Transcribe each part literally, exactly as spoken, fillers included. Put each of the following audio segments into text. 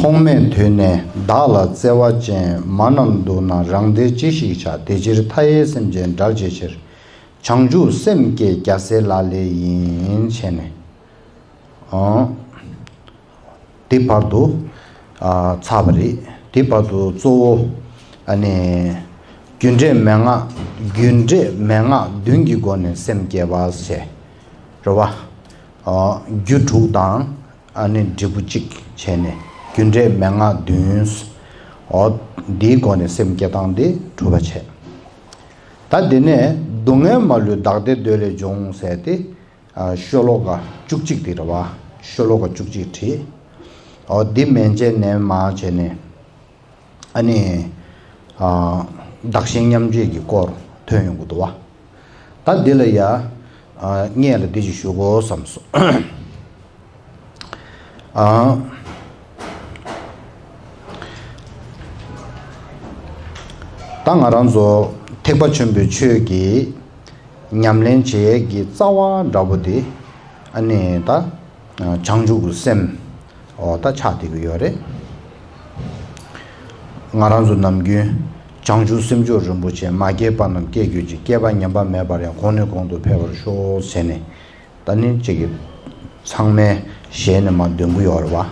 ཐོག་མེད་དུས་ནས་བདག་ལ་བརྩེ་བ་ཅན། མ་རྣམས་སྡུག་ན་རང་བདེ་ཅི་ཞིག་བྱ། དེ་ཕྱིར་མཐའ་ཡས་སེམས་ཅན་བསྒྲལ་བྱའི་ཕྱིར། བྱང་ཆུབ་སེམས་བསྐྱེད་རྒྱལ་སྲས་ལག་ལེན་ཡིན། བྱས་ནས། ཨང་། དེ་བར་དུ། ཨ། ཚར་བ་རེད། དེ་བར་དུ་གཙོ་བོ། ཨ་ནི། རྒྱུ་འབྲས་མན་ངག་རྒྱུ་འབྲས་མན་ངག་བདུན་གྱི་སྒོ་ནས་སེམས་བསྐྱེད་པ་ཟེར། རེད་བ། ཨ། རྒྱུ་དྲུག་དང་། ཨ་ནི་འབྲས་བུ་གཅིག་བྱས་ནས་རྒྱུ་འབྲས་མན་ངག་བདུན། འོ། འདིའི་སྒོ་ནས་སེམས་བསྐྱེད་སྟངས་དེ་གྲུབ་པ་བྱས། ད་འདི་ནས་སྡུག་བསྔལ་མ་ལུས་བདག་བདེ་འདོད་ལས་བྱུང་ཟེར་ཏེ། ཨ། ཤོ་ལོ་ཀ་བཅུ་གཅིག་དེ་རེད་བ། ཤོ་ལོ་ཀ་བཅུ་གཅིག་བྲིས། འོ། འདི་མན་ཆད་ནས་མར་བྱས་ནས། ཨ་ནི། ཨ། བདག་གཞན་མཉམ་བརྗེ་གི་སྐོར་ཐོན་ཡོང་གི་འདུག་བ། ད་འདི་ལ་ཡ། ཨ། སྔོན་ལ་འདི་ཅིག་ཞུ་དགོས་བསམ་སོང་། ཨ། ད་ང་རང་ཚོ་ཐེག་པ་ཆེན་པོའི་ཆོས་ཀྱི་ཉམས་ལེན་བྱེད་ཡས་ཀྱི་རྩ་བ་འདྲ་པོ་དེ། ཨ་ནི་ད། བྱང་ཆུབ་ཀྱི་སེམས། འོ། ད་ཆགས་བསྡད་ཀྱི་ཡོད་རེད། ང་རང་ཚོ་ནམ་རྒྱུན། བྱང་ཆུབ་སེམས་མཆོག་རིན་པོ་ཆེ། མ་སྐྱེས་པ་རྣམས་སྐྱེ་གྱུར་ཅིག། སྐྱེས་པ་ཉམས་པ་མེད་པར་ཡང་། གོང་ནས་གོང་དུ་འཕེལ་བར་ཤོག་ཟེར་ནས། ད་ནི་ཅིག་གི་ཚང་མའི་ཞལ་ནས་མར་འདོན་གྱི་ཡོད་རེད་བ།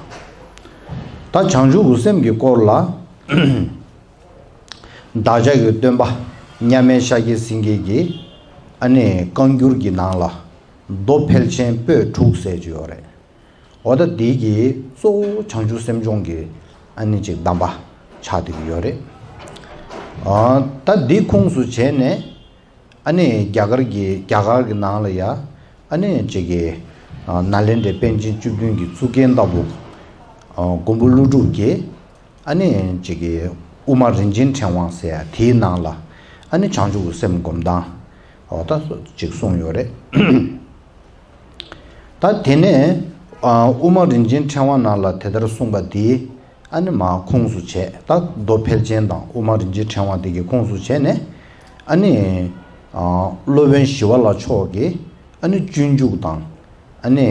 ད་བྱང་ཆུབ་ཀྱི་སེམས་ཀྱི་སྐོར་ལ། བདག་ཅག་གི་སྟོན་པ་མཉམ་མེད་ཤཱཀྱ་སེང་གེ་གིས། ཨ་ནི་བཀའ་འགྱུར་གྱི་ནང་ལ། མདོ་ཕལ་ཆེན་པོད་དྲུག་ཟེར་གྱི་ཡོད་རེད། འོ། ད་འདི་གི་གཙོ་བོ་བྱང་ཆུབ་སེམས་སྦྱོང་གི། ཨ་ནི་ཅིག་གདམས་པ་ཆགས་བསྡད་ཀྱི་ཡོད་རེད། ཨ། ད་འདི་ཁུངས་སུ་བྱས་ནས། ཨ་ནི་རྒྱ་གར་གྱི། རྒྱ་གར་གྱི་ནང་ལ་ཡ། ཨ་ནི་ཅིག་གི། ཨ། ནཱ་ལེནྡྲའི་པཎ་ཆེན་བཅུ་བདུན་གྱི་གཙུག་རྒྱན་ལྟ་བུ། ཨ། མགོན་པོ་ཀླུ་སྒྲུབ་ཀྱིས། ཨ་ནི་ཅིག་གི་དབུ་མ་རིན་ཆེན་ཕྲེང་བ་ཟེར་ཡ་དེའི་ནང་ལ། ཨ་ནི་བྱང་ཆུབ་ཀྱི་སེམས་སྒོམ་སྟངས། འོ། ད་ཅིག་གསུངས་ཡོད་རེད། ད་དེ་ནས། ཨ། དབུ་མ་རིན་ཆེན་ཕྲེང་བ་ནང་ལ་དེ་ལྟར་གསུངས་པ་དེ། ཨ་ནི་མར་ཁུངས་སུ་བྱས། ད་མདོ་ཕལ་ཆེན་དང་དབུ་མ་རིན་ཆེན་ཕྲེང་བ་དེ་གི་ཁུངས་སུ་བྱས་ནས། ཨ་ནི། ཨ། སློབ་དཔོན་ཞི་བ་ལྷ་མཆོག་གིས། ཨ་ནི་སྤྱོད་འཇུག་དང་། ཨ་ནི།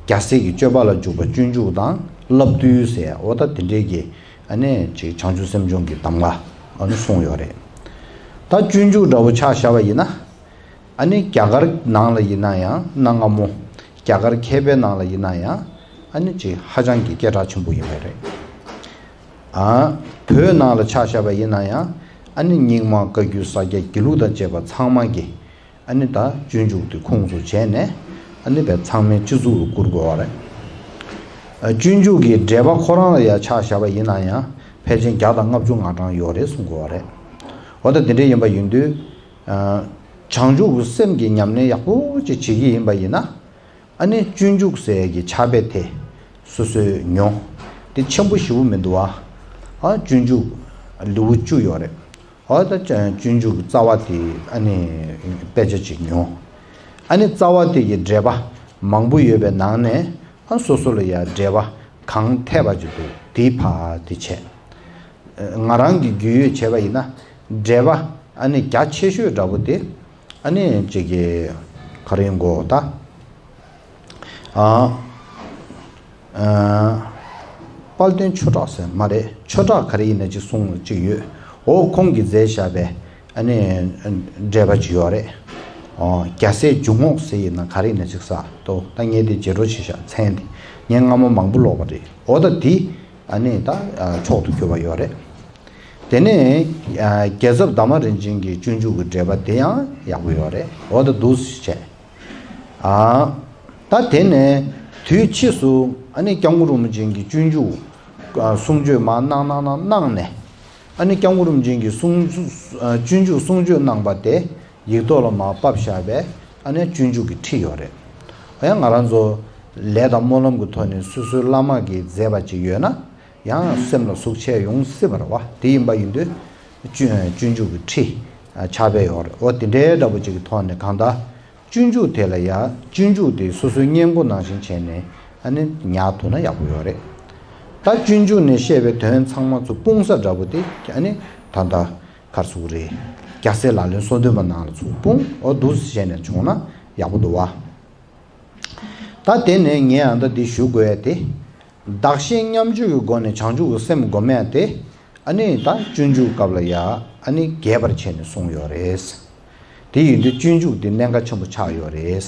རྒྱལ་སྲས་ཀྱི་སྤྱོད་པ་ལ་འཇུག་པ་སྤྱོད་འཇུག་དང་། བསླབ་བཏུས་ཟེར། འོ། ད་དེ་འདྲའི་གི། ཨ་ནི་ཅིག་བྱང་ཆུབ་སེམས་སྦྱོང་གི་གདམས་ངག། ཨ་ནི་གསུངས་ཡོད་རེད། ད་སྤྱོད་འཇུག་འདྲ་བོ་ཆ་བཞག་པ་ཡིན་ན། ཨ་ནི་རྒྱ་གར་ནང་ལ་ཡིན་ན་ཡང་། གནའ་སྔ་མོ་རྒྱ་གར་མཁས་པའི་ནང་ལ་ཡིན་ན་ཡང་། ཨ་ནི་ཅིག་ཧ་ཅང་གི་སྐད་གྲགས་ཆེན་པོ་ཡིན་པ་རེད། ཨ། བོད་ནང་ལ་ཆ་བཞག་པ་ཡིན་ན་ཡང་། ཨ་ནི་རྙིང་མ་བཀའ་བརྒྱུད་ས་སྐྱ་དགེ་ལུགས་དང་བཅས་པ་ཚང་མ་གིས། ཨ་ནི་ད་སྤྱོད་འཇུག་དེ་ཁུངས་སུ་བྱས་ནས། ཨ་ནི་བས་ཚང་མའི་སྤྱི་གཙུག་ལ་བཀུར་དགོས་པ་རེད། ཨ། སྤྱོད་འཇུག་གི་འགྲེལ་པ་ཁོ་རང་ལ་ཡང་ཆ་བཞག་པ་ཡིན་ན་ཡང་ཕལ་ཆེར་བརྒྱ་དང་ལྔ་བཅུ་ང་གྲངས་ཡོད་རེད་གསུང་དགོས་པ་རེད། འོ། ད་དེ་འདྲ་ཡིན་པ་ཡིན་དུས། ཨ། བྱང་ཆུབ་ཀྱི་སེམས་ཀྱི་ཉམས་ལེན་ཡག་པོ་ཅིག་བྱེད་ཀྱི་ཡིན་པ་ཡིན་ན། ཨ་ནི་སྤྱོད་འཇུག་ཟེར་གྱི་ཕྱག་དཔེ་དེ་སོ་སོས་ཉོ། དེ་ཆེན་པོ་ཞེ་པོ་མི་འདུག་བ། ཨ། སྤྱོད་འཇུག་ལེའུ་བཅུ་ཡོད་རེད། འོ། ད་སྤྱོད་འཇུག་གི་རྩ་བ་དེ། ཨ་ནི་དཔེ་ཆ་ཅིག་ཉོ། ཨ་ནི་རྩ་བ་དེ་གི་འགྲེལ་པ་མང་པོ་ཡོད་པའི་ནང་ནས། ཨ། སོ་སོ་ལ་ཡ་འགྲེལ་པ་གང་འཐད་པ་ཅིག་འདུག་དེ་ཕར་དེ་བྱས། ང་རང་གི་རྒྱུས་ཡོད་བྱས་པ་ཡིན་ན། འགྲེལ་པ་ཨ་ནི་རྒྱ་ཆེ་ཤོས་འདྲ་པོ་དེ། ཨ་ནི་ཅིག་གི་ག་རེ་ཡིན་གོ་ད། ཨ། ཨ། དཔལ་ལྡན་ཆོས་གྲགས་ཟེར་མ་རེད། ཆོས་གྲགས་ག་རེ་ཡིན་ན་ཅིག་གསུང་ཅིག་ཡོད། འོ། ཁོང་གིས་མཛད་བཞག་པའི། ཨ་ནི་འགྲེལ་པ་ཅིག་ཡོད་རེད། ཨོ། རྒྱལ་སྲས་འཇུག་ངོགས་ཟེར་ཡིན་ན་ག་རེ་ཡིན་ན་ཅིག་ས་དོ། ད་ངས་དེ་བརྗེད་འགྲོ་བྱེད་བཞག་མཚན་དེ། ངས་སྔ་མོ་མང་པོ་ཀློག་པ་རེད། འོ། ད་དེ། ཨ་ནི་ད། ཨ། མཆོག་ཏུ་གྱུར་པ་ཡོད་རེད། དེ་ནས། ཨ། རྒྱལ་ཚབ་དར་མ་རིན་ཆེན་གྱི་སྤྱོད་འཇུག་གི་འགྲེལ་པ་དེ་ཡང་ཡག་པོ་ཡོད་རེད། འོ། ད་འདུག་སེ་བྱས། ཨ། ད་དེ་ནས་དུས་ཕྱིས་སུ། ཨ་ནི་སྐྱབས་མགོན་རིན་པོ་ཆེ་གི་སྤྱོད་འཇུག་ཨ། གསུང་ཆོས་མར་གནང་གནང་གནང་གནང་ནས། ཨ་ནི་སྐྱབས་མགོན་རིན་པོ་ཆེ་གི་གསུང་། ཨ། སྤྱོད་འཇུག་གསུང་ཆོས་གནང་པ་དེ་ཡིག་ཐོག་ལ་མར་ཕབ་བཞག་པའི། ཨ་ནི་སྤྱོད་འཇུག་གི་ཁྲིད་ཡོད་རེད། ཨ། ཡང་ང་རང་ཚོ་ལས་དང་སྨོན་ལམ་གྱི་ཐོག་ནས་སོ་སོའི་བླ་མ་གིས་མཛད་པ་ཅིག་ཡོད་ན། ཡང་སེམས་ལ་ཟུག་ཆེ་ཡོང་སྲིད་པ་རེད་བ། དེ་ཡིན་པ་ཡིན་དུས། སྤྱོད། སྤྱོད་འཇུག་གི་ཁྲིད། ཨ། ཕྱག་དཔེ་ཡོད་རེད། འོ། དེ་འདྲའི་འདྲ་པོ་ཅིག་གི་ཐོག་ནས་གང་ལྟར། སྤྱོད་འཇུག་དེ་ལ་ཡ། སྤྱོད་འཇུག་དེ་སོ་སོའི་སྔས་མགོ་ནང་བཞིན་བྱས་ནས། ཨ་ནི་ཉར་ཐུབ་ན་ཡག་པོ་ཡོད་རེད། ད་སྤྱོད་འཇུག་ནས་བཤད་པའི་དོན་ཚང་མ་ཚོ་སྤུངས་ས་འདྲ་པོ་དེ། ཨ་ནི་ད་ལྟ་ག་རེ་ཟེར་དགོས་རེད། རྒྱལ་སྲས་ལག་ལེན་སོ་བདུན་པ་ནང་ལ་ཚུར་སྤུངས། འོ། འདུག་སེ་བྱས་ནས་བྱུང་ན་ཡག་པོ་འདུག་བ། ད་དེ་ནས་ངས་ཨ་ད་འདི་ཞུ་དགོས་ཡ་དེ། བདག་གཞན་མཉམ་སྤྱོད་ཀྱི་སྒོ་ནས་བྱང་ཆུབ་ཀྱི་སེམས་སྒོམ་ཡ་དེ། ཨ་ནི་ད་སྤྱོད་འཇུག་སྐབས་ལ་ཡ་ཨ་ནི་རྒྱས་པར་བྱས་ནས་གསུངས་ཡོད་རེད། དེ་ཡིན་དུས་སྤྱོད་འཇུག་དེ་གནད་འགག་ཆེན་པོ་ཆགས་ཡོད་རེད།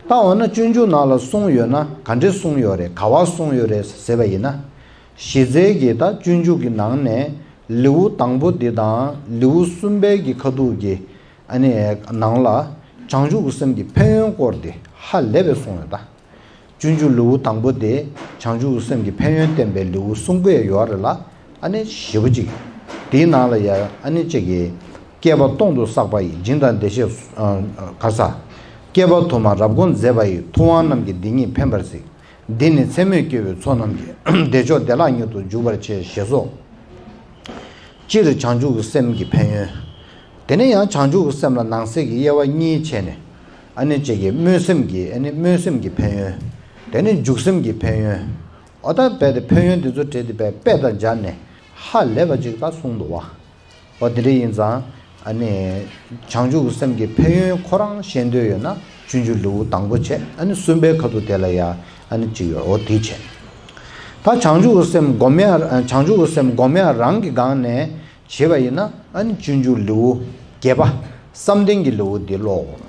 ད་འོ་ན་སྤྱོད་འཇུག་ནང་ལ་གསུངས་ཡོད་ན་ག་འདྲས་གསུངས་ཡོད་རེད། ག་བ་གསུངས་ཡོད་རེད་ཟེར་བ་ཡིན་ན། གཞི་རྩའི་གི་ད་སྤྱོད་འཇུག་གི་ནང་ནས་ལེའུ་དང་པོ་འདི་དང་ལེའུ་གསུམ་པའི་གི་ཁ་ཐུག་གི་ཨ་ནི་ནང་ལ་བྱང་ཆུབ་ཀྱི་སེམས་ཀྱི་ཕན་ཡོན་སྐོར་དེ་ཧ་ལས་པའི་གསུངས་ཡོད་ད། སྤྱོད་འཇུག་ལེའུ་དང་པོ་དེ་བྱང་ཆུབ་ཀྱི་སེམས་ཀྱི་ཕན་ཡོན་བསྟན་པའི་ལེའུ་གསུང་གི་ཡོད་རེད་ལ། ཨ་ནི་ཞེ་པོ་ཅིག་དེའི་ནང་ལ་ཡ་ཨ་ནི་ཅིག་གི་བསྐལ་པ་སྟོང་དུ་བསགས་པ་ཡི་སྦྱིན་དང་བདེ་གཤེགས་ག་ས། བསྐལ་པ་དུ་མར་རབ་གོ་མཛད་པ་ཡི་ཐུབ་དབང་རྣམས་ཀྱིས་འདི་ཉིད་ཕན་པར་གཟིགས། འདི་ནི་མཚན་མོས་སྐྱེ་བོའི་ཚོགས་རྣམས་ཀྱིས། བདེ་མཆོག་བདེ་བླག་མྱུར་དུ་འཇུག་པར་བྱེད། ཞེས་སོ། སྤྱིར་བྱང་ཆུབ་ཀྱི་སེམས་ཀྱི་ཕན་ཡོན། དེ་ནས་ཡང་བྱང་ཆུབ་ཀྱི་སེམས་ལ་ནང་གསེས་ཀྱི་དབྱེ་བ་གཉིས་ཕྱེ་ནས། ཨ་ནི་གཅིག་གིས་སྨོན་སེམས་ཀྱི་ཨ་ནི་སྨོན་སེམས་ཀྱི་ཕན་ཡོན། དེ་ནས་འཇུག་སེམས་ཀྱི་ཕན་ཡོན། འོ་ད་རྦད་དེ་ཕན་ཡོན་འདི་ཚོ་བྲིས་ཏེ་རྦད་དཔེ་དང་སྦྱར་ནས་ཧ་ལས་པ་ཅིག་ད་གསུངས་འདུག་བ། འོ་དེ་འདྲ་ཡིན་ཙང་། ཨ་ནི་བྱང་ཆུབ་ཀྱི་སེམས་ཀྱི་ཕན་ཡོན་ཁོ་རང་ཤེས་འདོད་ཡོད་ན་སྤྱོད་འཇུག་ལེའུ་དང་པོ་བྱས། ཨ་ནི་གསུམ་པའི་ཁ་ཐུག་དེ་ལ་ཡ་ཨ་ནི་གཅིག་ཡོད། འོ་དེ་བྱས། ད་བྱང་ཆུབ་ཀྱི་སེམས་སྒོམ་ཡ་བྱང་ཆུབ་ཀྱི་སེམས་སྒོམ་ཡ་རང་གི་སྒང་ནས་བྱས་པ་ཡིན་ན། ཨ་ནི་སྤྱོད་འཇུག་ལེའུ་བརྒྱད་པ་བསམ་གཏན་གྱི་ལེའུ་འདི་ཀློག་དགོས།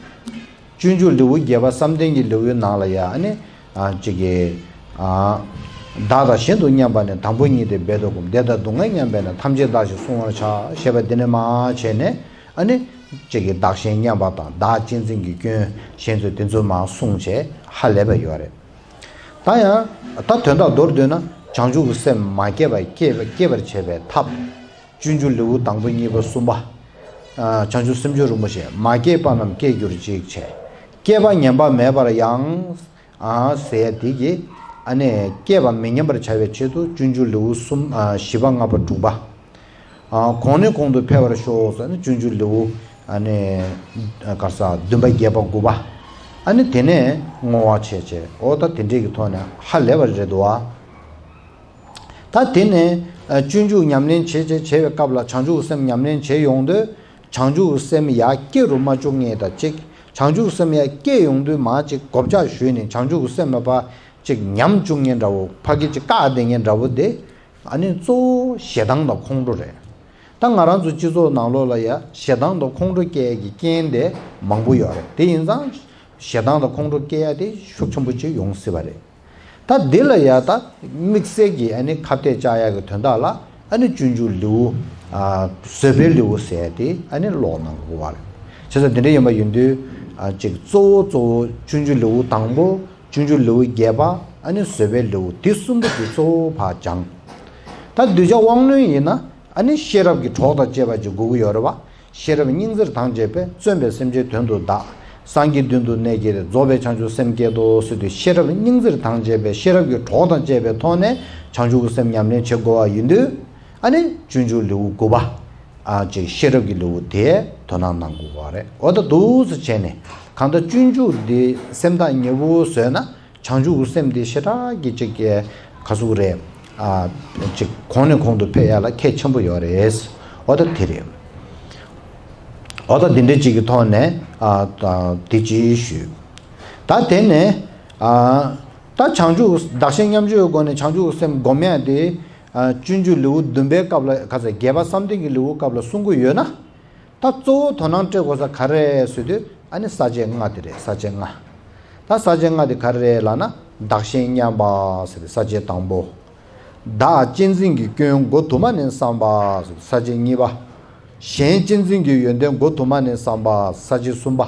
སྤྱོད་འཇུག་ལེའུ་བརྒྱད་པ་བསམ་གཏན་གྱི་ལེའུའི་ནང་ལ་ཡ་ཨ་ནི་ཨ་ཅིག་གི་ཨ། བདག་དང་གཞན་དུ་མཉམ་པ་ནི། དང་པོ་ཉིད་དེ་རྦད་དོ་བསྒོམ། བདེ་དང་སྡུག་བསྔལ་མཉམ་པས་ན། ཐམས་ཅད་བདག་ཞེས་གསུང་བར་བྱ། ཞེས་པ་འདི་ནས་མར་བྱས་ནས། ཨ་ནི་ཅིག་གི་བདག་གཞན་མཉམ་པ་དང་བདག་གཅེས་འཛིན་གྱི་སྐྱོན་གཞན་ཚོ་དེ་ཚོ་མར་གསུངས་བྱས་ཧ་ལས་པ་ཡོད་རེད། ད་ཡང་ད་དོན་དག་མདོར་བསྡུས་ན་བྱང་ཆུབ་ཀྱི་སེམས་མ་སྐྱེས་པ་སྐྱེས་པ་སྐྱེས་པར་བྱེད་པའི་ཐབས། སྤྱོད་འཇུག་ལེའུ་དང་པོ་གཉིས་པ་གསུམ་པ། ཨ། བྱང་ཆུབ་སེམས་མཆོག་རིན་པོ་ཆེ། མ་སྐྱེས་པ་རྣམས་སྐྱེ་གྱུར་ཅིག་བྱས། སྐྱེས་པ་ཉམས་པ་མེད་པར་ཡང་། ཨ། ཟེར་ཡ་དེ་གིས། ཨ་ནི་སྐྱེས་པ་མི་ཉམས་པར་བྱ་བའི་ཆེད་དུ་སྤྱོད་འཇུག་ལེའུ་གསུམ། ཨ། བཞི་པ་ལྔ་པ་དྲུག་པ། ཨ། གོང་ནས་གོང་དུ་འཕེལ་བར་ཤོག་ཟེར་ནས་སྤྱོད་འཇུག་ལེའུ། ཨ་ནི་ག་རེ་ཟ། བདུན་པ་བརྒྱད་པ་དགུ་པ། ཨ་ནི་དེ་ནས་བསྔོ་བ་བྱས་བྱས། འོ་ད་དེ་འདྲས་ཀྱི་ཐོག་ནས་ཧ་ལས་པ་རེད་འདུག་ཨ། ད་དེ་ནས་ཨ་སྤྱོད་འཇུག་ཉམས་ལེན་བྱེད་བྱེད་བྱེད་པའི་སྐབས་ལ། བྱང་ཆུབ་ཀྱི་སེམས་ཉམས་ལེན་བྱེད་ཡོང་དུས་བྱང་ཆུབ་ཀྱི་སེམས་ཡར་སྐྱེ་རུ་མ་བཅུག་མཁན་དང་གཅིག་བྱང་ཆུབ་ཀྱི་སེམས་ཡར་སྐྱེ་ཡོང་དུས་མར་ཅིག་གོ་བཅག་ཞུས་ནས་བྱང་ཆུབ་ཀྱི་སེམས་ལ་ཕར་ཅིག་ཉམས་བཅུག་མཁན་འདྲ་བོ། ཕ་གི་ཅིག་བཀག་བསྡད་མཁན་འདྲ་བོ་དེ། ཨ་ནི་གཙོ་བོ་ཞེ་སྡང་དང་ཁོང་ཁྲོ་རེད། ད་ང་རང་ཚོ་སྤྱི་ཚོགས་ནང་ལོགས་ལ་ཡ་ཞེ་སྡང་དང་ཁོང་ཁྲོ་སྐྱེ་ཡས་ཀྱི་རྐྱེན་དེ་མང་པོ་ཡོད་རེད། དེ་ཡིན་ཙང་ཞེ་སྡང་དང་ཁོང་ཁྲོ་སྐྱེ་ཡ་དེ་ཤུགས་ཆེན་པོ་ཅིག་ཡོང་སྲིད་པ་རེད། ད་འདི་ལ་ཡ་ད་དམིགས་བསལ་གྱི་ཨ་ནི་ཁ་གཏད་བཅག་ཡག་གི་དོན་དག་ལ། ཨ་ནི་སྤྱོད་འཇུག་ལེའུ། ཨ། བཟོད་པའི་ལེའུ་ཟེར་ཡ་དེ་ཨ་ནི་ཀློག་གནང་དགོས་པ་རེད། བྱས་ཙང་དེ་འདྲ་ཡིན་པ་ཡིན་དུས། ཨ། ཅིག་གཙོ་བོ་གཙོ་བོ་སྤྱོད་འཇུག་ལེའུ་དང་པོ། སྤྱོད་འཇུག་ལེའུ་བརྒྱད་པ། ཨ་ནི་བཟོད་པའི་ལེའུ། དེ་གསུམ་པོ་དེ་གཙོ་བོ་ཕར་སྦྱང་། ད་གདུལ་བྱ་དབང་རྣོན་ཡིན་ན། ཨ་ནི་ཤེས་རབ་ཀྱི་གྲོགས་དང་བཅས་པ་ཅིག་དགོས་ཀྱི་ཡོད་རེད་བ། ཤེས་རབ་སྙིང་བརྩེར་དང་བཅས་པས། བརྩོན་པས་སེམས་ཅན་དོན་དུ་བདག་སངས་རྒྱས་མདུན་དུ་གནས་ཀྱི་རེད། རྫོགས་པའི་བྱང་ཆུབ་སེམས་བསྐྱེད་དོ་ཟེར་དུས། ཤེས་རབ་སྙིང་བརྩེར་དང་བཅས་པས། ཤེས་རབ་ཀྱི་གྲོགས་དང་བཅས་པའི་ཐོག་ནས་བྱང་ཆུབ་ཀྱི་སེམས་ཉམས་ལེན་བྱེད་དགོས་པ་ཡིན་དུས། ཨ་ནི་སྤྱོད་འཇུག་ལེའུ་དགུ་པ། ཨ། ཅིག་ཤེས་རབ་ཀྱི་ལེའུ་དེ་དོ་སྣང་གནང་དགོས་པ་རེད། འོ་ད་འདུག་སེ་བྱས་ནས་གང་ལྟར་སྤྱོད་འཇུག་འདི་སེམས་ཐག་ཉེ་པོ་བཟོས་ན། བྱང་ཆུབ་ཀྱི་སེམས་འདི་ཞེ་དྲག་གི་ཅིག་ག་ཟུག་རེད། ཨ། ཅིག་གོང་ནས་གོང་དུ་འཕེལ་ཡ་ལ་གལ་ཆེན་པོ་ཡོད་རེད། འོ་ད་དེ་རེད། འོ་ད་འདི་འདྲ་ཅིག་གི་ཐོག་ནས། ཨ། ད་འདི་ཅིག་ཞུས། ད་དེ་ནས། ཨ། ད་བྱང་ཆུབ་བདག་གཞན་མཉམ་སྤྱོད་ཀྱི་སྒོ་ནས་བྱང་ཆུབ་ཀྱི་སེམས་སྒོམ་ཡ་དེ། ཨ། སྤྱོད་འཇུག་ལེའུ་བདུན་པའི་སྐབས་ལ། ག་ཚོད། བརྒྱད་པ་བསམ་གཏན་གྱི་ལེའུ་སྐབས་ལ་གསུང་གི་ཡོད་ན། ད་གཙོ་བོ་དོ་སྣང་སྤྲད་དགོས་ས་ག་རེ་རེད་ཟེར་དུས། ཨ་ནི་ས་བཅད་ལྔ་དེ་རེད། ས་བཅད་ལྔ། ད་ས་བཅད་ལྔ་དེ་ག་རེ་རེད་ལབ་ན། བདག་གཞན་མཉམ་པ་ཟེར་བའི་ས་བཅད་དང་པོ། བདག་གཅེས་འཛིན་གྱི་སྐྱོན་མགོ་དུ་མ་ནས་བསམ་པ་ཟེར་བའི་ས་བཅད་གཉིས་པ། གཞན་གཅེས་འཛིན་གྱི་ཡོན་ཏན་མགོ་དུ་མ་ནས་བསམ་པ་ས་བཅད་གསུམ་པ།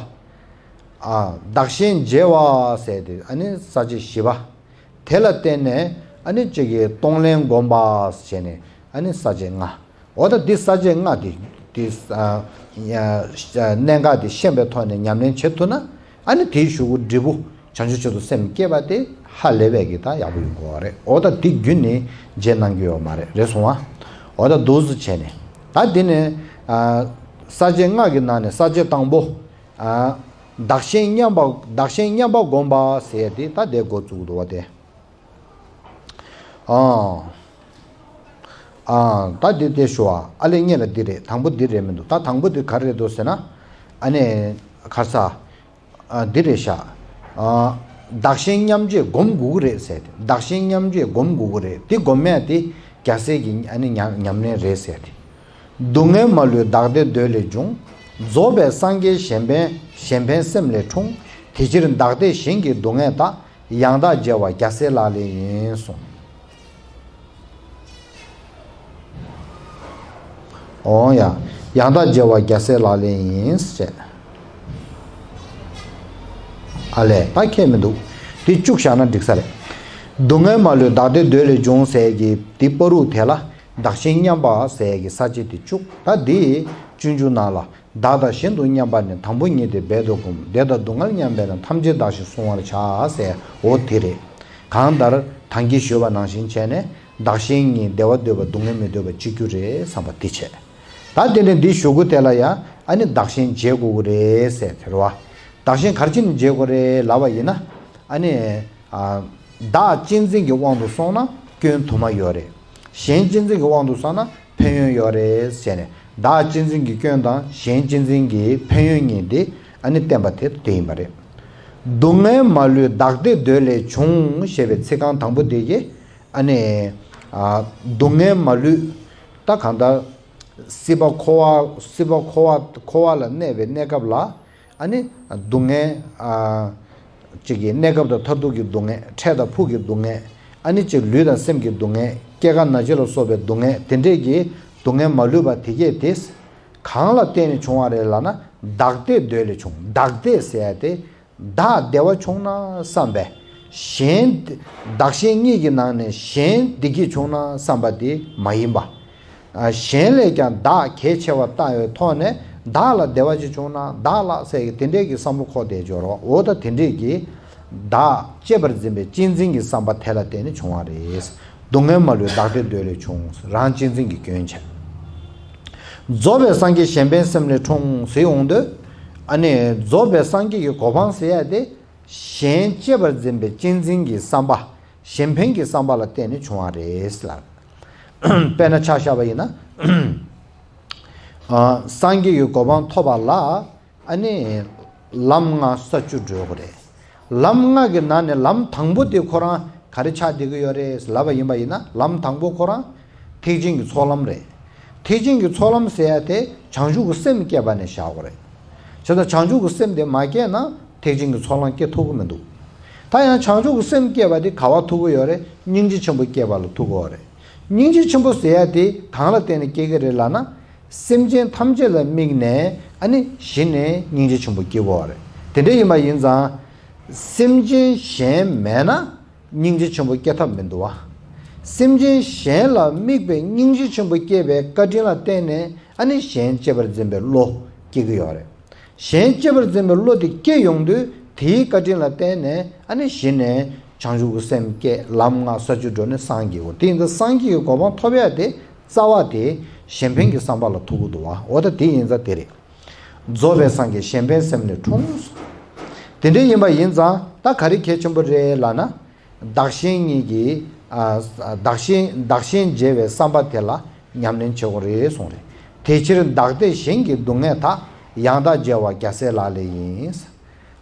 ཨ། བདག་གཞན་བརྗེ་བ་ཟེར་དེ་ཨ་ནི་ས་བཅད་བཞི་པ། དེ་ལ་བརྟེན་ནས་ཨ་ནི་གཅིག་གིས་གཏོང་ལེན་བསྒོམ་པ་བྱས་ནས་ཨ་ནི་ས་བཅད་ལྔ། འོ་ད་འདི་ས་བཅད་ལྔ་འདི་འདི། ཨ། གནད་འགག་འདི་ཤེས་པའི་ཐོག་ནས་ཉམས་ལེན་བྱེད་ཐུབ་ན། ཨ་ནི་དེའི་གཞུག་གུ་འབྲས་བུ་བྱང་ཆུབ་མཆོག་ཏུ་སེམས་བསྐྱེད་པ་དེ་ཧ་ལས་པའི་གི་ད་ཡག་པོ་ཡོང་གི་ཡོད་རེད། འོ་ད་འདི་རྒྱུན་ནས་བརྗེད་གནང་གི་ཡོད་མ་རེད། རེད་སོང་ཨ། འོ་ད་འདུག་སེ་བྱས་ནས། ད་འདི་ནས། ཨ། ས་བཅད་ལྔ་གི་ནང་ནས་ས་བཅད་དང་པོ། ཨ། བདག་གཞན་མཉམ་པ། བདག་གཞན་མཉམ་པ་བསྒོམ་པ་ཟེར་ཡ་དེ་ད་དེ་འགོ་བཙུགས་འདུག་བ་དེ། ཨ། ཨ། ད་དེ་དེ་ཞུ་བ། ཨ་ལས་ངེད་ལ་འདི་རེད། དང་པོ་འདི་རེད་མི་འདུག་ད་དང་པོ་འདི་ག་རེ་རེད་འདུག་ཟེར་ན། ཨ་ནི་ག་རེ་ཟ། ཨ། འདི་རེད་ཤག་ཨ། བདག་གཞན་མཉམ་བརྗེ་སྒོམ་དགོས་ཀྱི་རེད་ཟེར་ཏེ། བདག་གཞན་མཉམ་བརྗེ་སྒོམ་དགོས་ཀྱི་རེད། དེ་སྒོམ་མེད་དེ་རྒྱལ་སྲས་ཀྱི་ཨ་ནི་ཉམས་ཉམས་ལེན་རེད་ཟེར་ཏེ། སྡུག་བསྔལ་མ་ལུས་བདག་བདེ་འདོད་ལས་བྱུང་། རྫོགས་པའི་སངས་རྒྱས་གཞན་ཕན་གཞན་ཕན་སེམས་ལས་འཁྲུངས། དེ་ཕྱིར་བདག་བདེ་གཞན་གྱི་སྡུག་བསྔལ་དག། ཡང་དག་བརྗེ་བ་རྒྱལ་སྲས་ལག་ལེན་ཡིན་གསུངས། འོང་ཡ། ཡང་དག་བརྗེ་བ་རྒྱལ་སྲས་ལག་ལེན་ཡིན་ཟེར། ཨ་ལས་ད་ཁྱད་མི་འདུག་དེ་བཅུག་བཞག་ན་འགྲིག་ས་རེད། སྡུག་བསྔལ་མ་ལུས་བདག་བདེ་འདོད་ལས་བྱུང་ཟེར་གྱི་དེ་པ་རུ་དེ་ལ་བདག་གཞན་མཉམ་པ་ཟེར་གྱི་ས་བཅད་དེ་བཅུག་ད་དེ་སྤྱོད་འཇུག་ནང་ལ། བདག་དང་གཞན་དུ་མཉམ་པ་ནི། དང་པོ་ཉིད་དེ་འབད་དོ་སྒོམ། བདེ་དང་སྡུག་བསྔལ་མཉམ་པས་ན། ཐམས་ཅད་བདག་བཞིན་བསྲུང་བར་བྱ་ཟེར། འོ་དེ་རེད། གང་ལྟར་ད་གིན་ཞུས་པ་ནང་བཞིན་བྱས་ནས་བདག་གཞན་གཉིས་བདེ་བ་འདོད་པ་སྡུག་བསྔལ་མི་འདོད་པ་གཅིག་གྱུར་རེད་བསམ་པ་འདི་བྱས། ད་དེ་ནས་འདི་ཞུ་དགོས་དེ་ལ་ཡང་ཨ་ནི་བདག་གཞན་བརྗེ་དགོས་ཀྱི་རེད་ཟེར་དེ་རེད་བ། བདག་གཞན་ག་རེ་བྱས་ནས་བརྗེ་དགོས་རེད་ལབ་པ་ཡིན་ན། ཨ་ནི། ཨ། བདག་གཅེས་འཛིན་གྱི་དབང་དུ་སོང་ན་སྐྱོན་དུ་མ་ཡོད་རེད། གཞན་གཅེས་འཛིན་གྱི་དབང་དུ་སོང་ན་ཕན་ཡོན་ཡོད་རེད་ཟེར་ནས་བདག་གཅེས་འཛིན་གྱི་སྐྱོན་དང་གཞན་གཅེས་འཛིན་གྱི་ཕན་ཡོན་གཉིས་དེ་ཨ་ནི་བསྟན་པ་དེ་དེ་ཡིན་པ་རེད། སྡུག་བསྔལ་མ་ལུས་བདག་བདེ་འདོད་ལས་བྱུང་ཞེས་པའི་ཚིག་རྐང་དང་པོ་དེ་གིས་ཨ་ནི། ཨ། སྡུག་བསྔལ་མ་ལུས། ད་གང་ལྟར་སྲིད་པ་འཁོར་བ་སྲིད་པ་འཁོར་བ་འཁོར་བ་ལ་གནས་པའི་གནས་སྐབས་ལ། ཨ་ནི་སྡུག་བསྔལ་ཨ་ཅིག་གི་གནས་སྐབས་དང་མཐར་ཐུག་གི་སྡུག་བསྔལ། འཕྲལ་དང་ཕུགས་ཀྱི་སྡུག་བསྔལ། ཨ་ནི་ཅིག་ལུས་དང་སེམས་ཀྱི་སྡུག་བསྔལ། སྐྱེ་རྒ་ན་འཆི་ལ་སོགས་པའི་སྡུག་བསྔལ། དེ་འདྲས་ཀྱི་སྡུག་བསྔལ་མ་ལུས་པ་དེ་གས་དེ་གང་ལ་བརྟེན་ནས་བྱུང་བ་རེད་ལབ་ན། བདག་བདེ་འདོད་ལས་བྱུང་། བདག་བདེ་ཟེར་ཡ་དེ་བདག་བདེ་བ་བྱུང་ན་བསམ་པས། གཞན་བདག་གཞན་གཉིས་ཀྱི་ནང་ནས་གཞན་བདེ་སྐྱིད་བྱུང་ན་བསམ་པ་དེ་མ་ཡིན་པ། གཞན་ལས་ཀྱང་བདག་གལ་ཆེ་བར་བལྟ་བའི་ཐོག་ནས་བདག་ལ་བདེ་བ་ཅིག་བྱུང་ན་བདག་ལ་ཟེར་གྱི་དེ་འདྲས་ཀྱི་བསམ་བློ་འཁོར་བསྡད་ཡོད་རེད། འོ་ད་དེ་འདྲས་ཀྱི་བདག་གཅེས་པར་འཛིན་པའི་གཅེས་འཛིན་གྱི་བསམ་པ་དེ་ལ་བརྟེན་ནས་བྱུང་བ་རེད། སྡུག་བསྔལ་མ་ལུས་བདག་བདེ་འདོད་ལས་བྱུང་། རང་གཅེས་འཛིན་གྱི་སྐྱོན་བྱས། རྫོགས་པའི་སངས་རྒྱས་གཞན་ཕན་སེམས་ལས་འཁྲུངས་ཟེར་འོང་དུས། ཨ་ནི་རྫོགས་པའི་སངས་རྒྱས་ཀྱི་གོ་འཕང་ཟེར་ཡ་དེ། གཞན་གཅེས་པར་འཛིན་པའི་གཅེས་འཛིན་གྱི་བསམ་པ། གཞན་ཕན་གྱི་བསམ་པ་ལ་བརྟེན་ནས་བྱུང་བ་རེད་ལ། དཔེར་ན་ཆ་བཞག་པ་ཡིན་ན། ཨ། སངས་རྒྱས་ཀྱི་གོ་འཕང་ཐོབ་པ་ལ། ཨ་ནི། ལམ་ལྔ་ས་བཅུ་བགྲོད་དགོས་རེད། ལམ་ལྔ་གི་ནང་ནས་ལམ་དང་པོ་དེ་ཁོ་རང་ག་རེ་ཆགས་བསྡད་ཀྱི་ཡོད་རེད་ལབ་པ་ཡིན་པ་ཡིན་ན། ལམ་དང་པོ་ཁོ་རང་ཐེག་ཆེན་གྱི་ཚོགས་ལམ་རེད། ཐེག་ཆེན་གྱི་ཚོགས་ལམ་ཟེར་ཡ་དེ་བྱང་ཆུབ་ཀྱི་སེམས་བསྐྱེད་པ་ནས་བཞག་དགོས་རེད། བྱས་ཙང་བྱང་ཆུབ་ཀྱི་སེམས་དེ་མ་བསྐྱེད་ན་ཐེག་ཆེན་གྱི་ཚོགས་ལམ་སྐྱེ་ཐུབ་ཀྱི་མི་འདུག་ད་ཡང་བྱང་ཆུབ་ཀྱི་སེམས་བསྐྱེད་པ་དེ་ག་པར་ཐུག་གི་ཡོད་རེད། སྙིང་རྗེ་ཆེན་པོ་བསྐྱེད་པ་ལ་ཐུག་གི་ཡོད་རེད། སྙིང་རྗེ་ཆེན་པོ་ཟེར་ཡ་དེ་གང་ལ་བརྟེན་ནས་སྐྱེ་གི་རེད་ལབ་ན། སེམས་ཅན་ཐམས་ཅད་ལ་དམིགས་ནས་ཨ་ནི་གཞི་ནས་སྙིང་རྗེ་ཆེན་པོ་སྐྱེ་དགོས་པ་རེད། དེ་འདྲ་ཡིན་པ་ཡིན་ཙང་། སེམས་ཅན་གཞན་མེད་ན་སྙིང་རྗེ་ཆེན་པོ་སྐྱེ་ཐབས་མི་འདུག་བ། སེམས་ཅན་གཞན་ལ་དམིགས་པའི་སྙིང་རྗེ་ཆེན་པོ་སྐྱེས་པའི་བཀའ་དྲིན་ལ་བརྟེན་ནས་ཨ་ནི་གཞན་གཅེས་པར་འཛིན་པའི་བློ་སྐྱེ་གི་ཡོད་རེད། གཞན་གཅེས་པར་འཛིན་པའི་བློ་དེ་སྐྱེ་ཡོང་དུས་དེའི་བཀའ་དྲིན་ལ་བརྟེན་ནས་ཨ་ནི་གཞི་ནས་བྱང་ཆུབ་ཀྱི་སེམས་བསྐྱེད། ལམ་ལྔ་ས་བཅུ་བགྲོད་ནས་སངས་རྒྱས་དགོས། དེ་ཡིན་ཙང་སངས་རྒྱས་ཀྱི་གོ་འཕང་ཐོབ་ཡ་དེ་རྩ་བ་དེ་གཞན་ཕན་གྱི་བསམ་པ་ལ་ཐུག་གི་འདུག་བ། འོ་ད་དེ་ཡིན་ཙང་དེ་རེད། རྫོགས་པའི་སངས་རྒྱས་གཞན་ཕན་སེམས་ལས་འཁྲུངས། དེ་འདྲ་ཡིན་པ་ཡིན་ཙང་ད་ག་རེ་གལ་ཆེན་པོ་རེད་ལབ་ན། བདག་གཞན་གཉིས་ཀྱི། ཨ། བདག་གཞན་བདག་གཞན་བརྗེ་བའི་བསམ་པ་དེ་ལ་ཉམས་ལེན་བྱེད་དགོས་རེད་གསུངས་རེད། དེ་ཕྱིར་བདག་བདེ་གཞན་གྱི་སྡུག་བསྔལ་དག། ཡང་དག་བརྗེ་བ་རྒྱལ་སྲས་ལག་ལེན་ཡིན།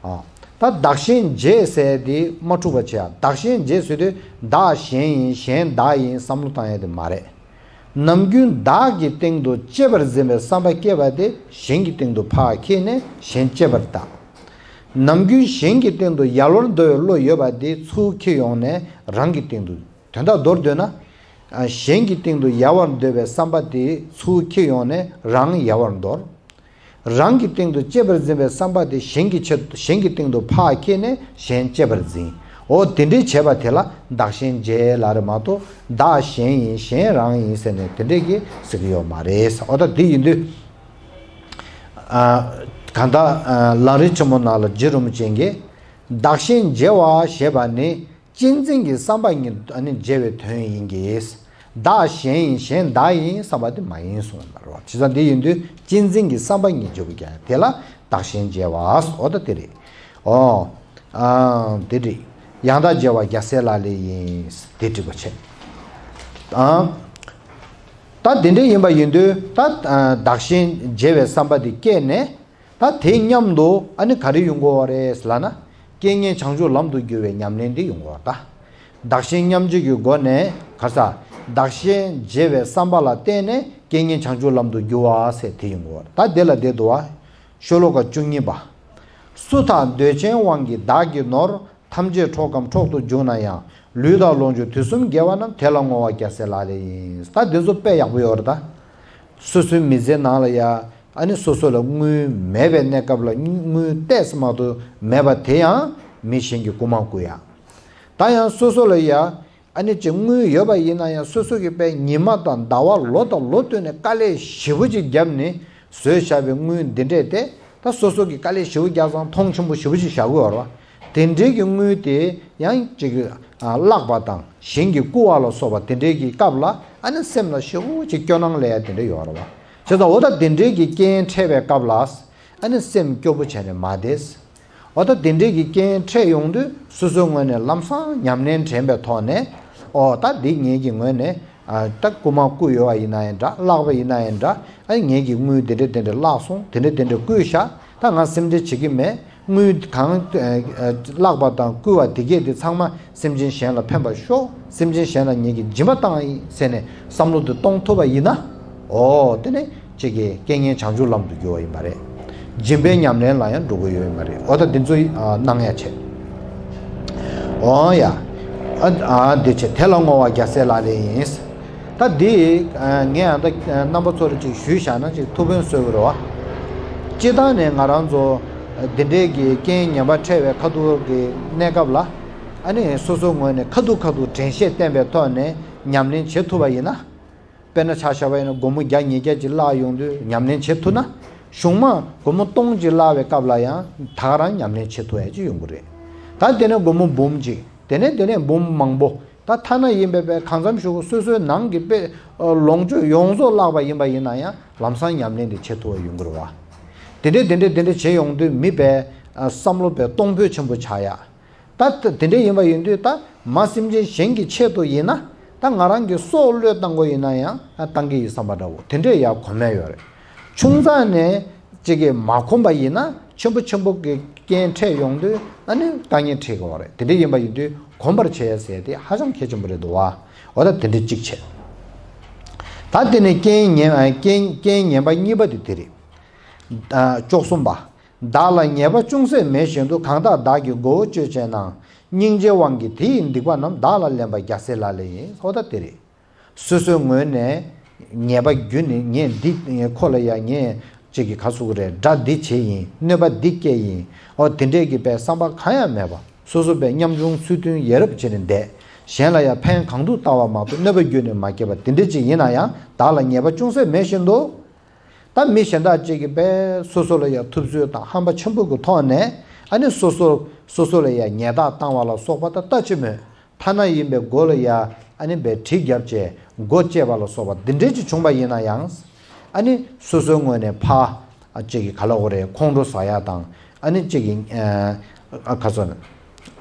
ཨ། ད་བདག་གཞན་བརྗེ་ཟེར་དེ་མ་འཁྲུག་པ་བྱེད་ཡ། བདག་གཞན་བརྗེ་ཟེར་དུས་བདག་གཞན་ཡིན་གཞན་བདག་ཡིན་བསམ་བློ་བཏང་ཡ་དེ་མ་རེད། ནམ་རྒྱུན་བདག་གི་སྟེང་དུ་གཅེས་པར་འཛིན་པའི་བསམ་པ་སྐྱེས་པ་དེ་གཞན་གྱི་སྟེང་དུ་ཕར་འཁྱེར་ནས་གཞན་གཅེས་པར་བལྟ། ནམ་རྒྱུན་གཞན་གྱི་སྟེང་དུ་ཡལ་བར་འདོད་པའི་བློ་ཡོད་པ་དེ་ཚུར་འཁྱེར་ཡོང་ནས་རང་གི་སྟེང་དུ། དོན་དག་མདོར་བསྡུས་ན། ཨ། གཞན་གྱི་སྟེང་དུ་ཡལ་བར་འདོད་པའི་བསམ་པ་དེ་ཚུར་འཁྱེར་ཡོང་ནས་རང་ཡལ་བར་འདོར། རང་གི་སྟེང་དུ་གཅེས་པར་འཛིན་པའི་བསམ་པ་དེ་གཞན་གྱི་ཆེད་དུ་གཞན་གྱི་སྟེང་དུ་ཕར་འཁྱེར་ནས་གཞན་གཅེས་པར་འཛིན། འོ་དེ་འདྲའི་བྱས་པ་དེ་ལ་བདག་གཞན་བརྗེ་ལབ་རེད་མ་གཏོགས་བདག་གཞན་ཡིན་གཞན་རང་ཡིན་ཟེར་ནས་དེ་འདྲས་ཀྱི་ཟེར་གྱི་ཡོད་མ་རེད། འོ་ད་དེ་ཡིན་དུས། ཨ། གང་ལྟར། ཨ། ལམ་རིམ་ཆེན་མོ་ནང་ལ་རྗེ་རིན་པོ་ཆེ་གིས་བདག་གཞན་བརྗེ་བ་ཞེས་པ་ནི། གཅེས་འཛིན་གྱི་བསམ་པ་གཉིས་ཨ་ནི་བརྗེ་བའི་དོན་ཡིན་གྱི། བདག་གཞན་ཡིན་གཞན་བདག་ཡིན་བསམ་པ་དེ་མ་ཡིན་གསུངས་པ་རེད་བ། བྱས་ཙང་འདི་ཡིན་དུས་གཅེས་འཛིན་གྱི་བསམ་པ་གཉིས་བརྗེ་བོ་རྒྱག་དེ་ལ་བདག་གཞན་བརྗེ་བ། འོ་ད་དེ་རེད། ཨོ། ཨ། དེ་རེད། ཡང་དག་བརྗེ་བ་རྒྱལ་སྲས་ལག་ལེན་ཡིན། དེ་འགྲིག་པ་བྱས། ཨ། ད་དེ་འདྲ་ཡིན་པ་ཡིན་དུས་ད། ཨ། བདག་གཞན་བརྗེ་བའི་བསམ་པ་དེ་སྐྱེས་ནས། ད་དེ་མཉམ་དུ་ཨ་ནི་ག་རེ་ཡོང་དགོས་པ་རེད་ལབ་ན། རྐྱེན་ངན་བྱང་ཆུབ་ལམ་དུ་བསྒྱུར་བའི་ཉམས་ལེན་འདི་ཡོང་གི་ཡོད་རེད་ད། བདག་གཞན་མཉམ་བརྗེ་གི་སྒོ་ནས་ག་ས། བདག་གཞན་བརྗེ་བའི་བསམ་པ་ལ་བརྟེན་ནས་རྐྱེན་ངན་བྱང་ཆུབ་ལམ་དུ་བསྒྱུར་བ་ཟེར་དེ་ཡོང་གི་ཡོད་རེད་ད། དེ་ལ་དེ་འདུག་བ། ཤོ་ལོ་ཀ་བཅུ་གཉིས་པ། སུ་དག་འདོད་ཆེན་དབང་གིས་བདག་གི་ནོར། ཐམས་ཅད་འཕྲོག་གམ་འཕྲོག་ཏུ་འཇུག་ན་ཡང་། ལུས་དང་ལོངས་སྤྱོད་དུས་གསུམ་དགེ་བ་རྣམས། དེ་ལ་བསྔོ་བ་རྒྱལ་སྲས་ལག་ལེན་ཡིན། ད་འདི་ཚོ་དཔེ་ཡག་པོ་ཡོད་རེད་ད། སོ་སོའི་མི་ཚེའི་ནང་ལ་ཡ། ཨ་ནི་སོ་སོ་ལ་དངུལ་མེད་པའི་གནས་སྐབས་ལ་དངུལ་ཏོག་ཙམ་མ་གཏོགས་མེད་པ་དེ་ཡང་མི་གཞན་གྱི་རྐུ་མ་རྐུ་ཡ། ད་ཡང་སོ་སོ་ལ་ཡ། ཨ་ནི་ཅིག་དངུལ་ཡོད་པ་ཡིན་ན་ཡང་སོ་སོ་གི་དཔེ་ཉི་མ་དང་ཟླ་བ་ལོ་དང་ལོ་བསྟུད་ནས་དཀའ་ལས་ཞེ་པོ་ཅིག་བརྒྱབ་ནས་བཟོས་བཞག་པའི་དངུལ་འདི་འདྲས་དེ། ད་སོ་སོ་གི་དཀའ་ལས་ཞེ་པོ་རྒྱག་ཙང་མཐོང་ཆེན་པོ་ཞེ་པོ་ཅིག་བཞག་གི་ཡོད་རེད་བ། དེ་འདྲའི་གི་དངུལ་དེ་ཡང་ཅིག་ཨ་བརླག་པ་དང་གཞན་གྱིས་རྐུ་བ་ལ་སོགས་པ་དེ་འདྲའི་གི་སྐབས་ལ་ཨ་ནི་སེམས་ལ་ཞེ་པོ་ཅིག་སྐྱོ་སྣང་སླེབས་ཡ་དེ་འདྲ་ཡོད་རེད་བ། བྱས་ཙང་འོ་ད་དེ་འདྲའི་གི་རྐྱེན་འཕྲད་པའི་སྐབས་ལ་ཨ་ནི་སེམས་སྐྱོ་པོ་བྱས་ནས་མ་བསྡད། འོ་ད་དེ་འདྲའི་གི་རྐྱེན་འཕྲད་ཡོང་དུས་སོ་སོའི་ངོས་ནས་ལམ་སང་ཉམས་ལེན་དྲན་པའི་ཐོག་ནས། འོ་ད་འདི་ངེད་ཀྱི་ངོས་ནས། ཨ་ད་རྐུ་མ་རྐུ་ཡོད་པ་ཡིན་ན་ཡང་འདྲ། བརླག་པ་ཡིན་ན་ཡང་འདྲ། ཨ་ངེད་ཀྱི་དངུལ་དེ་འདྲ་དེ་འདྲ་བརླག་སོང་། དེ་འདྲ་དེ་འདྲ་རྐུས་ཤག་ད་ང་སེམས་ཁྲལ་བྱེད་ཀྱི་མེད། དངུལ་གང་ཨ་བརླག་པ་དང་རྐུ་བ་དེ་གས་དེ་ཚང་མ་སེམས་ཅན་གཞན་ལ་ཕན་པར་ཤོག་སེམས་ཅན་གཞན་ལ་ངེད་ཀྱིས་སྦྱིན་པ་བཏང་བ་ཡིན་ཟེར་ནས་བསམ་བློ་དེ་གཏོང་ཐུབ་པ་ཡིན་ན། འོ་དེ་ནས་ཅིག་གི་རྐྱེན་ངན་བྱང་ཆུབ་ལམ་དུ་འགྱུར་བ་ཡིན་པ་རེད། སྦྱིན་པའི་ཉམས་ལེན་ལ་ཡང་འགྲོ་གི་ཡོད་ཡིན་པ་རེད། འོ་ད་འདི་ཚོ་ཨ་གནང་ཡ་བྱེད། འོ་ཡ། ཨ་ཨ་འདི་བྱེད། དེ་ལ་བསྔོ་བ་རྒྱལ་སྲས་ལག་ལེན་ཡིན། ད་འདི་ཨ་ངས་ཨ་ད་རྣམ་པ་ཚོ་ལ་ཅིག་ཞུས་བཞག་ན་ཅིག་ཐུགས་ཕན་གསོས་ཀྱི་རེད་བ། སྤྱིར་བཏང་ནས་ང་རང་ཚོ་འདི་འདྲའི་གི་རྐྱེན་ངན་པ་འཕྲད་པའི་ཁ་ཐུག་གི་གནས་སྐབས་ལ། ཨ་ནི་སོ་སོའི་ངོས་ནས་ཁ་ཐུག་ཁ་ཐུག་དྲན་ཤེས་བསྟེན་པའི་ཐོག་ནས་ཉམས་ལེན་བྱེད་ཐུབ་པ་ཡིན་ན། དཔེར་ན་ཆ་བཞག་པ་ཡིན་ན་སྒོར་མོ་བརྒྱ་ཉིས་བརྒྱ་ཅིག་བརླག་ཡོང་དུས་ཉམས་ལེན་བྱེད་ཐུབ་ན། གཞུག་མ་སྒོར་མོ་སྟོང་ཅིག་བརླག་པའི་སྐབས་ལ་ཡང་ད་ག་རང་ཉམས་ལེན་བྱེད་ཐུབ་ཡ་ཅིག་ཡོང་གི་རེད། ད་དེ་ནས་སྒོར་མོ་འབུམ་གཅིག་དེ་ནས་དེ་ནས་འབུམ་མང་པོ། ད་ཐ་ན་ཡིན་པའི་པའི་གང་འཚམ་ཞུ་གི་སོ་སོའི་ནང་གི་དཔེ་ལོངས་སྤྱོད་ཡོངས་རྫོགས་བརླག་པ་ཡིན་པ་ཡིན་ན་ཡང་ལམ་སང་ཉམས་ལེན་དེ་བྱེད་ཐུབ་པ་ཡོང་གི་རེད་བ། དེ་འདྲས་དེ་འདྲས་དེ་འདྲས་བྱེད་ཡོང་དུས་མི་པའི་བསམ་བློ་པའི་གཏོང་ཕོད་ཆེན་པོ་ཆགས་ཡ། ད་དེ་འདྲ་ཡིན་པ་ཡིན་དུས་ད་མ་སེམས་ཅན་གཞན་གྱི་ཆེད་དུ་ཡིན་ན། ད་ང་རང་གི་སྲོག་བློས་བཏང་དགོས་ཡིན་ན་ཡང་ཨ་བཏང་གི་ཡིན་བསམ་པ་འདྲ་བོ་དེ་འདྲས་ཡ་གོ་མེད་ཡོད་རེད། ཆུང་ཙག་ནས་ཅིག་གིས་མ་ཁོམ་པ་ཡིན་ན་ཆེན་པོ་ཆེན་པོ་གི་རྐྱེན་འཕྲད་ཡོང་དུས་ཨ་ནི་དཀའ་ངལ་འཕྲད་ཀྱི་ཡོད་རེད། དེ་འདྲ་ཡིན་པ་ཡིན་དུས་གོམས་པར་བྱེད་ཟེར་དེ་ཧ་ཅང་གལ་ཆེན་པོ་རེད་འདུག་བ། འོ་ད་དེ་འདྲ་གཅིག་བྱས། ད་དེ་ནས་རྐྱེན་ངན་རྐྱེན་རྐྱེན་ངན་པ་གཉིས་པ་དེ་དེ་རེད། ཨ་བཅུ་གསུམ་པ། བདག་ལ་ཉེས་པ་ཅུང་ཟད་མེད་བཞིན་དུ། གང་དག་བདག་གི་མགོ་བོ་གཅོད་བྱེད་ན། སྙིང་རྗེའི་དབང་གིས་དེ་ཡི་སྡིག་པ་རྣམས། བདག་ལ་ལེན་པ་རྒྱལ་སྲས་ལག་ལེན་ཡིན། ཨོ་ད་དེ་རེད། སོ་སོའི་ངོས་ནས་ཉེས་པ་བརྒྱུད་ནས་ངས་འདི་ཁོ་ལ་ཡ་ངས་ཅིག་གི་ག་ཟེར་དགོས་རེད། དགྲ་འདི་བྱས་ཡིན། གནོད་པ་འདི་བསྐྱལ་ཡིན། ཨོ་དེ་འདྲས་ཀྱི་པའི་བསམ་པ་གང་ཡང་མེད་པ། སོ་སོ་པའི་ཉམ་ཆུང་ཚུལ་མཐུན་ཡ་རབས་བྱས་ནས་བསྡད། གཞན་ལ་ཡ་ཕན་གང་ཐུབ་བཏང་བ་མ་གཏོགས་གནོད་པ་བརྒྱུད་ནས་མ་བསྐྱལ་བ་དེ་འདྲས་ཅིག་ཡིན་ན་ཡང་བདག་ལ་ཉེས་པ་ཅུང་ཟད་མེད་བཞིན་དུ། ད་མི་གཞན་དག་ཅིག་གིས་དཔེ་སོ་སོ་ལ་ཡ་ཐུབ་ཚོད་དང་ཧམ་པ་ཆེན་པོ་གི་ཐོག་ནས་ཨ་ནི་སོ་སོ་སོ་སོ་ལ་ཡ་ཉེས་རྡུང་བཏང་བ་ལ་སོགས་པ་དང་ལྟ་ཅི་སྨོས། ཐ་ན་ཡིན་པའི་མགོ་ལ་ཡ་ཨ་ནི་དཔེ་གྲི་བརྒྱབ་བྱས་མགོ་བཅད་པ་ལ་སོགས་པ་འདི་འདྲས་ཅིག་བྱུང་པ་ཡིན་ན་ཡང་། ཨ་ནི་སོ་སོའི་ངོས་ནས་ཕར་ཅིག་གི་ག་ལབ་དགོས་རེད། ཁོང་ཁྲོ་ཟ་ཡ་དང་ཨ་ནི་ཅིག་གི་ཨ་ག་ཚོད་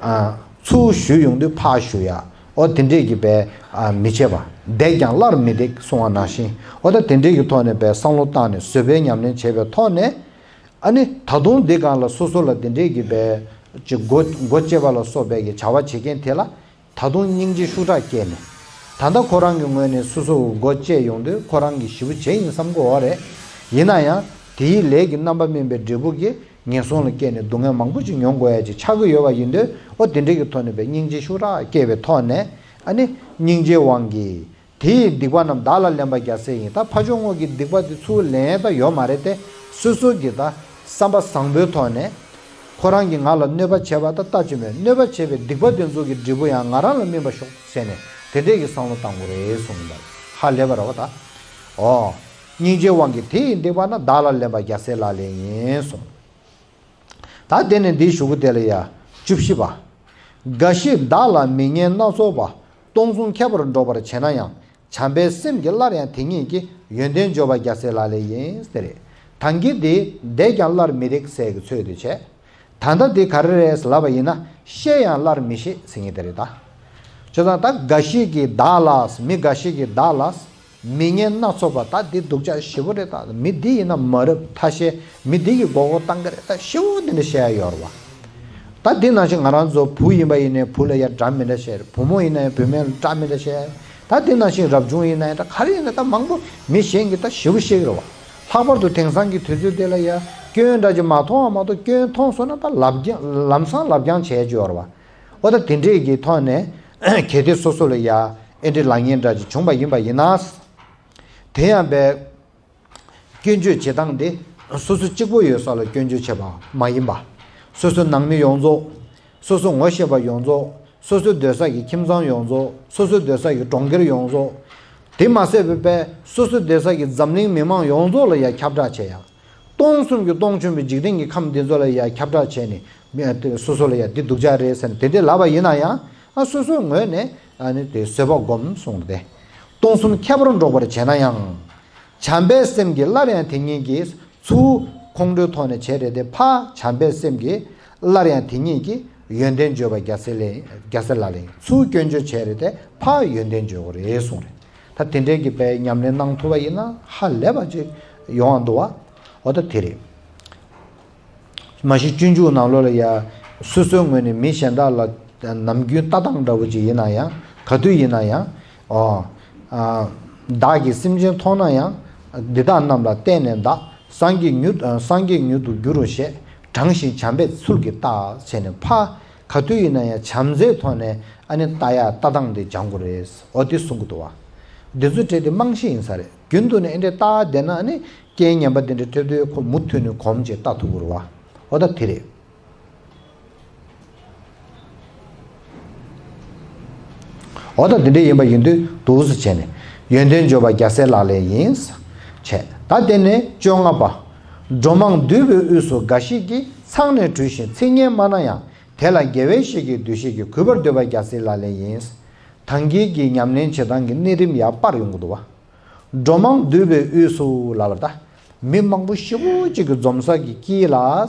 ཨ་ཚུར་གཞུ་ཡོང་དུས་ཕར་གཞུ་ཡ། ཨོ་དེ་འདྲས་ཀྱི་པའི་ཨ་མི་བྱེད་པ། བསྡད་ཀྱང་སླར་མི་བདེ་གསུང་བ་ནང་བཞིན། ཨོ་ད་དེ་འདྲས་ཀྱི་ཐོག་ནས་པའི་བསམ་བློ་བཏང་ནས་བཟོད་པའི་ཉམས་ལེན་བྱས་པའི་ཐོག་ནས། ཨ་ནི་ད་དུང་འདི་སྒང་ལ་སོ་སོ་ལ་དེ་འདྲས་ཀྱི་པའི་ཅིག་མགོ་མགོ་བཅད་པ་ལ་སོགས་པའི་གི་བྱ་བ་བྱེད་མཁན་དེ་ལ་ད་དུང་སྙིང་རྗེ་ཤུགས་དྲག་སྐྱེས་ནས། ད་ལྟ་ཁོ་རང་གི་ངོས་ནས་སོ་སོ་གི་མགོ་བཅད་ཡོང་དུས་ཁོ་རང་གིས་ཞེ་པོ་བྱས་ཡིན་བསམ་གི་ཡོད་རེད། ཡིན་ན་ཡང་དེའི་ལས་ཀྱི་རྣམ་པ་སྨིན་པའི་འབྲས་བུ་གིས་ངན་སོང་ལ་སྐྱེས་ནས་སྡུག་བསྔལ་མང་པོ་ཅིག་མྱོང་དགོས་ཡ་ཅིག་ཆགས་ཀྱི་ཡོད་པ་ཡིན་དུས། ཨོ་དེ་འདྲས་ཀྱི་ཐོག་ནས་པའི་སྙིང་རྗེ་ཤུགས་དྲག་སྐྱེས་པའི་ཐོག་ནས། ཨ་ནི་སྙིང་རྗེའི་དབང་གིས། དེ་ཡི་སྡིག་པ་རྣམས་བདག་ལ་ལེན་པ་རྒྱལ་སྲས་ཡིན། ད་ཕར་ཕྱོགས་ངོས་ཀྱི་སྡིག་པ་དེ་ཚུར་ལེན་ད་ཡོད་མ་རེད་དེ། སོ་སོ་གི་ད་བསམ་པ་བཟང་པོའི་ཐོག་ནས། ཁོ་རང་གིས་ང་ལ་གནོད་པ་བྱས་པ་ད་ལྟ་ཅི་མོད། གནོད་པ་བྱས་པའི་སྡིག་པ་དེ་ཚོ་གི་འབྲས་བུ་ཡང་ང་རང་ལ་སྨིན་པ་ཤོག་ཟེར་ནས་དེ་འདྲས་ཀྱི་བསམ་བློ་བཏང་དགོས་རེད་གསུངས་པ་ཧ་ལས་པ་རེད་བ་ད། ཨོ། སྙིང་རྗེའི་དབང་གིས་དེ་ཡི་སྡིག་པ་རྣམས། བདག་ལ་ལེན་པ་རྒྱལ་སྲས་ལག་ལེན་ཡིན་གསུངས། ད་དེ་ནས་འདིའི་གཞུག་གུ་དེ་ལ་ཡ། བཅུ་བཞི་པ། འགའ་ཞིག་བདག་ལ་མི་ངན་སྣ་ཚོགས་པ། སྟོང་གསུམ་ཁྱབ་པར་སྒྲོག་པར་བྱེད་ན་ཡང་། བྱམས་པའི་སེམས་ཀྱིས་སླར་ཡང་དེ་ཉིད་ཀྱི། ཡོན་ཏན་འབྱོར་པ་རྒྱལ་སྲས་ལག་ལེན་ཡིན་ཟེར་རེད། ད་གིན་དེ་བསྡད་ཀྱང་སླར་མི་བདེ་ཟེར་གི་ཚོད་དུ་བྱས། ད་ལྟ་དེ་ག་རེ་རེད་ལབ་པ་ཡིན་ན་བཤད་ཡང་སླར་མི་ཤེས་ཟེར་མཁན་དེ་རེད་ད། བྱས་ཙང་ད་འགའ་ཞིག་གིས་བདག་ལ། མི་འགའ་ཞིག་གིས་བདག་ལ། མི་ངན་སྣ་ཚོགས་པ། ད་འདི་སྡུག་ཅག་ཞེ་པོ་རེད་ད། མི་འདི་ཡིན་ན་མ་རབས་ཐ་ཤལ། མི་འདི་གིས་མགོ་སྐོར་བཏང་གི་རེད་ད། ཞེ་པོ་འདི་འདྲ་བཤད་ཡ་ཡོད་རེད་བ། ད་དེ་ནང་བཞིན་ང་རང་ཚོ་བུ་ཡིན་པ་ཡིན་ནའི་བུ་ལ་ཡ་འདྲ་མི་འདྲ་བཤད། བུ་མོ་ཡིན་ན་ཡང་བུད་མེད་ལ་འདྲ་མི་འདྲ་བཤད། ད་དེ་ནང་བཞིན་རབ་བྱུང་ཡིན་ན་ཡང་ད་ག་རེ་ཡིན་ན་ད་མང་པོ་མི་གཞན་གྱིས་ད་ཞེ་པོ་བཤད་ཀྱི་རེད་བ། ལྷག་པར་དུ་དེང་སང་གི་དུས་ཚོད་དེ་ལ་ཡ་སྐྱོན་འདྲ་ཅིག་མ་མཐོང་བ་མ་གཏོགས། སྐྱོན་མཐོང་སོང་ན་ད་ལབ་རྒྱང་ལམ་སང་ལབ་རྒྱང་བྱས་ཡོད་རེད་བ། འོ་ད་དེ་འདྲས་ཀྱི་ཐོག་ནས་གལ་ཏེ་སོ་སོ་ལ་ཡ་ཨེ་འདྲས་ལབ་མཁན་འདྲ་ཅིག་བྱུང་པ་ཡིན་པ་ཡིན་ན། དེ་ཡང་པས། སྐྱོན་བརྗོད་བྱེད་སྟངས་དེ་སོ་སོ་གཅིག་པོ་ཡོད་ས་ལ་སྐྱོན་བརྗོད་བྱེད་པ་མ་ཡིན་པ། སོ་སོ་ནང་མི་ཡོངས་རྫོགས། སོ་སོ་ངོ་ཤེས་པ་ཡོངས་རྫོགས། སོ་སོ་སྡོད་ས་ཀྱི་ཁྱིམ་ཚང་ཡོངས་རྫོགས། སོ་སོ་སྡོད་ས་ཀྱི་གྲོང་ཁྱེར་ཡོངས་རྫོགས། དེ་མ་ཟད་པའི་པས་སོ་སོ་སྡོད་ས་ཀྱི་འཛམ་གླིང་མི་མང་ཡོངས་རྫོགས་ལ་ཡ་ཁྱབ་བསྒྲགས་བྱེད་ཡ། སྟོང་གསུམ་གྱི་སྟོང་ཆེན་པོའི་འཇིག་རྟེན་གྱི་ཁམས་འདི་ཚོ་ལ་ཡ་ཁྱབ་བསྒྲགས་བྱས་ནས་མི་སོ་སོ་ལ་ཡ་འདི་སྡུག་ཅག་རེད་ཟེར་ནས་དེ་འདྲས་ལབ་པ་ཡིན་ན་ཡང་། ཨ་སོ་སོའི་ངོས་ནས་ཨ་ནི་དེ་བཟོད་པ་སྒོམ་གསུངས་ཏེ། སྟོང་གསུམ་ཁྱད་པར་འགྲོགས་པར་བྱས་ན་ཡང་། བྱམས་པའི་སེམས་ཀྱིས་སླར་ཡང་དེ་ཉིད་ཀྱི། ཚུར་ཁོང་ཁྲོའི་ཐོག་ནས་བྱས་རེད་དེ། ཕར་བྱམས་པའི་སེམས་ཀྱིས་སླར་ཡང་དེ་ཉིད་ཀྱི་ཡོན་ཏན་བརྗོད་པ་རྒྱལ་སྲས་ལག་ལེན། རྒྱལ་སྲས་ལག་ལེན། ཚུར་སྐྱོན་བརྗོད་བྱས་རེད་དེ། ཕར་ཡོན་ཏན་བརྗོད་དགོས་རེད་གསུངས་རེད། ད་དེ་འདྲའི་གི་པའི་ཉམས་ལེན་གནང་ཐུབ་པ་ཡིན་ན་ཧ་ལས་པ་ཅིག་ཡོང་བ་འདུག་བ། འོ་ད་དེ་རེད། མ་གཞི་སྤྱོད་འཇུག་ནང་ལོགས་ལ་ཡ། སོ་སོའི་ངོས་ནས་མི་གཞན་དག་ལ་ནམ་རྒྱུན་ལྟ་སྟངས་འདྲ་བོ་ཅིག་ཡིན་ན་ཡང་། ག་དུས་ཡིན་ན་ཡང་། ཨོ། ཨ། བདག་གིས་སེམས་ཅན་མཐོང་ན་ཡང་། འདི་དག་རྣམས་ལ་བརྟེན་ནས་བདག། སངས་རྒྱས་མྱུར། སངས་རྒྱས་མྱུར་དུ་འགྱུར་རོ་ཞེས། དྲང་ཞིང་བྱམས་པའི་ཚུལ་གྱིས་བལྟ་བྱས་ནས་ཕར། ག་དུས་ཡིན་ན་ཡང་བྱམས་བརྩེའི་ཐོག་ནས་ཨ་ནི་ལྟ་ཡ་ལྟ་སྟངས་དེ་སྦྱང་དགོས་རེད། འོ་དེ་གསུང་གི་འདུག་བ། འདི་ཚོ་གྲས་དེ་རྨང་གཞི་ཡིན་ས་རེད། རྒྱུན་དུ་ནས་ཨེ་འདྲས་ལྟ་བསྡད་ན་ཨ་ནི། རྐྱེན་ངན་པ་དེ་འདྲ་འཕྲད་དུས་ཁོ་མུ་མཐུད་ནས་གོམས་བྱས་ལྟ་ཐུབ་དགོས་རེད་བ། འོ་ད་དེ་རེད། འོ་ད་དེ་འདྲ་ཡིན་པ་ཡིན་དུས་འདུག་སེ་བྱས་ནས་ཡོན་ཏན་བརྗོད་པ་རྒྱལ་སྲས་ལག་ལེན་ཡིན། བྱས། ད་དེ་ནས་བཅོ་ལྔ་པ། འགྲོ་མང་འདུས་པའི་དབུས་སུ་འགའ་ཞིག་གིས། ཚངས་ནས་བྲོས་ཤིང་ཚིག་ངན་སྨྲ་ན་ཡང་། དེ་ལ་དགེ་བའི་བཤེས་ཀྱི་འདུ་ཤེས་ཀྱིས། གུས་པར་འདུད་པ་རྒྱལ་སྲས་ལག་ལེན་ཡིན། ད་གིན་གྱི་ཉམས་ལེན་བྱེད་སྟངས་ཀྱི་གནས་རིམ་ཡར་སྤར་ཡོང་གི་འདུག་བ། འགྲོ་མང་འདུས་པའི་དབུས་སུ་ལབ་པ་ད། མི་མང་པོ་ཞེ་པོ་ཅིག་གི་འཛོམས་ས་གི་དཀྱིལ་ལ།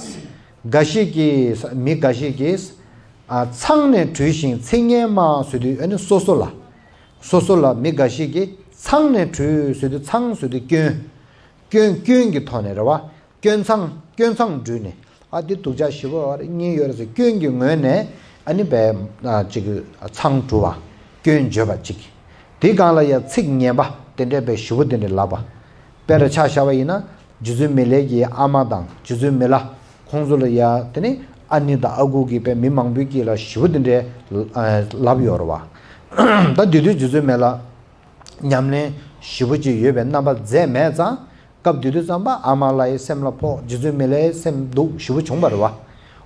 འགའ་ཞིག་གིས། མི་འགའ་ཞིག་གིས། ཨ། ཚངས་ནས་བྲོས་ཤིང་ཚིག་ངན་སྨྲ་ཟེར་དུས་ཨ་ནི་སོ་སོ་ལ། སོ་སོ་ལ་མི་འགའ་ཞིག་གིས་ཚངས་ནས་བྲོས་ཟེར་དུས། ཚངས་ཟེར་དུས་སྐྱོན། སྐྱོན། སྐྱོན་གྱི་ཐོག་ནས་རེད་བ། སྐྱོན་མཚང་། སྐྱོན་མཚང་འབྲུས་ནས། ཨ། འདི་སྡུག་ཅག་ཞེ་པོ་རེད། གཉིས་ཡོད་རེད་ཟེར། སྐྱོན་གྱི་ངོས་ནས་ཨ་ནི་བས། ཨ། ཅིག་མཚང་འབྲུ་བ། སྐྱོན་བརྗོད་པ་ཅིག། དེའི་སྒང་ལ་ཡང་ཚིག་ངན་པ་དེ་འདྲས་བས་ཞེ་པོ་དེ་འདྲས་ལབ་པ། དཔེར་ཆ་བཞག་པ་ཡིན་ན། རྗེ་བཙུན་མི་ལའི་གི་ཨ་མ་དང་རྗེ་བཙུན་མི་ལ། ཁོང་ཚོ་ལ་ཡ་དེ་ནི་ཨ་ནེ་དང་ཨ་ཁུ་གིས་བས་མི་མང་པོའི་དཀྱིལ་ལ་ཞེ་པོ་དེ་འདྲས་ལབ་ཡོད་རེད་བ། ད་དེ་དུས་རྗེ་བཙུན་མི་ལ། ཉམས་ལེན་ཞེ་པོ་ཅིག་ཡོད་པའི་རྣམ་པ་མཛད་མེད་ཙང་། སྐབས་དེ་དུས་ཙམ་པ་ཨ་མ་ལའི་སེམས་ལ་ཕོག། རྗེ་བཙུན་མི་ལའི་སེམས་སྡུག་ཞེ་པོ་བྱུང་བ་རེད་བ།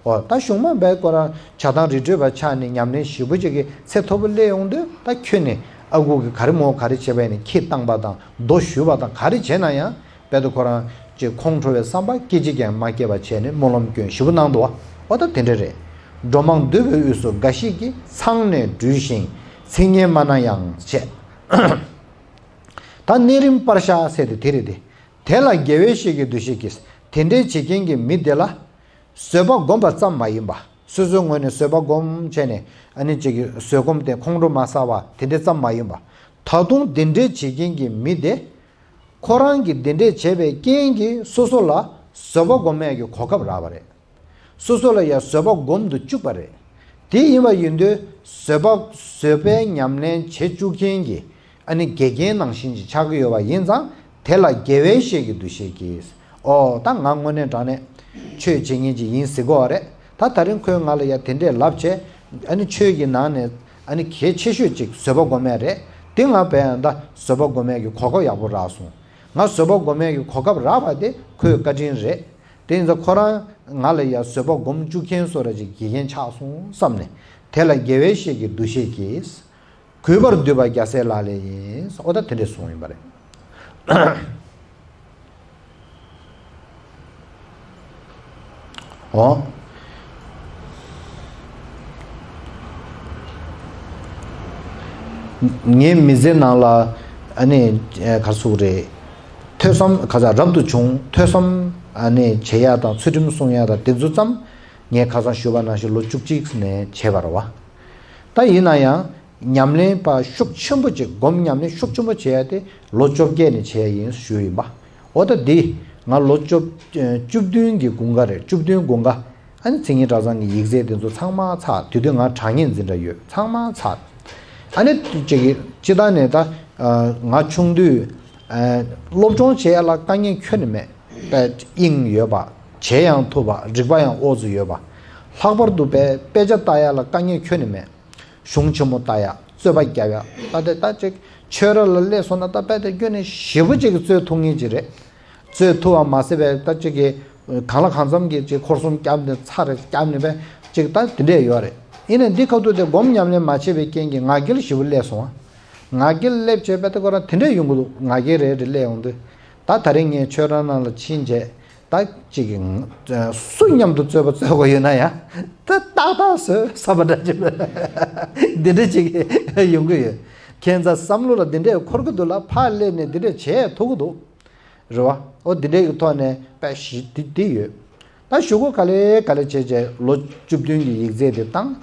འོ་ད་གཞུང་མ་བས་ཁོ་རང་བྱ་བཏང་རི་ཁྲོད་པ་ཆགས་ནས་ཉམས་ལེན་ཞེ་པོ་ཅིག་གི་ཚད་མཐོ་པོ་སླེབས་ཡོང་དུས། ད་ཁྱོད་ནི་ཨ་ཁུ་གིས་ག་རེ་མོ་ག་རེ་བྱས་པ་ཡིན་ནའི་ཁྱི་བཏང་པ་དང་རྡོ་གཞུས་པ་དང་ག་རེ་བྱས་ན་ཡང་། དཔེ་ད་ཁོ་རང་ཅིག་ཁོང་ཁྲོ་བའི་བསམ་པ་སྐད་ཅིག་ཀྱང་མ་སྐྱེས་པ་བྱས་ནས་སྨོན་ལམ་སྐྱོན་ཞེ་པོ་གནང་འདུག་བ། འོ་ད་དེ་འདྲ་རེད། འགྲོ་མང་འདུས་པའི་དབུས་སུ་འགའ་ཞིག་གིས། ཚངས་ནས་བྲོས་ཤིང་ཚིག་ངན་སྨྲ་ན་ཡང་བྱས། ད་གནས་རིམ་སྤར་བཞག་ཟེར་དེ་དེ་རེད་དེ། དེ་ལ་དགེ་བའི་བཤེས་ཀྱི་འདུ་ཤེས་ཀྱིས། དེ་འདྲའི་བྱེད་མཁན་གྱི་མི་དེ་ལ། བཟོད་པ་བསྒོམ་པ་ཙམ་མ་ཡིན་པ། སོ་སོའི་ངོས་ནས་བཟོད་པ་བསྒོམ་བྱས་ནས་ཨ་ནི་ཅིག་གི་བཟོད་སྒོམ་དེ་ཁོང་ཁྲོ་མ་ཟ་བ་དེ་འདྲ་ཙམ་མ་ཡིན་པ། ད་དུང་དེ་འདྲའི་བྱེད་མཁན་གྱི་མི་དེ། ཁོ་རང་གིས་དེ་འདྲས་བྱས་པའི་རྐྱེན་གྱིས་སོ་སོ་ལ་བཟོད་པ་སྒོམ་ཡས་ཀྱི་གོ་སྐབས་རག་པ་རེད། སོ་སོ་ལ་ཡང་བཟོད་པ་སྒོམ་དུ་བཅུག་པ་རེད། དེ་ཡིན་པ་ཡིན་དུས་བཟོད་པ། བཟོད་པའི་ཉམས་ལེན་བྱེད་བཅུག་མཁན་གྱི་ཨ་ནི་དགེ་རྒན་ནང་བཞིན་ཅིག་ཆགས་ཀྱི་ཡོད་པ་ཡིན་ཙང་། དེ་ལ་དགེ་བའི་བཤེས་ཀྱི་འདུ་ཤེས་ཀྱིས། ཨོ་ད་ང་དངོས་གནས་དྲང་གནས་ཆོས་བྱེད་མཁན་ཅིག་ཡིན་ཟེར་གྱི་ཡོད་རེད། ད་ད་རིང་ཁོས་ང་ལ་ཡ་དེ་འདྲས་ལབ་བྱས། ཨ་ནི་ཆོས་ཀྱི་ནང་ནས་ཨ་ནི་གལ་ཆེ་ཤོས་ཅིག་བཟོད་པ་སྒོམ་ཡས་རེད། དེ་ང་བས་ཡང་ད་བཟོད་པ་སྒོམ་ཡས་ཀྱི་གོ་སྐབས་ཡག་པོ་རག་སོང་། ང་བཟོད་པ་སྒོམ་ཡས་ཀྱི་གོ་སྐབས་རག་པ་དེ་ཁོའི་བཀའ་དྲིན་རེད། དེ་ཡིན་ཙང་ཁོ་རང་ང་ལ་ཡ་བཟོད་པ་སྒོམ་བཅུག་མཁན་བཟོ་འདྲ་ཅིག་དགེ་རྒན་ཆགས་སོང་བསམ་ནས། དེ་ལ་དགེ་བའི་བཤེས་ཀྱི་འདུ་ཤེས་ཀྱིས། གུས་པར་འདུད་པ་རྒྱལ་སྲས་ལག་ལེན་ཡིན། ཨོ་ད་དེ་འདྲས་གསུངས་ཡིན་པ་རེད། འོ། ངའི་མི་ཚེ་ནང་ལ་ཨ་ནི་ག་རེ་ཟེར་དགོས་རེད། ཐོས་བསམ་ཁ་སང་རབ་ཏུ་བྱུང་ཐོས་བསམ་ཨ་ནི་བྱེད་ཡ་དང་ཚུལ་ཁྲིམས་སྲུང་ཡ་དང་དེ་ཚོ་ཙམ། ངས་ཁ་སང་ཞུས་པ་ནང་བཞིན་ལོ་བཅུ་གཅིག་ནས་བྱས་པ་རེད་བ། ད་ཡིན་ན་ཡང་། ཉམས་ལེན་པ་ཤུགས་ཆེན་པོ་ཅིག་སྒོམ་ཉམས་ལེན་ཤུགས་ཆེན་པོ་བྱེད་ཡ་དེ་ལོ་བཅོ་བརྒྱད་ནས་བྱེད་ཡ་ཡིན་ཞུས་ཡིན་པ། འོ་ད་འདི་ང་ལོ་བཅོ་བཅུ་བདུན་གྱི་དགུན་ཁ་རེད། བཅུ་བདུན་དགུན་ཁ་ ཨ་ནི་མཚན་ཉིད་གྲྭ་ཚང་གི་ཡིག་ཚད་དེ་ཚོ་ཚང་མ་ཚར། དེ་དུས་ང་དྲ་བརྙན་འཛིན་གྲྭ་ཡོད། ཚང་མ་ཚར། ཨ་ནི་ཅིག་གི་སྤྱི་བཏང་ནས་ད་ང་ཆུང་དུས་སློབ་སྦྱོང་བྱེད་ཡ་ལ་དཀའ་ངལ་ཁྱོན་ནས་མེད། དཔེ་དབྱིངས་ཡོད་པ། བྱེད་ཡང་ཐུབ་པ། རིག་པ་ཡང་ཨོ་ཙི་ཡོད་པ། ལྷག་པར་དུ་དཔེ་དཔེ་ཆ་ལྟ་ཡ་ལ་དཀའ་ངལ་ཁྱོན་ནས་མེད། གཞུང་ཆེན་མོ་ལྟ་ཡ། རྩོད་པ་རྒྱབ་ཡ། ད་དེ་ད་ཅིག་ཆོས་ར་ལ་སླེབས་སོང་ན་ད་དཔེ་དེ་སྐྱོན་ནས་ཞེ་པོ་ཅིག་རྩོད་ཐུབ་ངེས་ཅིག་རེད། རྩོད་ཐུབ་པ་མ་ཟད་པའི་ད་ཅིག་གི་གང་ལ་གང་འཚམ་གྱི་ཅིག་འཁོར་གསུམ་བརྒྱབ་ནས་ཚར་རེ་བརྒྱབ་ནས་པས་ཅིག་ད་དེ་འདྲས་ཡོད་རེད། ཡིན་ནའི་འདི་ཁ་ཐུག་དེ་སྒོམ་ཉམས་ལེན་མ་བྱས་པའི་རྐྱེན་གྱིས་ང་རྒྱལ་ཞེ་པོ་སླེབས་སོང་ང་། ང་རྒྱལ་སླེབས་བྱས་པས་ད་ཁོ་རང་དེ་འདྲས་ཡོང་གི་འདུག་ང་རྒྱལ་རེད་རེད་སླེབས་ཡོང་དུས། ད་ད་རིང་ངས་ཆོས་ར་ནང་ལ་ཕྱིན་བྱས། ད་ཅིག་གི་སུ་མཉམ་དུ་རྩོད་པ་རྩོད་དགོས་ཡོད་ན་ཡང་ད་ཏག་ཏག་བཟོས་བསམ་པ་འདྲ་ཅིག་འདི་འདྲ་ཅིག་ཡོང་གི་ཡོད། ཁྱེད་ཚ་བསམ་བློ་ལ་འདི་འདྲས་འཁོར་གི་འདུག་ལ་ཕར་སླེབས་ནས་འདི་འདྲས་བྱས་ཐུབ་གི་འདུག་རེད་བ། ཨོ་འདི་འདྲས་ཀྱི་ཐོག་ནས་དཔེ་ཞིག་འདི་འདི་ཡོད། ད་ཞུ་སྒོ་ག་ལེ་ག་ལེ་བྱས་བྱས་ལོ་བཅུ་བདུན་གྱི་ཡིག་ཚད་དེ་བཏང་།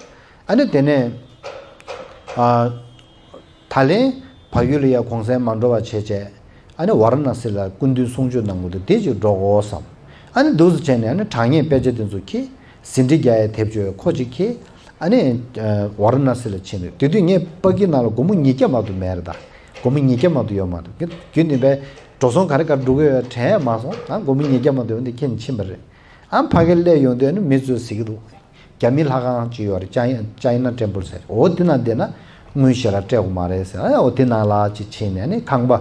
ཨ་ནི་དེ་ནས་ཨ། ད་ལན་བལ་ཡུལ་ལ་ཡ་གུང་སེང་མ་འགྲོ་བ་བྱས་བྱས། ཨ་ནི་ཝཱ་ར་ཎ་སི་ལ་སྐུ་མདུན་གསུང་ཆོས་གནང་གི་འདུག་དེ་ཅིག་འགྲོ་དགོས་བསམ། ཨ་ནི་འདུག་སེ་བྱས་ནས་ཨ་ནི་དྲ་བརྙན་དཔེ་ཆ་དེ་ཚོ་ཁྱེར། ཟིན་བྲིས་རྒྱག་ཡའི་དེབ་ཅིག་ཡོད་ཁོ་ཅིག་ཁྱེར། ཨ་ནི་ཝཱ་ར་ཎ་སི་ལ་ཕྱིན་འདུག་དེ་དུས་ངས་པ་ཀི་ནང་ལ་སྒོར་མོ་ཉིས་བརྒྱ་མ་གཏོགས་མེད་རེད་ད། སྒོར་མོ་ཉིས་བརྒྱ་མ་གཏོགས་ཡོད་མ་འདུག་རྒྱུན་ནས་པས་འགྲོ་སོང་ག་རེ་ག་རེ་འགྲོ་གི་ཡོད་དྲན་ཡ་མ་སོང་། ཨ་སྒོར་མོ་ཉིས་བརྒྱ་མ་གཏོགས་ཡོད་འདི་ཁྱེར་ནས་ཕྱིན་པ་རེད། ཨ་ཕ་གི་སླེབས་ཡོང་དུས་ཨ་ནི་མི་ཚོས་ཟེར་གི་འདུག་རྒྱ་མི་ལྷ་ཁང་ཅིག་ཡོད་རེད། ཅའི་ཅའི་ན་ཊེམ་པལ་ཟེར། འོ་དེ་ན་བསྡད་ན་དངུལ་ཞེ་དྲག་སྤྲད་དགོས་མ་རེད་ཟེར། ཨ་འོ་དེ་ནང་ལ་ཅིག་ཕྱིན་ནས་ནི་ཁང་པ་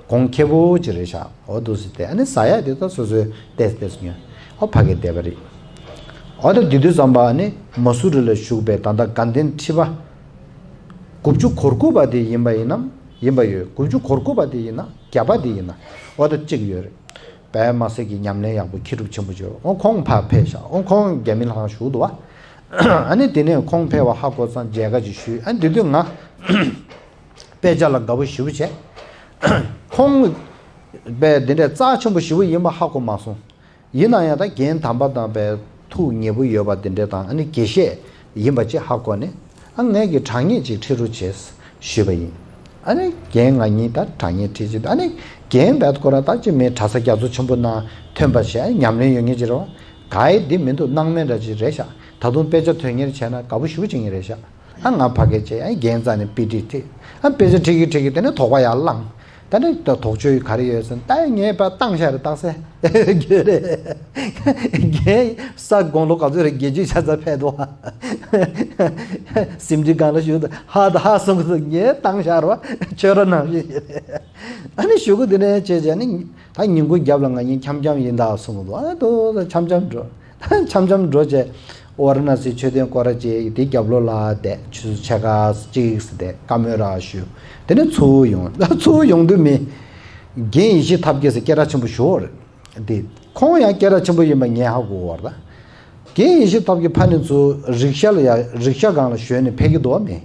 གོང་ཁེ་པོ་ཅིག་རེད་ཤག་འོ་འདུག་སེ་བསྡད། ཨ་ནི་ཟ་ཡ་དེ་ད་སོ་སོའི་ཏེས་ཏེས་ཉོས། འོ་ཕ་གིར་བསྡད་པ་རེད། འོ་ད་དེ་དུས་ཙམ་པ་ནི་མ་སུ་རི་ལ་བཞུགས་པའི་ད་ལྟ་དགའ་ལྡན་ཁྲི་པ་དགུ་བཅུ་གོ་དགུ་པ་དེ་ཡིན་པ་ཡིན་ནམ། ཡིན་པ་ཡོད། དགུ་བཅུ་གོ་དགུ་པ་དེ་ཡིན་ན་བརྒྱད་པ་དེ་ཡིན་ན་འོ་ད་གཅིག་ཡོད་རེད། པད་མ་སེར་གྱི་ཉམས་ལེན་ཡག་པོ་མཁས་གྲུབ་ཆེན་པོ་བྱོས། ཨོ་ཁོང་ཕར་ཕེབས་ཤག་ཨོ་ཁོང་རྒྱ་མི་ལྷ་ཁང་བཞུགས་འདུག་བ། ཨ་ནི་དེ་ནས་ཁོང་ཕེབས་པ་ཧ་གོ་ཙང་མཇལ་ཁ་ཅིག་ཞུས། ཨ་ནི་དེ་དུས་ང་དཔེ་ཆ་ལ་དགའ་པོ་ཞེ་པོ་བྱས། ཁོང་པས་འདི་འདྲའི་རྩ་ཆེན་པོ་ཞེ་པོ་ཡིན་པ་ཧ་གོ་མ་སོང་། ཡིན་ན་ཡང་ད་རྒན་དམ་པ་དང་པའི་ཐུགས་མཉེས་པོ་ཡོད་པ་འདི་འདྲ་དང་ཨ་ནི་དགེ་བཤེས་ཡིན་པ་ཅིག་ཧ་གོ་ནས། ཨ་ངས་ཀྱི་དྲ་བརྙན་ཅིག་ཁྲིད་རོགས་བྱས་ཞུས་པ་ཡིན། ཨ་ནི་རྒན་ང་གཉིས་ད་དྲ་བརྙན་ཁྲིད་ཅིག་ཨ་ནི་རྒན་བས་ཁོ་རང་ད་ཅི་མིན་གྲྭ་ས་རྒྱ་མཚོ་ཆེན་པོ་ནང་ཐོན་པ་བྱས་ཉམས་ལེན་ཡོད་ངེས་ཅིག་རེད་བ། ག་ཡི་འདི་མི་འདུག་སྣང་མེད་འདྲ་ཅིག་རེད་ཤག་ད་དུང་དཔེ་ཆ་དོན་གཉེར་བྱས་ན་དགའ་པོ་ཞེ་པོ་ཅིག་ཡིན་རེད་ཤག་ཨ་ང་ཕ་གིར་བྱས་ཨ་རྒན་རྩ་ནས་དཔེ་ཁྲིད་ཁྲིད། ཨ་དཔེ་ཆ་ཁྲིད་ཀྱི་ཁྲིད་ཀྱི་དེ་ནས་དོགས་པ་ཡར་ལངས། ད་ནི་ད་དོགས་གཅོད་ག་རེ་ཡོད་ཟེར་ན་ད་ངས་ཕར་བཏང་ཤག་རེད་བཏང་སེ། རྒན་ས་དགུང་ལོ་ག་ཚོད་རེད། བརྒྱད་ཅུ་ཆ་ཚང་ཕེབས་འདུག་ཟིན་བྲིས་སྒང་ལ་བཞུགས་འདུག་ཧ་ད་ཧ་གསུང་གི་འདུག་ངས་བཏང་ཤག་རེད་བ། ཁྱོད་རང་ནང་བཞིན་ཞིག་རེད། ཨ་ནི་གཞུག་གུ་དེ་ནས་བྱས་བྱས་ནི་ད་ཉིན་གུང་རྒྱབ་ལ་ང་གཉིས་འཆམ་འཆམ་ཡིན་ད་གསུང་གི་འདུག་ཨ་ནི་དུ་འཆམ་འཆམ་འགྲོ། འཆམ་འཆམ་འགྲོ་བྱས། ཝཱ་ར་ཎ་སིའི་མཆོད་རྟེན་སྐོར་ར་བྱས་དེ་རྒྱབ་ལོགས་ལ་བསྡད། ཆུ་ཚོད་ཕྱེད་ཀ་གཅིག་ཙམ་བསྡད། བཀའ་མོལ་ར་ཞུས། དེ་ནས་ཚུར་ཡོང་། ཚུར་ཡོང་དུས་མི་རྒན་ཡེ་ཤེས་ཐབས་མཁས་ཟེར་སྐད་གྲགས་ཆེན་པོ་ཞིག་ཡོད་རེད། དེ་ཁོང་ཡང་སྐད་གྲགས་ཆེན་པོ་ཡིན་པ་ངས་ཧ་གོ་བ་རེད། རྒན་ཡེ་ཤེས་ཐབས་མཁས་ཕ་ནས་ཚུར་རིག་ཤ་ལ་ཡ་རིག་ཤ་སྒང་ལ་ཞོན་ནས་ཕེབས་ཀྱི་འདུག་བ་མི།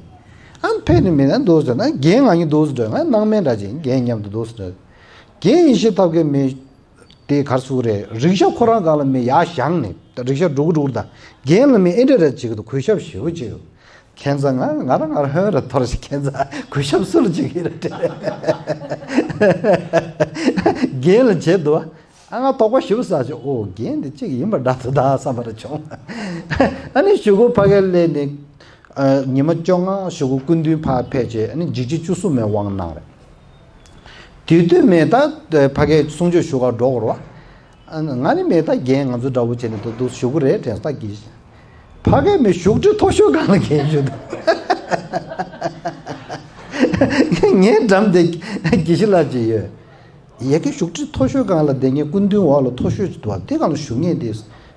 ཨ་ཕེབས་ནས་མི་ན་འདུག་ཟེར་ན་རྒན་ང་གཉིས་འདུག་ཟེར་འགྲོ། ང་སྣང་མེད་འདྲ་ཅིག་རྒན་མཉམ་དུ་འདུག་ཟེར་འགྲོ། རྒན་ཡེ་ཤེས་ཐབས་མཁས་མི། དེ་གར་སུ་རེད། རིག་ཤ་ཁོ་རང་སྒང་ལ་མི་ཡར་བཞེངས་ནས་རིག་ཤ་འགྲོ་གི་འགྲོ་གི་དང་། རྒན་ལ་མི་ཨེ་འདྲ་རེད་བྱེད་ཀྱི་འདུག་གུས་ཞབས་ཞེ་པོ་བྱེད་ཀྱི་འདུག་ཁྱེད་ཚོ་ང་ང་རང་ང་རང་ཧོན་ར་ཐོར་ཞིག་ཁྱེད་ཚོ་གུས་ཞབས་སུ་ལ་བྱེད་ཀྱི་རེད་དྲན། རྒན་ལ་བྱེད་འདུག་ཨ་ང་དོགས་པ་ཞེ་པོ་ཟ་བྱུང་། ཨོ་རྒན་འདི་གཅིག་ཡིན་པ་འདྲ་ཐུ་ད་བསམ་པ་ར་བྱུང་། ཨ་ནི་གཞུག་གུ་ཕ་གིར་སླེབས་ནས། ཉི་མ་བཅོ་ལྔ་གཞུག་གུ་སྐུ་མདུན་ཕར་ཕེབས་བྱས་ཨ་ནི་འཇིགས་བྱེད་བཅུ་གསུམ་མའི་དབང་གནང་རེད། དེ་དུས་མེད་ད་ཕ་གིའི་གསུང་ཆོས་ཞུ་གར་འགྲོ་དགོས་རེད་བ། ང་ནི་མེད་ད་རྒན་ང་ཚོ་འདྲ་བོ་བྱས་ནས་ད་འདུག་ཞུ་གི་རེད་དྲན་ས་གི། ཕ་གིའི་མི་བཞུགས་ཁྲི་མཐོ་ཤོས་སྒང་ལ་རྒན་བཞུགས་འདུག་ངའི་འགྲམ་དེ་དགེ་བཤེས་ལགས་ཅིག་ཡོད། ཡ་གི་བཞུགས་ཁྲི་མཐོ་ཤོས་སྒང་ལ་བསྡད་མཁན་སྐུ་མདུན་འོག་ལ་མཐོ་ཤོས་ཅིག་འདུག་བ། དེ་སྒང་ལ་བཞུགས་མཁན་དེ་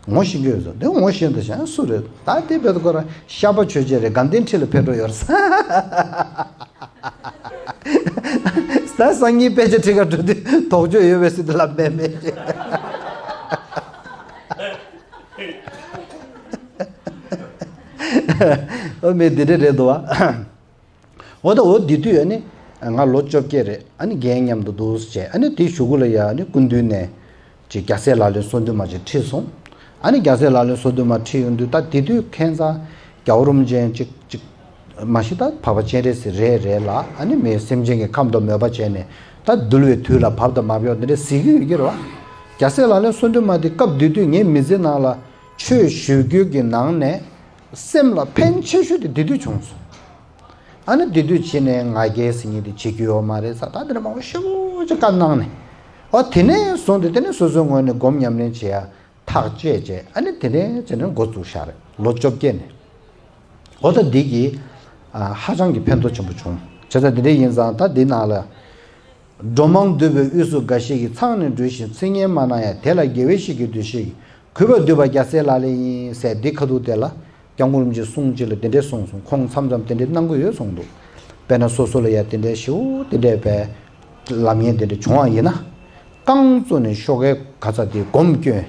ངོ་ཤེས་ཀྱི་ཡོད་ཟེར། དེ་ངོ་ཤེས་འདུག་ཞེ་ན་སུ་རེད། ད་དེ་བས་ཁོ་རང་ཤ་པ་ཆོས་རྒྱལ་རེད། དགའ་ལྡན་ཁྲི་ལ་ཕེབས་འགྲོ་ཡོད་རེད། ད་སང་ཉིན་དཔེ་ཆ་ཁྲིད་ག་འགྲོ་དུས་དོགས་གཅོད་ཡོད་པའི་སྲིད་དུ་ལབ་མེད་མེད་ཅེས། ཨོ་མེད་འདི་འདྲ་རེད་འདུག་བ། འོ་ད་འོ་འདི་དུས་ཨ་ནི་ང་ལོ་བཅོ་བརྒྱད་རེད། ཨ་ནི་རྒན་མཉམ་དུ་འདུག་བྱས། ཨ་ནི་དེའི་གཞུག་གུ་ལ་ཡ་ཨ་ནི་སྐུ་མདུན་ནས་ཅིག་རྒྱལ་སྲས་ལག་ལེན་སོ་བདུན་མ་ཅིག་ཁྲིད་སོང་། ཨ་ནི་རྒྱལ་སྲས་ལག་ལེན་སོ་བདུན་མ་ཁྲིད་ཡོང་དུས་ད་དེ་དུས་ཁྱེད་ཚོ་རྒྱལ་བ་རིན་པོ་ཆེ་ཅིག་ཅིག་མ་གཞི་ད་འཕགས་པ་སྤྱན་རས་ཟེར་རེད་རེད་ལ། ཨ་ནི་མི་སེམས་ཅན་གྱི་ཁམས་དང་མོས་པ་བྱས་ནས་ད་འདུལ་བའི་དུས་ལ་བབ་དང་མ་བབ་འདི་འདྲ་ཟེར་གྱི་ཡོད་ཀྱི་རེད་བ། རྒྱལ་སྲས་ལག་ལེན་སོ་བདུན་མ་དེ་སྐབས་དེ་དུས་ངའི་མི་ཚེ་ནང་ལ། ཆོས་ཞུ་རྒྱུ་གི་ནང་ནས་སེམས་ལ་ཕན་ཆེ་ཤོས་དེ་དེ་དུས་བྱུང་སོང་། ཨ་ནི་དེ་དུས་ཕྱི་ནས་ང་རྒྱལ་ཟེར་མཁན་དེ་བྱེད་རྒྱུ་ཡོད་མ་རེད་ཟེར། ད་དེ་འདྲ་མང་པོ་ཞེ་པོ་ཅིག་བཀའ་གནང་ནས། ཨོ་དེ་ནས་བཟུང་སྟེ་དེ་ནས་སོ་སོའི་ངོས་ནས་སྒོམ་ཉམས་ལེན་བྱེད་ཡ་ཐག་བཅད་བྱས། ཨ་ནི་དེ་ནས་བྱས་ནས་འགོ་བཙུགས་བཞག་རེད། ལོ་བཅོ་བརྒྱད་ནས། ཨོ་ད་འདི་གི་ཨ་ཧ་ཅང་གི་ཕན་ཐོགས་ཆེན་པོ་བྱུང་། བྱས་ཙང་དེ་འདྲ་ཡིན་ཙང་ད་འདི་ནང་ལ། འགྲོ་མང་འདུས་པའི་དབུས་སུ་འགའ་ཞིག་གིས། མཚང་ནས་འབྲུ་བཞིན་ཚིག་ངན་སྨྲ་ན་ཡང་། དེ་ལ་དགེ་བའི་བཤེས་ཀྱི་འདུ་ཤེས་ཀྱིས། གུས་པས་འདུད་པ་རྒྱལ་སྲས་ལག་ལེན་ཡིན་ཟེར། འདི་ཁ་ཐུག་དེ་ལ་སྐྱབས་མགོན་རིན་པོ་ཆེའི་གསུང་གཅིག་ལ་དེ་འདྲས་གསུངས་སོང་། ཁོང་མཚམས་མཚམས་དེ་འདྲས་གནང་གི་ཡོད་གསུངས་འདུག་དཔེར་ན་སོ་སོ་ལ་ཡ་དེ་འདྲས་ཞེ་པོ་དེ་འདྲས་པའི་ལམ་ངན་དེ་འདྲས་བྱུང་བ་ཡིན་ན། རྐང་བཙུགས་ནས་ཤོག་ཁའི་ག་ཚ་དེ་སྒོམ་སྐྱོན།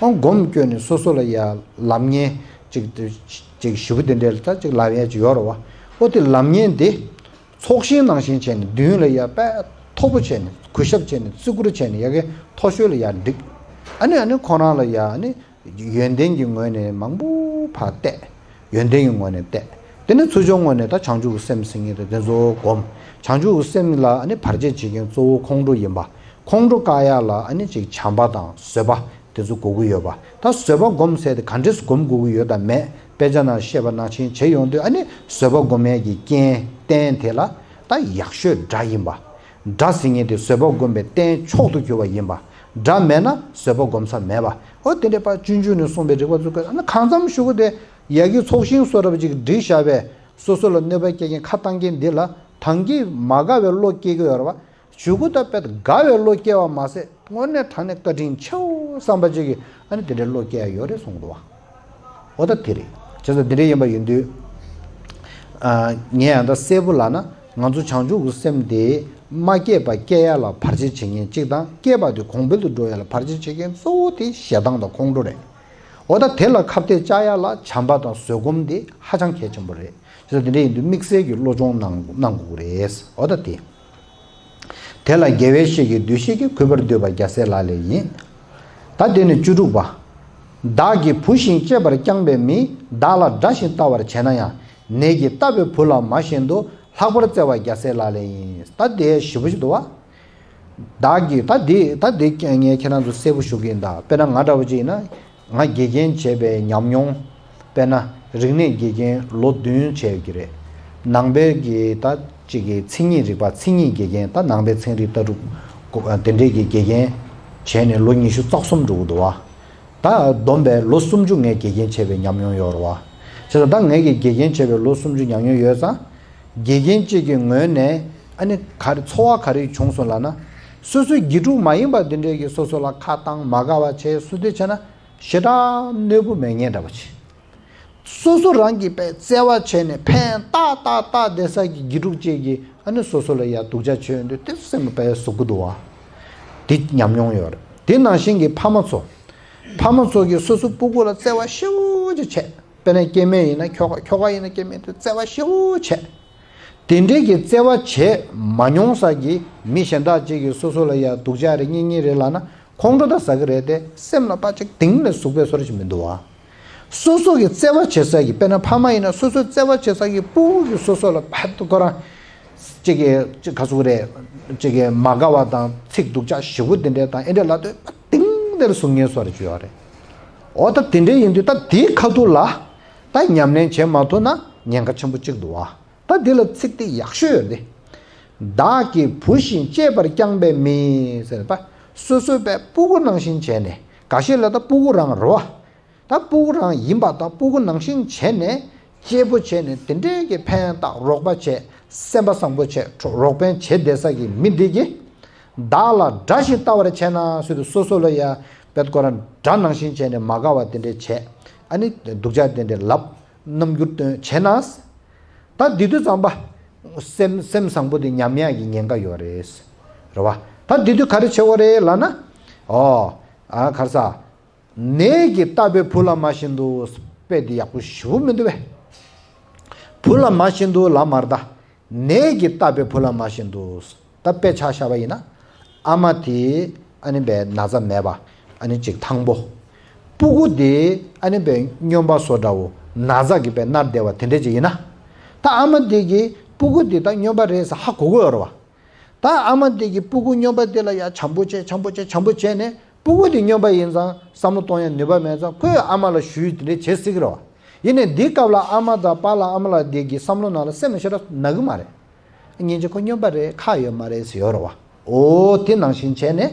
ཨོ་སྒོམ་སྐྱོན་ནས་སོ་སོ་ལ་ཡ་ལམ་ངན་ཅིག་ཅིག་ཞེ་པོ་དེ་འདྲས་ལ་ད་ཅིག་ལབ་ཡ་ཅིག་ཡོད་རེད་བ། ཨོ་དེ་ལམ་ངན་དེ། ཚོགས་ཞིང་ནང་བཞིན་བྱས་ནས་མདུན་ལ་ཡ་དཔེ་མཐོ་པོ་བྱས་ནས་གུས་ཞབས་བྱས་ནས་བརྩི་བཀུར་བྱས་ནས་ཡ་གི་མཐོ་ཤོས་ལ་ཡ་འགྲིག་ཨ་ནི་ཨ་ནི་ཁོ་རང་ལ་ཡ་ཨ་ནི་ཡོན་ཏན་གྱི་ངོས་ནས་མང་པོ་ཕར་བལྟས། ཡོན་ཏན་གྱི་ངོས་ནས་བལྟས། དེ་ནས་ཚུར་ཕྱོགས་ངོས་ནས་ད་བྱང་ཆུབ་ཀྱི་སེམས་ཟེར་མཁན་དེ་དེ་ཚོ་སྒོམ། བྱང་ཆུབ་ཀྱི་སེམས་ལ་ཨ་ནི་བར་ཆད་བྱེད་མཁན་གཙོ་བོ་ཁོང་ཁྲོ་ཡིན་པ། ཁོང་ཁྲོ་བཀག་ཡ་ལ་ཨ་ནི་ཅིག་བྱམས་པ་དང་བཟོད་པ། དེ་ཚོ་དགོས་ཀྱི་ཡོད་པ། ད་བཟོད་པ་སྒོམ་ཟེར་དེ་ག་འདྲས་སེ་སྒོམ་དགོས་ཀྱི་ཡོད་དམ་མེད། དཔེ་ཆ་ནང་བཤད་པ་ནང་བཞིན་བྱེད་ཡོང་དུས་ཨ་ནི་བཟོད་པ་སྒོམ་ཡས་ཀྱི་རྐྱེན་རྟེན་དེ་ལ་ད་ཡག་ཤོས་དགྲ་ཡིན་པ། དགྲ་ཟེར་མཁན་དེ་བཟོད་པ་སྒོམ་པའི་རྟེན་མཆོག་ཏུ་གྱུར་པ་ཡིན་པ། དགྲ་མེད་ན་བཟོད་པ་སྒོམ་ས་མེད་པ། ཨོ་དེ་འདྲས་པ་སྤྱོད་འཇུག་ནས་གསུངས་པའི་རིགས་པ་ཚོ་ཨ་ནི་གང་འཚམ་ཞུ་གི་དེ་ཡ་གི་ཚོགས་ཞིང་བཟོ་འདྲ་པོ་ཅིག་བསྒྲིགས་བཞག་པས་སོ་སོ་ལ་གནོད་པ་སྐྱེལ་མཁན་ཁ་བཏང་མཁན་འདི་ལ་ཐང་གི་མ་དགའ་བའི་བློ་སྐྱེ་གི་ཡོད་རེད་བ། གཞུག་གུ་ད་དཔེ་དགའ་བའི་བློ་སྐྱེ་བ་མ་ཟད་དངོས་གནས་དྲང་གནས་བཀའ་དྲིན་ཆེའོ་བསམ་པ་ཅིག་གིས་ཨ་ནི་དེ་འདྲའི་བློ་སྐྱེ་ཡ་ཡོད་རེད་གསུངས་འདུག་བ། འོ་ད་དེ་རེད། བྱས་ཙང་དེ་འདྲ་ཡིན་པ་ཡིན་དུས། ཨ་ངས་ཡང་ད་གསལ་པོ་ལབ་ན་ང་ཚོ་བྱང་ཆུབ་ཀྱི་སེམས་དེ་མ་སྐྱེས་པ་སྐྱེ་ཡ་ལ་བར་ཆད་བྱེད་མཁན་གཅིག་དང་སྐྱེས་པ་དེ་གོང་འཕེལ་དུ་འགྲོ་ཡ་ལ་བར་ཆད་བྱེད་མཁན་གཙོ་བོ་དེ་ཞེ་སྡང་དང་ཁོང་ཁྲོ་རེད། འོ་ད་དེ་ལ་ཁ་གཏད་བཅག་ཡ་ལ་བྱམས་པ་དང་བཟོད་སྒོམ་དེ་ཧ་ཅང་གལ་ཆེན་པོ་རེད། བྱས་ཙང་དེ་འདྲ་ཡིན་དུས་དམིགས་བསལ་གྱི་བློ་སྦྱོང་གནང་གནང་དགོས་ཀྱི་རེད། འོ་ད་དེ། དེ་ལ་དགེ་བའི་བཤེས་ཀྱི་འདུ་ཤེས་ཀྱིས། གུས་པར་འདུད་པ་རྒྱལ་སྲས་ལག་ལེན་ཡིན། ད་དེ་ནི་བཅུ་དྲུག་པ། བདག་གི་བུ་བཞིན་གཅེས་པར་བསྐྱངས་པའི་མིས། བདག་ལ་དགྲ་བཞིན་ལྟ་བར་བྱས་ན་ཡང་། ནད་ཀྱིས་བཏབ་པའི་བུ་ལ་མ་བཞིན་དུ། ལྷག་པར་བརྩེ་བ་རྒྱལ་སྲས་ལག་ལེན་ཡིན། ད་དེ་ཞེ་པོ་ཅིག་འདུག་བ། བདག་གིས་ད་འདི་ད་འདི་ངས་ཁྱེད་རང་ཚོ་གསལ་པོ་ཞུ་གི་ཡིན། ད་དཔེར་ན་ང་འདྲ་བོ་ཅིག་ཡིན་ན་ང་དགེ་རྒན་བྱས་པའི་ཉམས་མྱོང་། དཔེར་ན་རིག་གནས་དགེ་རྒན་ལོ་བདུན་བྱས་ཡོད་ཀྱི་རེད། ནང་པའི་གི་ད་ཅིག་གི་མཚན་ཉིད་རིག་པ་མཚན་ཉིད་དགེ་རྒན་ད་ནང་པའི་ཚན་རིག་ལྟ་གྲུབ་དེ་འདྲའི་གི་དགེ་རྒན་བྱས་ནས་ལོ་ཉི་ཤུ་རྩ་གསུམ་འགྲོ་གི་འདུག་བ། ད་བསྡོམས་པས་ལོ་སུམ་ཅུ་ངས་དགེ་རྒན་བྱས་པའི་ཉམས་མྱོང་ཡོད་རེད་བ། བྱས་ཙང་ད་ངས་ཀྱི་དགེ་རྒན་བྱས་པའི་ལོ་སུམ་ཅུ་ཉམས་མྱོང་ཡོད་ཙང་། དགེ་རྒན་གཅིག་གི་ངོས་ནས་ཨ་ནི་ག་རེ་ཚོར་བ་ག་རེ་བྱུང་སོང་ལབ་ན། སོ་སོའི་དགེ་ཕྲུག་མ་ཡིན་པ་འདི་འདྲས་ཀྱིས་སོ་སོ་ལ་ཁ་བཏང་མ་དགའ་བ་བྱས་སུ་དེ་བྱས་ན་ཞེ་དྲག་གནོད་པོ་མེད་མཁན་འདྲ་པོ་བྱས། སོ་སོ་རང་གིས་དཔེ་བརྩེ་བ་བྱས་ནས་ཕན་ཏག་ཏག་ཏག་བསྡད་ས་གི་དགེ་ཕྲུག་ཅིག་གིས་ཨ་ནི་སོ་སོ་ལ་ཡ་སྡུག་ཅག་བྱས་ཡོང་དུས་དེ་སེམས་ལ་དཔེ་ཟུག་གི་འདུག་བ། དེ་ཉམས་མྱོང་ཡོད་རེད། དེ་ནང་བཞིན་གྱི་ཕ་མ་ཚོ། ཕ་མ་ཚོ་གིས་སོ་སོ་སྤུ་གུ་ལ་བརྩེ་བ་ཞེ་པོ་ཅིག་བྱས། དཔེར་ན་སྐྱེ་དམན་ཡིན་ན་ཁྱོ་ག་ཁྱོ་ག་ཡིན་ན་སྐྱེ་དམན་དེ་བརྩེ་བ་ཞེ་པོ་བྱས། དེ་འདྲའི་གི་བརྩེ་བ་བྱས་མ་མྱོང་ས་གི་མི་གཞན་དག་ཅིག་གིས་སོ་སོ་ལ་ཡ་སྡུག་ཅག་རེད་གཉེན་ཉེ་རེད་ལབ་ན་ཁོང་ཁྲོ་ད་ཟ་གི་རེད་དེ་སེམས་ལ་ཕར་ཅིག་གཏིང་ནས་ཟུག་པའི་བཟོ་འདྲ་ཞིག་མི་འདུག་བ། སོ་སོ་གི་བརྩེ་བ་བྱེད་ས་གི་དཔེར་ན་ཕ་མ་ཡིན་ན་སོ་སོའི་བརྩེ་བ་བྱེད་ས་གི་སྤུ་གུ་གི་སོ་སོ་ལ་ཕར་དུ་ཁོ་རང་ཅིག་གི་ཅིག་ག་ཟུག་རེད། ཅིག་གི་མ་དགའ་བ་དང་ཚིག་སྡུག་ཅག་ཞེ་པོ་དེ་འདྲས་དང་ཨེ་འདྲས་ལབ་དུས་གཏིང་ནས་ཟུག་མཁན་བཟོ་འདྲ་ཅིག་ཡོད་རེད། འོ་ད་དེ་འདྲས་ཡིན་དུས་ད་དེའི་ཁ་ཐུག་ལ་ད་ཉམས་ལེན་བྱེད་མ་ཐུབ་ན་ཉེན་ཁ་ཆེན་པོ་གཅིག་འདུག་བ། ད་འདི་ལ་ཚིག་དེ་ཡག་ཤོས་ཡོད་རེད། བདག་གི་བུ་བཞིན་གཅེས་པར་བསྐྱངས་པའི་མིས་ཟེར་བ། སོ་སོའི་པའི་སྤུ་གུ་ནང་བཞིན་བྱས་ནས་འགའ་ཤས་ལ་ད་སྤུ་གུ་རང་རེད་བ། ད་སྤུ་གུ་རང་ཡིན་པ་དང་སྤུ་གུ་ནང་བཞིན་བྱས་ནས་གཅེས་པོ་བྱས་ནས་དེ་འདྲའི་གི་ཕན་བཏགས་རོགས་པ་བྱས་སེམས་པ་བཟང་པོ་བྱས་རོགས་ཕན་བྱེད་བསྡད་ས་གི་མི་འདི་གིས། བདག་ལ་དགྲ་བཞིན་ལྟ་བར་བྱས་ན་ཟེར་དུས་སོ་སོ་ལ་ཡ་བེད་ཁོ་རང་དགྲ་ནང་བཞིན་བྱས་ནས་མ་དགའ་བ་དེ་འདྲས་བྱས། ཨ་ནི་སྡུག་ཅག་དེ་འདྲས་ལབ། རྣམ་འགྱུར་སྟོན་བྱས་ན། ད་འདི་དུས་ཙམ་པ། སེམས་སེམས་བཟང་པོ་དེ་ཉམས་ཡག་གི་ཉེན་ཁ་ཡོད་རེད། རེད་བ། ད་འདི་དུས་ག་རེ་བྱེད་དགོས་རེད་ལབ་ན། ཨོ། ཨ་ག་རེ་ཟ། ནད་ཀྱིས་བཏབ་པའི་བུ་ལ་མ་བཞིན་དུ། དཔེ་འདི་ཡག་པོ་ཞེ་པོ་མི་འདུག་པས། བུ་ལ་མ་བཞིན་དུ་ལབ་མ་རེད་ད། ནད་ཀྱིས་བཏབ་པའི་བུ་ལ་མ་བཞིན་དུ། ད་དཔེ་ཆ་བཞག་པ་ཡིན་ན། ཨ་མ་དེ་ཨ་ནི་བའི་ན་ཚ་མེད་པ། ཨ་ནི་ཅིག་ཐང་པོ། སྤུ་གུ་དེ་ཨ་ནི་བའི་སྨྱོན་པ་བཟོ་འདྲ་བོ་ན་ཚ་གི་བའི་མནར་བསྡད་པ་དེ་འདྲ་ཅིག་ཡིན་ན། ད་ཨ་མ་དེ་གིས་སྤུ་གུ་དེ་ད་སྨྱོན་པ་རེད་ཟེར་ཧ་གོ་གི་ཡོད་རེད་བ། ད་ཨ་མ་དེ་གིས་སྤུ་གུ་སྨྱོན་པ་དེ་ལ་ཡ་བྱམས་པོ་བྱས་བྱམས་པོ་བྱས་བྱམས་པོ་བྱས་ནས། སྤུ་གུ་དེ་སྨྱོན་པ་ཡིན་ཙང་བསམ་བློ་གཏོང་ཡ་ནུས་པ་མེད་ཙང་ཁོས་ཨ་མ་ལ་ཞུས་དེ་འདྲས་བྱེད་སྲིད་ཀྱི་རེད་བ། ཡིན་ནའི་འདི་སྐབས་ལ་ཨ་མ་དང་པཱ་ལགས་ཨ་མ་ལགས་དེ་གི་བསམ་བློ་ནང་ལ་སེམས་ལ་ཞེ་དྲག་ན་གི་མ་རེད། སྙིང་རྗེ་ཁོ་སྨྱོན་པ་རེད། ཁག་ཡོད་མ་རེད་ཟེར་ཡོད་རེད་བ། འོ་དེ་ནང་བཞིན་བྱས་ནས་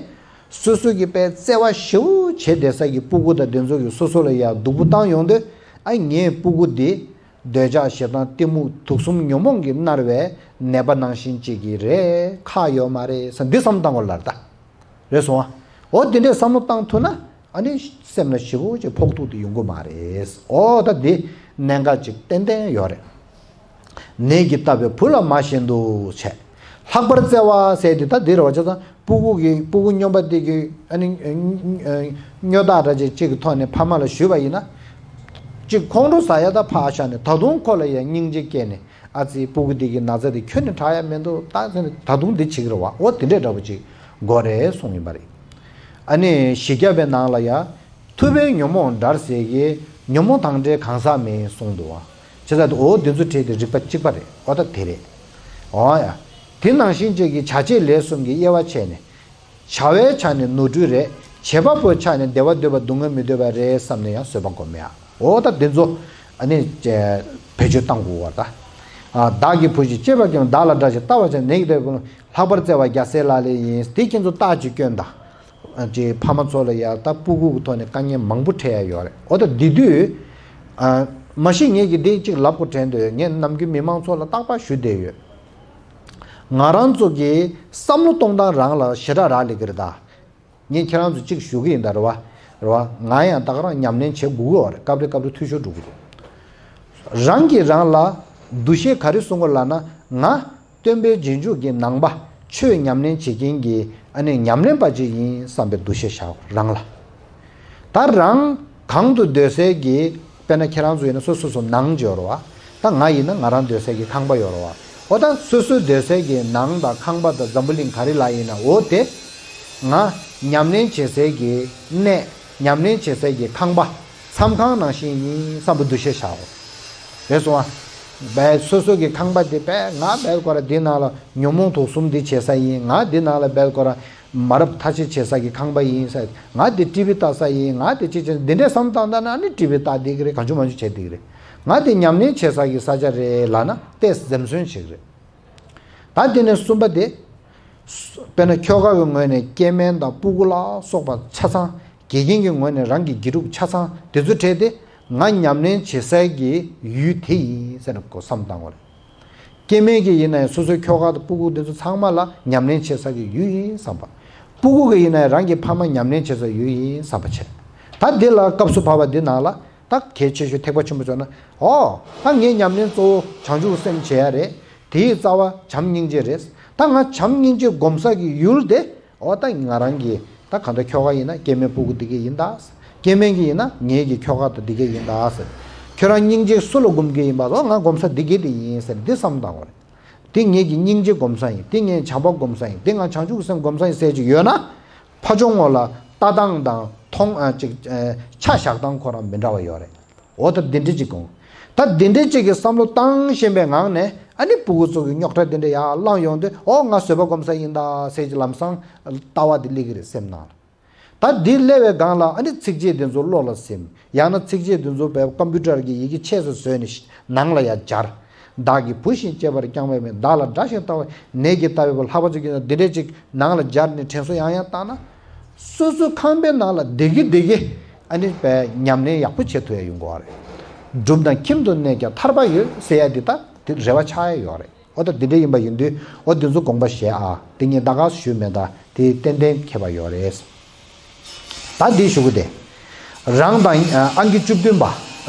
སོ་སོ་གི་དཔེ་བརྩེ་བ་ཞེ་པོ་བྱེད་བསྡད་ས་གི་སྤུ་གུ་དང་དེ་ཚོ་གི་སོ་སོ་ལ་ཡ་སྡུག་པོ་བཏང་ཡོང་དུས། ཨ་ངའི་སྤུ་གུ་འདི་འདོད་ཆགས་ཞེ་སྡང་གཏི་མུག་དུག་གསུམ་ཉོན་མོངས་ཀྱིས་མནར་བའི་ནད་པ་ནང་བཞིན་གཅིག་གི་རེད། ཁག་ཡོད་མ་རེད་ཟེར་འདི་བསམ་བཏང་དགོས་ལ་ད། རེད་སོང་ཨ། འོ་དེ་འདྲས་བསམ་བློ་བཏང་ཐུབ་ན། ཨ་ནི་སེམས་ལ་ཞེ་པོ་ཅིག་ཕོག་ཐུག་དེ་ཡོང་གི་མ་རེད། འོ་ད་འདི་གནད་འགག་ཅིག་ཏན་ཏན་ཡོད་རེད། ནད་ཀྱིས་བཏབ་པའི་བུ་ལ་མ་ཞེན་དུ་བྱས། ལྷག་པར་བརྩེ་བ་ཟེར་དེ་ད་འདི་རེད་བ། བྱས་ཙང་སྤུ་གུ་གི་སྤུ་གུ་སྨྱོན་པ་དེ་གི་ཨ་ནི་སྨྱོ་རྟགས་འདྲ་ཅིག་ཅིག་གི་ཐོག་ནས་ཕ་མ་ལ་ཞུས་པ་ཡིན་ན། ཅིག་ཁོང་ཁྲོ་ཟ་ཡ་ད་ཕར་བཞག་ནས་ད་དུང་ཁོ་ལ་ཡ་སྙིང་རྗེ་སྐྱེས་ནས། ཨ་ཙི་སྤུ་གུ་འདི་གི་ན་ཚ་འདི་ཁྱོན་ནས་དྲག་ཡ་མི་འདུག་ད་ད་དུང་འདི་བྱེད་ཀྱི་རེད་བ། འོ་དེ་འདྲས་འདྲ་པོ་ཅིག་དགོས་རེད་གསུངས་ཡིན་པ་རེད། ཨ་ནི་བཞི་བརྒྱ་པའི་ནང་ལ་ཡ། ཐུབ་པས་ཉོན་མོངས་བྲལ་ཟེར་གྱི། ཉོན་མོངས་དང་བྲལ་གང་ཟག་མིན་གསུངས་འདུག་བ། བྱས་ཙང་འོ་འདི་ཚོ་བྲལ་ཏེ་རིག་པ་གཅིག་པ་རེད། འོ་ད་དེ་རེད། འོ་ཡ། དེ་ནང་བཞིན་བཅས་ཀྱི་བྱ་བྱེད་ལས་གསུམ་གྱི་དབྱེ་བ་ཕྱེ་ནས། བྱ་བའི་ཆ་ནས་ནོར་འཁྲུལ་རེད། བྱེད་པ་པོའི་ཆ་ནས་བདེ་བ་འདོད་པ་སྡུག་བསྔལ་མི་འདོད་པ་རེད་བསམ་ནས་ཡང་བཟོད་པ་སྒོམ་ཡ། འོ་ད་འདི་ཚོ་ཨ་ནི་བེད་སྤྱོད་བཏང་དགོས་བར་ད། ཨ་བདག་གི་བུ་ཞིག་གཅེས་པར་སྐྱོང་བདག་ལ་དགྲ་ཞིག་ལྟ་བར་བྱ། ནད་ཀྱིས་བཏབ་པའི་བུ་ལ་ལྷག་པར་བརྩེ་བ་རྒྱལ་སྲས་ལག་ལེན་ཡིན། དེ་ཁྱེད་ཚོ་རྟགས་ཅིག་སྐྱོན་དང་། ཅེས་ཕ་མ་ཚོ་ལ་ཡ་ད་སྤུ་གུ་གི་ཐོག་ནས་དཀའ་ངལ་མང་པོ་འཕྲད་ཡ་ཡོད་རེད། འོ་ད་འདི་དུས། ཨ་མ་གཞི་ངས་ཀྱི་འདི་གཅིག་ལབ་དགོས་དྲན་འདུག་ངས་ནམ་རྒྱུན་མི་མང་ཚོ་ལ་རྟག་པར་ཞུ་བསྡད་ཡོད། ང་རང་ཚོ་གི་བསམ་བློ་གཏོང་སྟངས་རང་ལ་ཞེ་དྲག་རག་ལས་ཀྱི་རེད་ད། ངས་ཁྱེད་རང་ཚོ་གཅིག་ཞུ་གི་ཡིན་ད་རེད་བ། རེད་བ། ང་ཡང་ད་ག་རང་ཉམས་ལེན་བྱེད་དགོས་ཀྱི་ཡོད་རེད། སྐབས་རེ་སྐབས་རེ་འཐུས་ཤོར་འགྲོ་གི་འདུག་རང་གིས་རང་ལ་འདུ་ཤེས་ག་རེ་བཟུང་དགོས་ལབ་ན། ང་སྟོན་པའི་རྗེས་འཇུག་གི་ནང་པ་ཆོས་ཉམས་ལེན་བྱེད་མཁན་གྱི་ཨ་ནི་ཉམས་ལེན་པ་ཅིག་ཡིན་བསམ་པའི་འདུ་ཤེས་བཞག་རང་ལ། ད་རང་གང་དུ་སྡོད་སའི་གི། དཔེར་ན་ཁྱེད་རང་ཚོ་ཡིན་ན་སོ་སོ་སོ་ནང་ཅིག་ཡོད་རེད་བ། ད་ང་ཡིན་ན་ང་རང་སྡོད་སའི་གི་ཁང་པ་ཡོད་རེད་བ། འོ་ད་སོ་སོ་སྡོད་སའི་གི་ནང་དང་ཁང་པ་དང་འཛམ་བུ་གླིང་ག་རེ་ལ་ཡིན་ན། འོ་དེ་ང་ཉམས་ལེན་བྱེད་སའི་གི་གནས། ཉམས་ལེན་བྱེད་སའི་གི་ཁང་པ། མཚམས་ཁང་ནང་བཞིན་ཡིན་བསམ་པ་འདུ་ཤེས་བཞག་འོ། རེད་སོང་ཨ། བས་སོ་སོ་གི་ཁང་པ་དེ་བས་ང་བས་ཀོ་ར་འདི་ནང་ལ་ཉོན་མོངས་དུག་གསུམ་འདི་བྱེད་ས་ཡིན། ང་འདི་ནང་ལ་བས་ཀོ་ར་མ་རབས་ཐ་ཆད་བྱེད་ས་གི་ཁང་པ་ཡིན་ས། ང་འདི་ཊི་ཝི་ལྟ་ས་ཡིན། ང་འདི་ཅི་བྱེད་འདི་འདྲའི་བསམ་བཏང་ད་ན་ནི་ཊི་ཝི་ལྟ་བསྡད་ཀྱི་རེད། གང་བྱུང་མང་བྱུང་བྱེད་བསྡད་ཀྱི་རེད། ང་འདི་ཉམས་ལེན་བྱེད་ས་གི་ས་ཆ་རེད་ལབ་ན་ཏོག་ཙམ་འཛེམ་ཟོན་བྱེད་ཀྱི་རེད། ད་དེ་ནས་གསུམ་པ་དེ། དཔེར་ན་ཁྱོ་ག་གི་ངོས་ནས་སྐྱེ་དམན་དང་སྤུ་གུ་ལ་སོགས་པ་ཆ་ཚང་། དགེ་རྒན་གྱི་ངོས་ནས་རང་གི་དགེ་ཕྲུག་ཆ་ཚང་དེ་ཚོ་བྲལ་ཏེ་ང་ཉམས་ལེན་བྱེད་སའི་གི་ཡུལ་དེ་ཡིན་ཟེར་ནས་གོ་བསམ་བཏང་བ་རེད། སྐྱེ་དམན་གྱི་ཡིན་ན་ཡང་སོ་སོའི་ཁྱོ་ག་དང་སྤུ་གུ་དེ་ཚོ་ཚང་མ་ལ་ཉམས་ལེན་བྱེད་ས་གི་ཡུལ་ཡིན་བསམ་པ། སྤུ་གུ་གི་ཡིན་ན་ཡང་རང་གི་ཕ་མ་ཉམས་ལེན་བྱེད་ས་ཡུལ་ཡིན་བསམ་པ་བྱས། ད་འདི་ལ་སྐབས་སུ་བབ་པ་འདི་ནང་ལ་ད་གལ་ཆེ་ཤོས་ཐེག་པ་ཆེན་པོ་ཚོ་ན། ཨོ། ད་ངའི་ཉམས་ལེན་གཙོ་བོ་བྱང་ཆུབ་སེམས་བྱེད་ཡ་རེད། དེའི་རྩ་བ་བྱམས་སྙིང་རྗེ་རེད། ད་ང་བྱམས་སྙིང་རྗེ་སྒོམ་ས་གི་ཡུལ་དེ། འོ་ད་ང་རང་གི་ད་གང་ལྟར་ཁྱོ་ག་ཡིན་ན་སྐྱེ་དམན་སྤུ་གུ་འདི་གས་ཡིན་ད། སྐྱེ་དམན་གྱི་ཡིན་ན་ངེད་ཀྱི་ཁྱོ་ག་ད་འདི་གས་ཡིན་ད་ཟེར། ཁྱོད་རང་སྙིང་རྗེ་སུ་ལ་སྒོམ་གི་ཡིན་པ། འོ་ང་སྒོམ་ས་འདི་གས་དེ་ཡིན་ཟེར་འདི་བསམ་བཏང་བ་རེད། འདི་ངེད་ཀྱི་སྙིང་རྗེ་སྒོམ་ས་ཡིན། འདི་ངའི་བྱམས་པ་སྒོམ་ས་ཡིན། འདི་ང་བྱང་ཆུབ་སེམས་སྒོམ་ས་ཡིན་ཟེར་ཅིག་ཡོད་ན། ཕ་ཆུང་ངོ་ལ་ལྟ་སྟངས་དང་མཐོང་ཨ་ཅིག་ཨ་ཆ་བཞག་སྟངས་ཁོ་རང་མི་འདྲ་བ་ཡོད་རེད། འོ་ད་འདི་འདྲ་ཅིག་དགོངས། ད་འདི་འདྲ་ཅིག་གི་བསམ་བློ་བཏང་ཤེས་པའི་ངང་ནས་ཨ་ནི་སྤུ་གུ་ཚོ་གི་རྙོག་དྲ་འདི་འདྲ་ཡར་བསླངས་ཡོང་དུས། ཨོ་ང་བཟོད་པ་སྒོམ་ས་ཡིན་ད་ཟེར་གྱི་ལམ་སང་ལྟ་བ་འདི་སླེབས་ཀྱི་རེད་སེམས་ནང་ལ། ད་འདི་སླེབས་པའི་སྒང་ལ་ཨ་ནི་ཚིགས་བཅད་འདི་ཚོ་བློ་ལ་སིམ། ཡང་ན་ཚིགས་བཅད་འདི་ཚོ་བའི་ཀམ་པུ་ཊར་གྱི་ཡི་གེ་ཆས་སུ་བཟོས་ནས་ནང་ལ་ཡར་སྦྱར། བདག་གི་བུ་བཞིན་གཅེས་པར་བསྐྱངས་པ་མིན། བདག་ལ་དགྲ་བཞིན་ལྟ་བ། ནད་ཀྱིས་བཏབ་པའི་བུ་ལྷག་པར་བརྩེ་བ་ཡིན་ན། འདི་འདྲའི་ཅིག་ནང་ལ་སྦྱར་ནས་དྲན་གསོ་ཡང་ཡང་བཏང་ན། སོ་སོའི་ཁང་པའི་ནང་ལ་བསྡད་ཀྱི་བསྡད་ཀྱི་ཨ་ནི་བའི་ཉམས་ལེན་ཡག་པོ་བྱེད་ཐུབ་ཡ་ཡོང་གི་ཡོད་རེད། སྒྲུབ་དང་ཁྱིམ་དུ་གནས་ཀྱང་ཐར་པ་ཡོད་ཟེར་ཡ་འདི་ད་དེ་རེ་བ་ཆགས་ཡ་ཡོད་རེད། འོ་ད་འདི་འདྲ་ཡིན་པ་ཡིན་དུས་འོ་འདི་ཚོ་དགོངས་པ་བཞེས་ཨ། དེ་ངས་ད་ག་ཞུས་མེད། ད་དེ་ཏན་ཏན་ཁྱད་པར་ཡོད་རེད། ད་འདི་ཞུ་གི་དེ། རང་དང་ཨང་ཀི་བཅུ་བདུན་པ།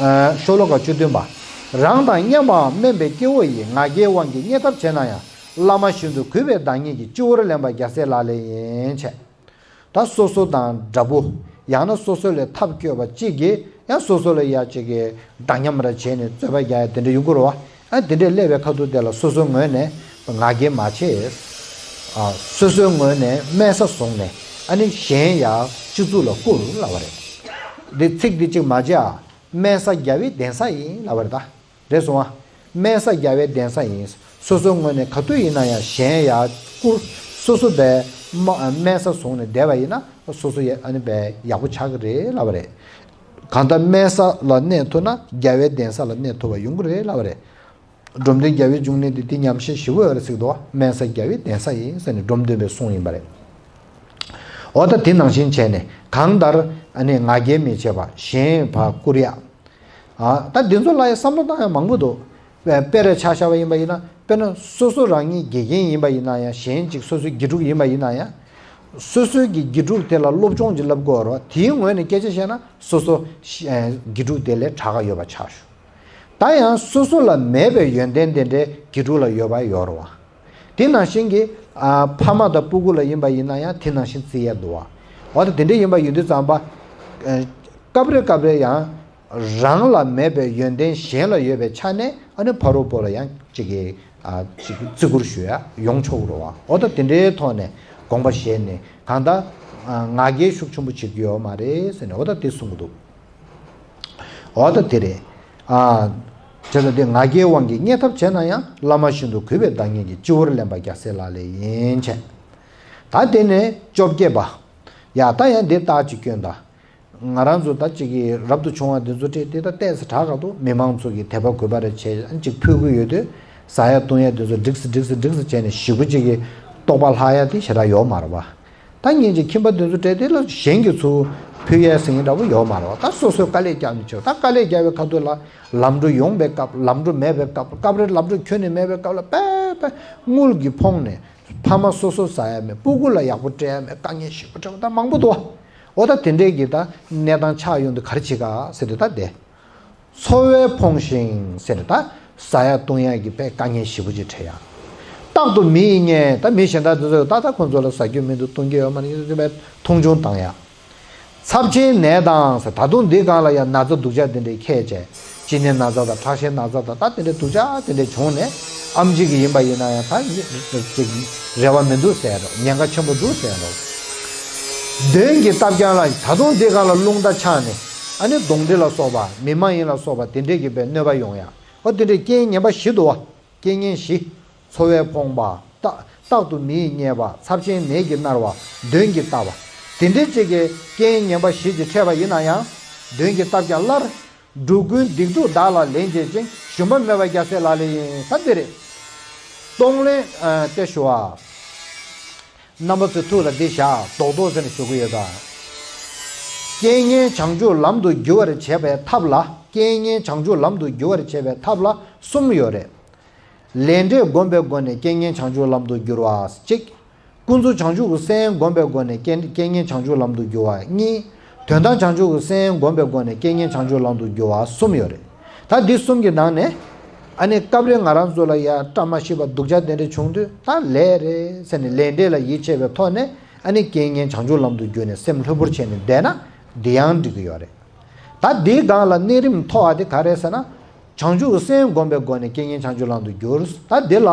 ཤོ་ལོ་ཀ་བཅུ་བདུན་པ། རང་དང་མཉམ་པའམ་དམན་པའི་སྐྱེ་བོ་ཡིས། ང་རྒྱལ་དབང་གིས་བརྙས་ཐབས་བྱས་ན་ཡང་། བླ་མ་བཞིན་དུ་གུས་པས་བདག་ཉིད་ཀྱི། སྤྱི་བོར་ལེན་པ་རྒྱལ་སྲས་ལག་ལེན་ཡིན་བྱས། ད་སོ་སོ་དང་འདྲ་པོ། ཡང་ན་སོ་སོ་ལས་ཐབས་སྐྱོ་བ་གཅིག་གིས་ཡང་སོ་སོ་ལ་ཡ་གཅིག་གིས་འདྲ་མཉམ་ར་བྱས་ནས་རྩོད་པ་རྒྱག་ཡ་དེ་འདྲ་ཡོང་གི་རེད་བ། ཨ་དེ་འདྲས་སླེབས་པའི་ཁ་ཐུག་དེ་ལ་སོ་སོའི་ངོས་ནས་ང་རྒྱལ་མ་བྱེད། ཨ་སོ་སོའི་ངོས་ནས་དམན་ས་བཟུང་ནས་ཨ་ནི་གཞན་ཡར་སྤྱི་གཙུག་ལ་བཀུར་ལབ་པ་རེད། འདི་ཚིག་འདི་གཅིག་མ་བརྗེད་ཨ། དམན་ས་རྒྱལ་བའི་གདན་ས་ཡིན་ལབ་པ་རེད་ད། རེད་སོང་ཨ། དམན་ས་རྒྱལ་བའི་གདན་ས་ཡིན། སོ་སོའི་ངོས་ནས་ག་དུས་ཡིན་ན་ཡང་གཞན་ཡར་བཀུར། སོ་སོ་བས་དམའ་དམན་ས་བཟུང་ནས་བསྡད་པ་ཡིན་ན་སོ་སོ་ཡ་ཨ་ནི་བས་ཡག་པོ་ཆགས་ཀྱི་རེད་ལབ་པ་རེད། གང་ལྟར་དམན་ས་ལ་གནས་ཐུབ་ན་རྒྱལ་བའི་གདན་ས་ལ་གནས་ཐུབ་པ་ཡོང་གི་རེད་ལབ་པ་རེད། འབྲོམ་སྟོན་རྒྱལ་བའི་འབྱུང་གནས་དེ་དེ་ཉམས་ཞན་ཞེ་པོ་ཡོད་རེད་ཟེར་གི་འདུག་དམན་ས་རྒྱལ་བའི་གདན་ས་ཡིན་ཟེར་ནས་འབྲོམ་སྟོན་པའི་གསུང་ཡིན་པ་རེད། འོ་ད་དེ་ནང་བཞིན་བྱས་ནས་གང་ལྟར་ཨ་ནི་ང་རྒྱལ་མི་བྱེད་པ་གཞན་ཕར་བཀུར་ཡ། ཨ་ད་འདི་ཚོ་ལ་ཡང་བསམ་བློ་བཏང་ཡ་མང་པོ་འདུག་དཔེ་དཔེ་རེ་ཆ་བཞག་པ་ཡིན་པ་ཡིན་ན་དཔེར་ན་སོ་སོ་རང་ཉིད་དགེ་རྒན་ཡིན་པ་ཡིན་ན་ཡང་གཞན་གཅིག་སོ་སོའི་དགེ་ཕྲུག་ཡིན་པ་ཡིན་ན་ཡང་། སོ་སོའི་གི་དགེ་ཕྲུག་དེ་ལ་སློབ་སྦྱོང་ཅིག་བསླབ་དགོས་རེད་བ། དེའི་ངོས་ནས་སྐད་ཆ་བཤད་ན་སོ་སོ་ཤ་ཨེ་དགེ་ཕྲུག་དེ་ལས་དྲག་ག་ཡོད་པ་ཆགས་ཞུ། ད་ཡང་སོ་སོ་ལ་མེད་པའི་ཡོན་ཏན་དེ་འདྲའི་དགེ་ཕྲུག་ལ་ཡོད་པ་ཡོད་རེད་བ། དེ་ནང་བཞིན་གྱི་ཨ་ཕ་མ་དང་སྤུ་གུ་ལ་ཡིན་པ་ཡིན་ན་ཡང་དེ་ནང་བཞིན་བརྩི་ཡས་འདུག་བ། འོ་ད་དེ་འདྲ་ཡིན་པ་ཡིན་དུས་ཙམ་པ། ཨ་སྐབས་རེ་སྐབས་རེ་ཡང་རང་ལ་མེད་པའི་ཡོན་ཏན་གཞན་ལ་ཡོད་པའི་ཆ་ནས་ཨ་ནི་ཕ་རོལ་པོ་ལ་ཡང་གཅིག་གི་ཨ་ཅིག་བརྩི་བཀུར་ཞུ་ཡ་ཡོང་ཆོག་རེད་བ། འོ་ད་དེ་འདྲའི་ཐོག་ནས་དགོངས་པ་བཞེས་ནས་གང་ལྟར་ཨ་ང་རྒྱལ་ཤུགས་ཆེན་པོ་བྱེད་ཀྱི་ཡོད་མ་རེད་ཟེར་ནས་འོ་ད་དེ་གསུང་གི་འདུག་འོ་ད་དེ་རེད། ཨ་བྱས་ཙང་དེ་ང་རྒྱལ་དབང་གིས་བརྙས་ཐབས་བྱས་ན་ཡང་བླ་མ་བཞིན་དུ་གུས་པས་བདག་ཉིད་ཀྱི། སྤྱི་བོར་ལེན་པ་རྒྱལ་སྲས་ལག་ལེན་ཡིན་བྱས། ད་དེ་ནས་བཅོ་བརྒྱད་པ། ཡ་ད་ཡང་འདི་རྟགས་ཅིག་སྐྱོན་ད། ང་རང་ཚོ་ད་ཅིག་གི་རབ་ཏུ་བྱུང་བ་འདི་ཚོ་སྤྲད་དེ་ད་ཏོག་ཙམ་དྲག་ག་འདུག་མི་མང་ཚོ་གི་དད་པ་གུས་པ་རེ་བྱས་ཅིག་ཕུལ་གི་ཡོད་དུས་ཟ་ཡ་བཏུང་ཡ་འདི་ཚོ་འགྲིག་སི་འགྲིག་སི་འགྲིག་སི་བྱས་ནས་ཞེ་པོ་ཅིག་གི་རྟོགས་པ་ལྷག་ཡ་དེ་ཞེ་དྲག་ཡོད་མ་རེད་བ། ད་ངེད་ཀྱི་ཁྱིམ་པ་འདི་ཚོ་སྤྲད་དེ་ལ་གཞན་གྱི་ཚུར་ཕུལ་ཡ་ཟེར་མཁན་འདྲ་པོ་ཡོད་མ་རེད་བ། ད་སོ་སོའི་དཀའ་ལས་རྒྱག་མི་བྱེད་ད་དཀའ་ལས་རྒྱག་པའི་ཁ་ཐུག་ལ་ལམ་འགྲོ་ཡོང་པའི་སྐབས་ལམ་འགྲོ་མེད་པའི་སྐབས་སྐབས་རེ་ལམ་འགྲོ་ཁྱོན་ནས་མེད་པའི་སྐབས་ལ་དཔེ་དཔེ་དངུལ་གྱིས་ཕོངས་ནས། ཕ་མ་སོ་སོ་ཟ་ཡ་མེད། སྤུ་གུ་ལ་ཡག་པོ་སྤྲད་ཡ་མེད། དཀའ་ངལ་ཞེ་པོ་འཕྲད་པ་ད་མང་པོ་འདུག་བ། འོ་ད་དེ་འདྲས་ཀྱི་ད་གནས་སྟངས་ཆགས་ཡོང་དུས་ག་རེ་བྱེད་ག་ཟེར་དུས་ད་དེ། འཚོ་བས་ཕོངས་ཤིང་ཟེར་ད་ཟ་ཡ་བཏུང་ཡ་གི་དཔེ་དཀའ་ངལ་ཞེ་པོ་ཅིག་འཕྲད་ཡ། རྟག་ཏུ་མི་ཡིས་བརྙས། ད་མི་གཞན་དག་དེ་ཚོས་ད་ད་ཁོང་ཚོ་ལ་ཟ་རྒྱུ་མི་འདུག་བཏུང་རྒྱུ་ཡོད་མ་རེད་ཟེར་དུས་མཐོང་ཆུང་བཏང་ཡ། ཚབས་ཆེན་ནད་དང་ཟེར་ད་དུང་འདི་སྒང་ལ་ཡང་ན་ཚ་སྡུག་ཅག་དེ་འདྲའི་ཁྱད་བྱས། གཅིན་སྙི་ན་ཚ་དང་ཁྲག་ཤེད་ན་ཚ་དང་ད་དེ་འདྲའི་སྡུག་ཅག་དེ་འདྲའི་བྱུང་ནས་ཨེམ་ཆི་གི་ཡིན་པ་ཡིན་ན་ཡང་ད་ཅིག་རེ་བ་མི་འདུག་ཟེར་རོ། ཉེན་ཁ་ཆེན་པོ་འདུག་ཟེར་རོ། གདོན་གྱིས་བཏབ་ཀྱང་ལ་ད་དུང་འདི་སྒང་ལ་རླུང་རྟ་ཆགས་ནས་ཨ་ནི་གདོན་འདྲེ་ལ་སོགས་པ་མི་མ་ཡིན་ལ་སོགས་པ་དེ་འདྲའི་གི་པའི་གནོད་པ་ཡོང་ཡ། ཨོ་དེ་འདྲའི་རྐྱེན་ངན་པ་བཞི་འདུག་བ། རྐྱེན་ངན་བཞི། འཚོ་བས་ཕོངས་པ། རྟག་རྟག་ཏུ་མི་ཡིས་བརྙས་པ། ཚབས་ཆེན་ནད་ཀྱིས་མནར་བ། གདོན་གྱིས་བཏབ་པ། དེ་འདྲའི་ཅིག་གི་རྐྱེན་ངན་པ་བཞི་ཅིག་འཕྲད་པ་ཡིན་ན་ཡང་། གདོན་གྱིས་བཏབ་ཀྱང་སླར། འགྲོ་ཀུན་སྡིག་སྡུག་བདག་ལ་ལེན་བྱེད་ཅིང་། ཞུམ་པ་མེད་པ་རྒྱལ་སྲས་ལག་ལེན་ཡིན། ད་འདི་རེད། གཏོང་ལེན་ཨ་ཏེ་ཞུ་བ། རྣམ་པ་ཚོའི་ཐུགས་ལ་འདི་བཞག་རྡོག་རྡོག་ཟེར་ནས་ཞུ་གི་ཡོད་ད། རྐྱེན་ངན་བྱང་ཆུབ་ལམ་དུ་བསྒྱུར་བར་བྱེད་པའི་ཐབས་ལ། རྐྱེན་ངན་བྱང་ཆུབ་ལམ་དུ་བསྒྱུར་བར་བྱེད་པའི་ཐབས་ལ་གསུམ་ཡོད་རེད། ལས་འབྲས་བསྒོམ་པའི་སྒོ་ནས་རྐྱེན་ངན་བྱང་ཆུབ་ལམ་དུ་བསྒྱུར་བ་གཅིག། ཀུན་རྫོབ་བྱང་ཆུབ་ཀྱི་སེམས་བསྒོམ་པའི་སྒོ་ནས་རྐྱེན་རྐྱེན་ངན་བྱང་ཆུབ་ལམ་དུ་བསྒྱུར་བ་གཉིས། དོན་དམ་བྱང་ཆུབ་ཀྱི་སེམས་བསྒོམ་པའི་སྒོ་ནས་རྐྱེན་ངན་བྱང་ཆུབ་ལམ་དུ་བསྒྱུར་བ་གསུམ་ཡོད་རེད། ད་འདི་གསུམ་གྱི་ནང་ནས་ཨ་ནི་སྐབས་རེ་ང་རང་ཚོ་ལ་ཡ་བཀྲ་མ་ཤིས་པ་སྡུག་ཅག་དེ་འདྲ་བྱུང་དུས་ད་ལས་རེད་ཟེར་ནས་ལས་འབྲས་ལ་ཡིད་ཆེས་པའི་ཐོག་ནས་ཨ་ནི་རྐྱེན་ངན་བྱང་ཆུབ་ལམ་དུ་བསྒྱུར་ནས་སེམས་ལྷོད་པོར་བྱས་ནས་བསྡད་ན་འདི་ཡང་འགྲིག་གི་ཡོད་རེད། ད་འདིའི་སྒང་ལ་གནས་རིམ་མཐོ་བ་དེ་ག་རེད་ཟེར་ན། བྱང་ཆུབ་སེམས་བསྒོམ་པའི་སྒོ་ནས་རྐྱེན་ངན་བྱང་ཆུབ་ལམ་དུ་བསྒྱུར། ད་འདི་ལ་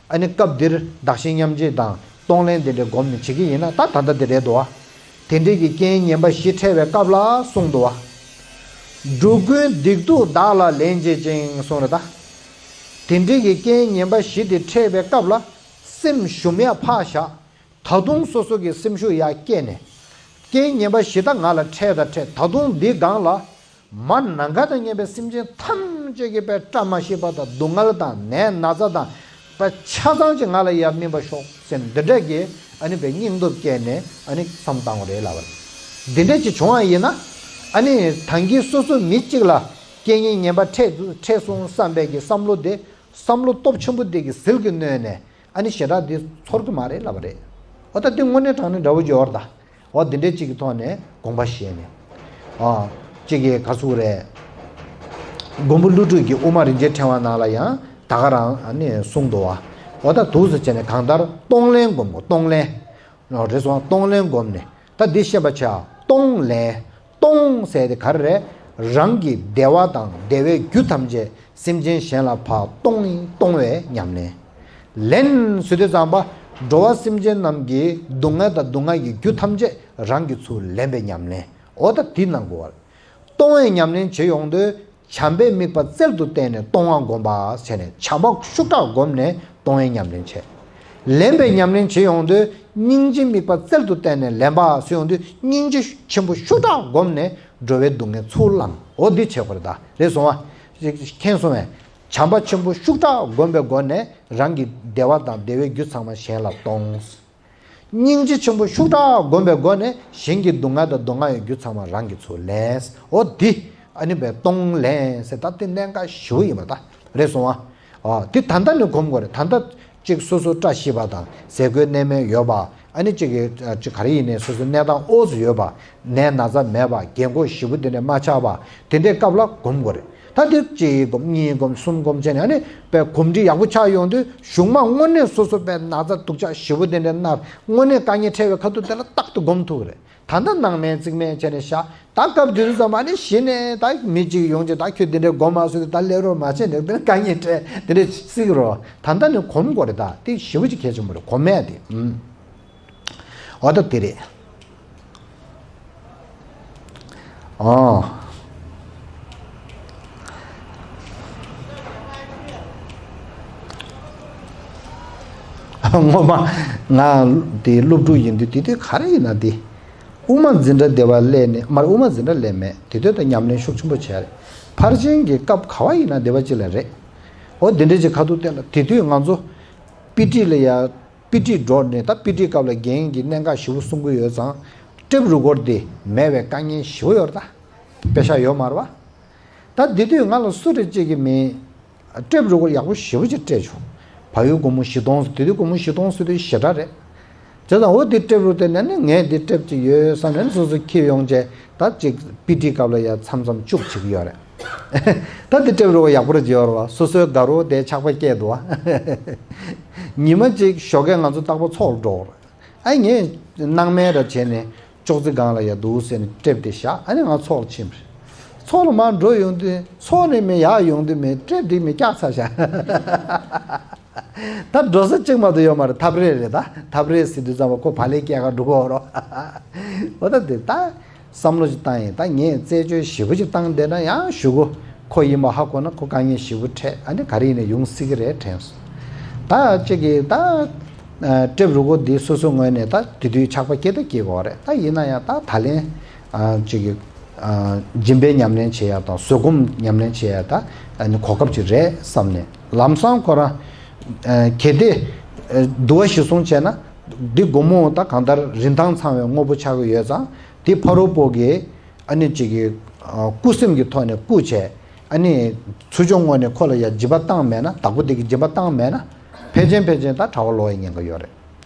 ཨ་ནི་སྐབས་འདིར་བདག་གཞན་མཉམ་བརྗེ་དང་གཏོང་ལེན་དེ་འདྲའི་སྒོམ་ནས་བྱེད་ཀྱི་ཡིན་ན་ད་ད་ལྟ་འདི་རེད་འདུག་བ། དེ་འདྲའི་གི་རྐྱེན་ངན་པ་བཞི་འཕྲད་པའི་སྐབས་ལ་གསུངས་འདུག་བ། འགྲོ་ཀུན་སྡིག་སྡུག་བདག་ལ་ལེན་བྱེད་ཅིང་གསུངས་རེད་ད། དེ་འདྲའི་གི་རྐྱེན་ངན་པ་བཞི་དེ་འཕྲད་པའི་སྐབས་ལ་སེམས་ཞུམ་ཡ་ཕར་བཞག་ད་དུང་སོ་སོ་གི་སེམས་ཤུགས་ཡར་སྐྱེད་ནས། རྐྱེན་ངན་པ་བཞི་དག་ང་ལ་འཕྲད་དང་འཕྲད། ད་དུང་འདི་སྒང་ལ་མ་ནམ་མཁའ་དང་མཉམ་པའི་སེམས་ཅན་ཐམས་ཅད་ཀྱི་དཔེ་བཀྲ་མ་ཤིས་པ་དང་སྡུག་བསྔལ་དང་ནད་ན་ཚ་དང་དཔེ་ཆ་ཚང་ཅིག་ང་ལ་ཡར་སྨིན་པ་ཤོག་ཟེར་འདི་འདྲ་གི་ཨ་ནི་དཔེ་སྙིང་སྟོབས་སྐྱེད་ནས་ཨ་ནི་བསམ་བཏང་བ་རེད་ལབ་པ་རེད། འདི་འདྲ་ཅིག་བྱུང་བ་ཡིན་ན་ཨ་ནི་ད་གིན་སོ་སོ་མི་གཅིག་ལ་རྐྱེན་ངན་ངན་པ་འཕྲད་འཕྲད་སོང་བསམ་པའི་གི་བསམ་བློ་དེ་བསམ་བློ་སྟོབས་ཆེན་པོ་དེ་གི་ཟིལ་གྱིས་གནོན་ནས། ཨ་ནི་ཞེ་དྲག་འདི་ཚོར་གི་མ་རེད་ལབ་པ་རེད། འོ་ད་འདི་དངོས་གནས་དྲང་གནས་འདྲ་བོ་ཅིག་ཡོད་རེད་ད། འོ་འདི་འདྲའི་གཅིག་གི་ཐོག་ནས་དགོངས་པ་བཞེས་ནས། ཨ་གཅིག་གི་ག་ཚུགས་རེད། མགོན་པོ་ཀླུ་སྒྲུབ་ཀྱི་དབུ་མ་རིན་ཆེན་ཕྲེང་བ་ནང་ལ་ཡང་ད་ག་རང་ཨ་ནི་གསུངས་འདུག་བ། འོ་ད་འདུག་སེ་བྱས་ནས་གང་ལྟར་གཏོང་ལེན་སྒོམ་དགོས་གཏོང་ལེན། རེད་སོང་གཏོང་ལེན་སྒོམ་ནས་ད་འདི་ཤེས་པ་བྱ། གཏོང་ལེན། གཏོང་ཟེར་དེ་ག་རེ་རེད། རང་གི་བདེ་བ་དང་བདེ་བའི་རྒྱུ་ཐམས་ཅད་སེམས་ཅན་གཞན་ལ་ཕར་གཏོང་ཡིན། གཏོང་བའི་ཉམས་ལེན། ལེན་ཟེར་དུས་ཙམ་པ་འགྲོ་བ་སེམས་ཅན་རྣམས་ཀྱི་སྡུག་བསྔལ་དང་སྡུག་བསྔལ་གྱི་རྒྱུ་ཐམས་ཅད་རང་གིས་ཚུར་ལེན་པའི་ཉམས་ལེན། འོ་ད་འདི་གནང་དགོས་པ་རེད། གཏོང་བའི་ཉམས་ལེན་བྱེད་ཡོང་དུས་བྱམས་པའི་དམིགས་པ་རྩལ་དུ་བསྟན་ནས་གཏོང་བ་སྒོམ་པ་བྱས་ནས་བྱམས་པ་ཤུགས་དྲག་བསྒོམས་ནས་གཏོང་བའི་ཉམས་ལེན་བྱས། ལེན་པའི་ཉམས་ལེན་བྱེད་ཡོང་དུས་སྙིང་རྗེ་དམིགས་པ་རྩལ་དུ་བསྟན་ནས་ལེན་པ་ཟེར་ཡོང་དུས་སྙིང་རྗེ་ཆེན་པོ་ཤུགས་དྲག་བསྒོམས་ནས་འགྲོ་བའི་སྡུག་བསྔལ་ཚུར་བླངས། འོ་འདི་བྱེད་དགོས་རེད་ད། རེད་སོང་བ། མཁྱེན་སོང་བས། བྱམས་པ་ཆེན་པོ་ཤུགས་དྲག་བསྒོམས་པའི་སྒོ་ནས་རང་གི་བདེ་བ་དང་བདེ་བའི་རྒྱུ་ཚང་མ་གཞན་ལ་གཏོང་། སྙིང་རྗེ་ཆེན་པོ་ཤུགས་དྲག་བསྒོམས་པའི་སྒོ་ནས་གཞན་གྱི་སྡུག་བསྔལ་དང་སྡུག་བསྔལ་བའི་རྒྱུ་ཚང་མ་རང་གིས་ཚུར་ལེན། འོ་འདི་ཨ་ནི་བས་གཏོང་ལེན་ཟེར་ད་དེ་གནད་འགག་ཞེ་པོ་ཡིན་པ་ད། རེད་སོང་ཨ། ཨ་དེ་ད་ལྟ་ནས་གོམས་དགོས་རེད། ད་ལྟ་གཅིག་སོ་སོ་བཀྲ་ཤིས་པ་དང་ཟས་གོས་གནས་མལ་ཡོད་པ། ཨ་ནི་གཅིག་གི་ཨ་གཅིག་ག་རེ་ཡིན་ནའི་སོ་སོའི་གནས་སྟངས་འོག་ཏུ་ཡོད་པ། ནད་ན་ཚ་མེད་པ། རྒན་འཁོགས་ཞེ་པོ་དེ་འདྲ་མ་ཆགས་པ། དེ་འདྲའི་སྐབས་ལ་གོམས་དགོས་རེད། ད་དེ་གཅིག་སྒོམ་གཉིས་སྒོམ་གསུམ་སྒོམ་བྱས་ནས་ཨ་ནི་དཔེ་གོམས་འདྲིས་ཡག་པོ་ཆགས་ཡོང་དུས་གཞུག་མ་དངོས་གནས་སོ་སོ་དཔེ་ན་ཚ་སྡུག་ཅག་ཞེ་པོ་དེ་འདྲ་ན་དངོས་གནས་དཀའ་ངལ་འཕྲད་པའི་ཁ་ཐུག་དེ་ལ་རྟག་ཏུ་སྒོམ་ཐུབ་ཀྱི་རེད། ད་ལྟ་སྣང་མེད་རྩིག་མེད་བྱས་ནས་བཞག་ད་སྐབས་དེ་དུས་ཙམ་པ་ནི་གཞི་ནས་ད་མི་གཅིག་ཡོང་ཅིག་ད་ཁྱོད་འདི་འདྲའི་སྒོམ་མ་སོང་དུས་ད་སླེབས་རོགས་མ་བྱས་ནས་དེ་དཀའ་ངལ་འཕྲད་དེ་འདྲའི་རྩིག་རོགས། ད་ལྟ་ནི་གོམས་དགོས་རེད། ད་དེ་ཞེ་པོ་ཅིག་གལ་ཆེན་པོ་རེད། གོམས་མེད་དེ་ཨུམ། འོ་ད་དེ་རེད། ཨོ། ངོ་མ་ང་དེ་སློབ་ཕྲུག་ཡིན་དུས་དེ་དུས་ག་རེ་ཡིན་ན་དེ། དབུ་མ་འཛིན་གྲྭ་སྡེ་བ་སླེབས་ནས་མར་དབུ་མ་འཛིན་གྲྭ་སླེབས་མེད། དེ་དུས་ད་ཉམས་ལེན་ཤུགས་ཆེན་པོ་བྱས་རེད། ཕར་ཕྱིན་གྱི་སྐབས་ག་བ་ཡིན་ན་སྡེ་བ་གཅིག་ལ་རེད། འོ་དེ་འདྲའི་ཅིག་ཁ་ཐུག་བསྟན་ལ་དེ་དུས་ང་ཚོ་པི་ཊི་ལ་ཡ་པི་ཊི་འགྲོ་ནས་ད་པི་ཊི་སྐབས་ལ་རྒན་གྱི་གནད་འགག་ཞེ་པོ་གསུང་གི་ཡོད་ཙང་ཊེབ་རི་ཀོཌ་དེ་མེད་པའི་དཀའ་ངལ་ཞེ་པོ་ཡོད་རེད་ད། པེ་ཤག་ཡོད་མ་རེད་བ། ད་དེ་དུས་ང་ལ་སུ་རེ་གཅིག་གིས་མིན། ཊེབ་རི་ཀོཌ་ཡག་པོ་ཞེ་པོ་ཅིག་སྤྲད་བྱུང་། བལ་ཡུལ་སྒོར་མོ་བཞི་སྟོང་ཟེར་དེ་དུས་སྒོར་མོ་བཞི་སྟོང་ཟེར་དུས་ཞེ་དྲག་རེད། བྱས་ཙང་འོ་དེ་ཊེབ་རུ་བལྟས་ནས་ནི་ངས་འདི་ཊེབ་ཅིག་ཡོད་བསམ་ནས་ནི་སོ་སོ་འཁྱེར་ཡོང་བྱས་ད་ཅིག་པི་ཊི་སྐབས་ལ་ཡ་མཚམས་མཚམས་བཅུག་བྱེད་ཀྱི་ཡོད་རེད། ད་དེ་ཊེབ་རུ་ཡག་པོ་རེ་བྱེད་ཡོད་རེད་བ། སོ་སོའི་དགའ་རོགས་དེ་ཆགས་པ་སྐྱེས་འདུག་བ། ཉི་མ་གཅིག་ཞོགས་ཀས་ང་ཚོ་རྟག་པར་ཚོགས་འགྲོ་རེད། ཨ་ངས་སྣང་མེད་འདྲ་བྱས་ནས་ཅོག་ཙེ་སྒང་ལ་ཡ་འདུག་ཟེར་ནས་ཊེབ་དེ་བཞག་ཨ་ནི་ང་ཚོགས་ལ་ཕྱིན་པ་རེད། ཚོགས་ལ་མར་འགྲོ་ཡོང་དུས་ཚོགས་ནས་མི་ཡར་ཡོང་དུས་མི་ཊེབ་དེ་མི་བཀྱག་ཚར་བཞག་ད་འགྲོ་ས་གཅིག་མ་གཏོགས་ཡོད་མ་རེད། ཐབ་རེས་རེད་ད། ཐབ་རེས་ཟེར་དུས་ཙམ་པ་ཁོ་བག་ལེབ་སྐྱེལ་ག་འགྲོ་གི་ཡོད་རེད། འོ་ད་དེ་ད། བསམ་བློ་ཞིག་བཏང་ཡིན། ད་ངས་རྩད་གཅོད་ཞིབ་པོ་ཞིག་བཏང་བསྡད་ན་ཡང་གཞུག་གུ་ཁོ་ཡིན་པ་ཧ་གོ་ན་ཁོ་དཀའ་ངལ་ཞིབ་པོ་འཕྲད་ཨ་ནི་ག་རེ་ཡིན་ན་ཡོང་སྲིད་ཀྱི་རེད་དྲན་སོང་། ད་གཅིག་གིས་ད་ཨ་ཊེབ་རུ་ཀོ་འདི་སོ་སོའི་ངོས་ནས་ད་དེ་དུས་ཆགས་པ་སྐྱེ་ད་སྐྱེ་དགོས་རེད། ད་ཡིན་ན་ཡང་ད་ད་ལན་ཨ་གཅིག་གིས་ཨ་སྦྱིན་པའི་ཉམས་ལེན་བྱེད་ཡ་དང་བཟོད་སྒོམ་ཉམས་ལེན་བྱེད་ཡ་ད་ཨ་ནི་གོ་སྐབས་ཅིག་རེད་བསམ་ནས་ལམ་སང་ཁོ་རང་ཨ་གལ་ཏེ་ཨ་འདུལ་བ་གཞིར་བཟུང་བྱས་ན་འདི་སྒོར་མོ་ད་གང་ལྟར་རིན་ཐང་ཚང་བའི་དངོས་པོ་ཆགས་ཀྱི་ཡོད་ཙང་། དེ་ཕ་རོལ་པོ་གིས་ཨ་ནི་གཅིག་གིས་ཨ་སྐུ་སེམས་ཀྱི་ཐོག་ནས་བཀུར་བྱས་ཨ་ནི་ཚུར་ཕྱོགས་ངོས་ནས་ཁོ་ལ་ཡ་སྦྱིན་པ་བཏང་མེད་ན། བདག་པོ་དེ་གིས་སྦྱིན་པ་བཏང་མེད་ན་ཕལ་ཆེར་ཕལ་ཆེར་ད་གྲྭ་པ་ལོག་ཡའི་ཉེན་ཁ་ཡོད་རེད།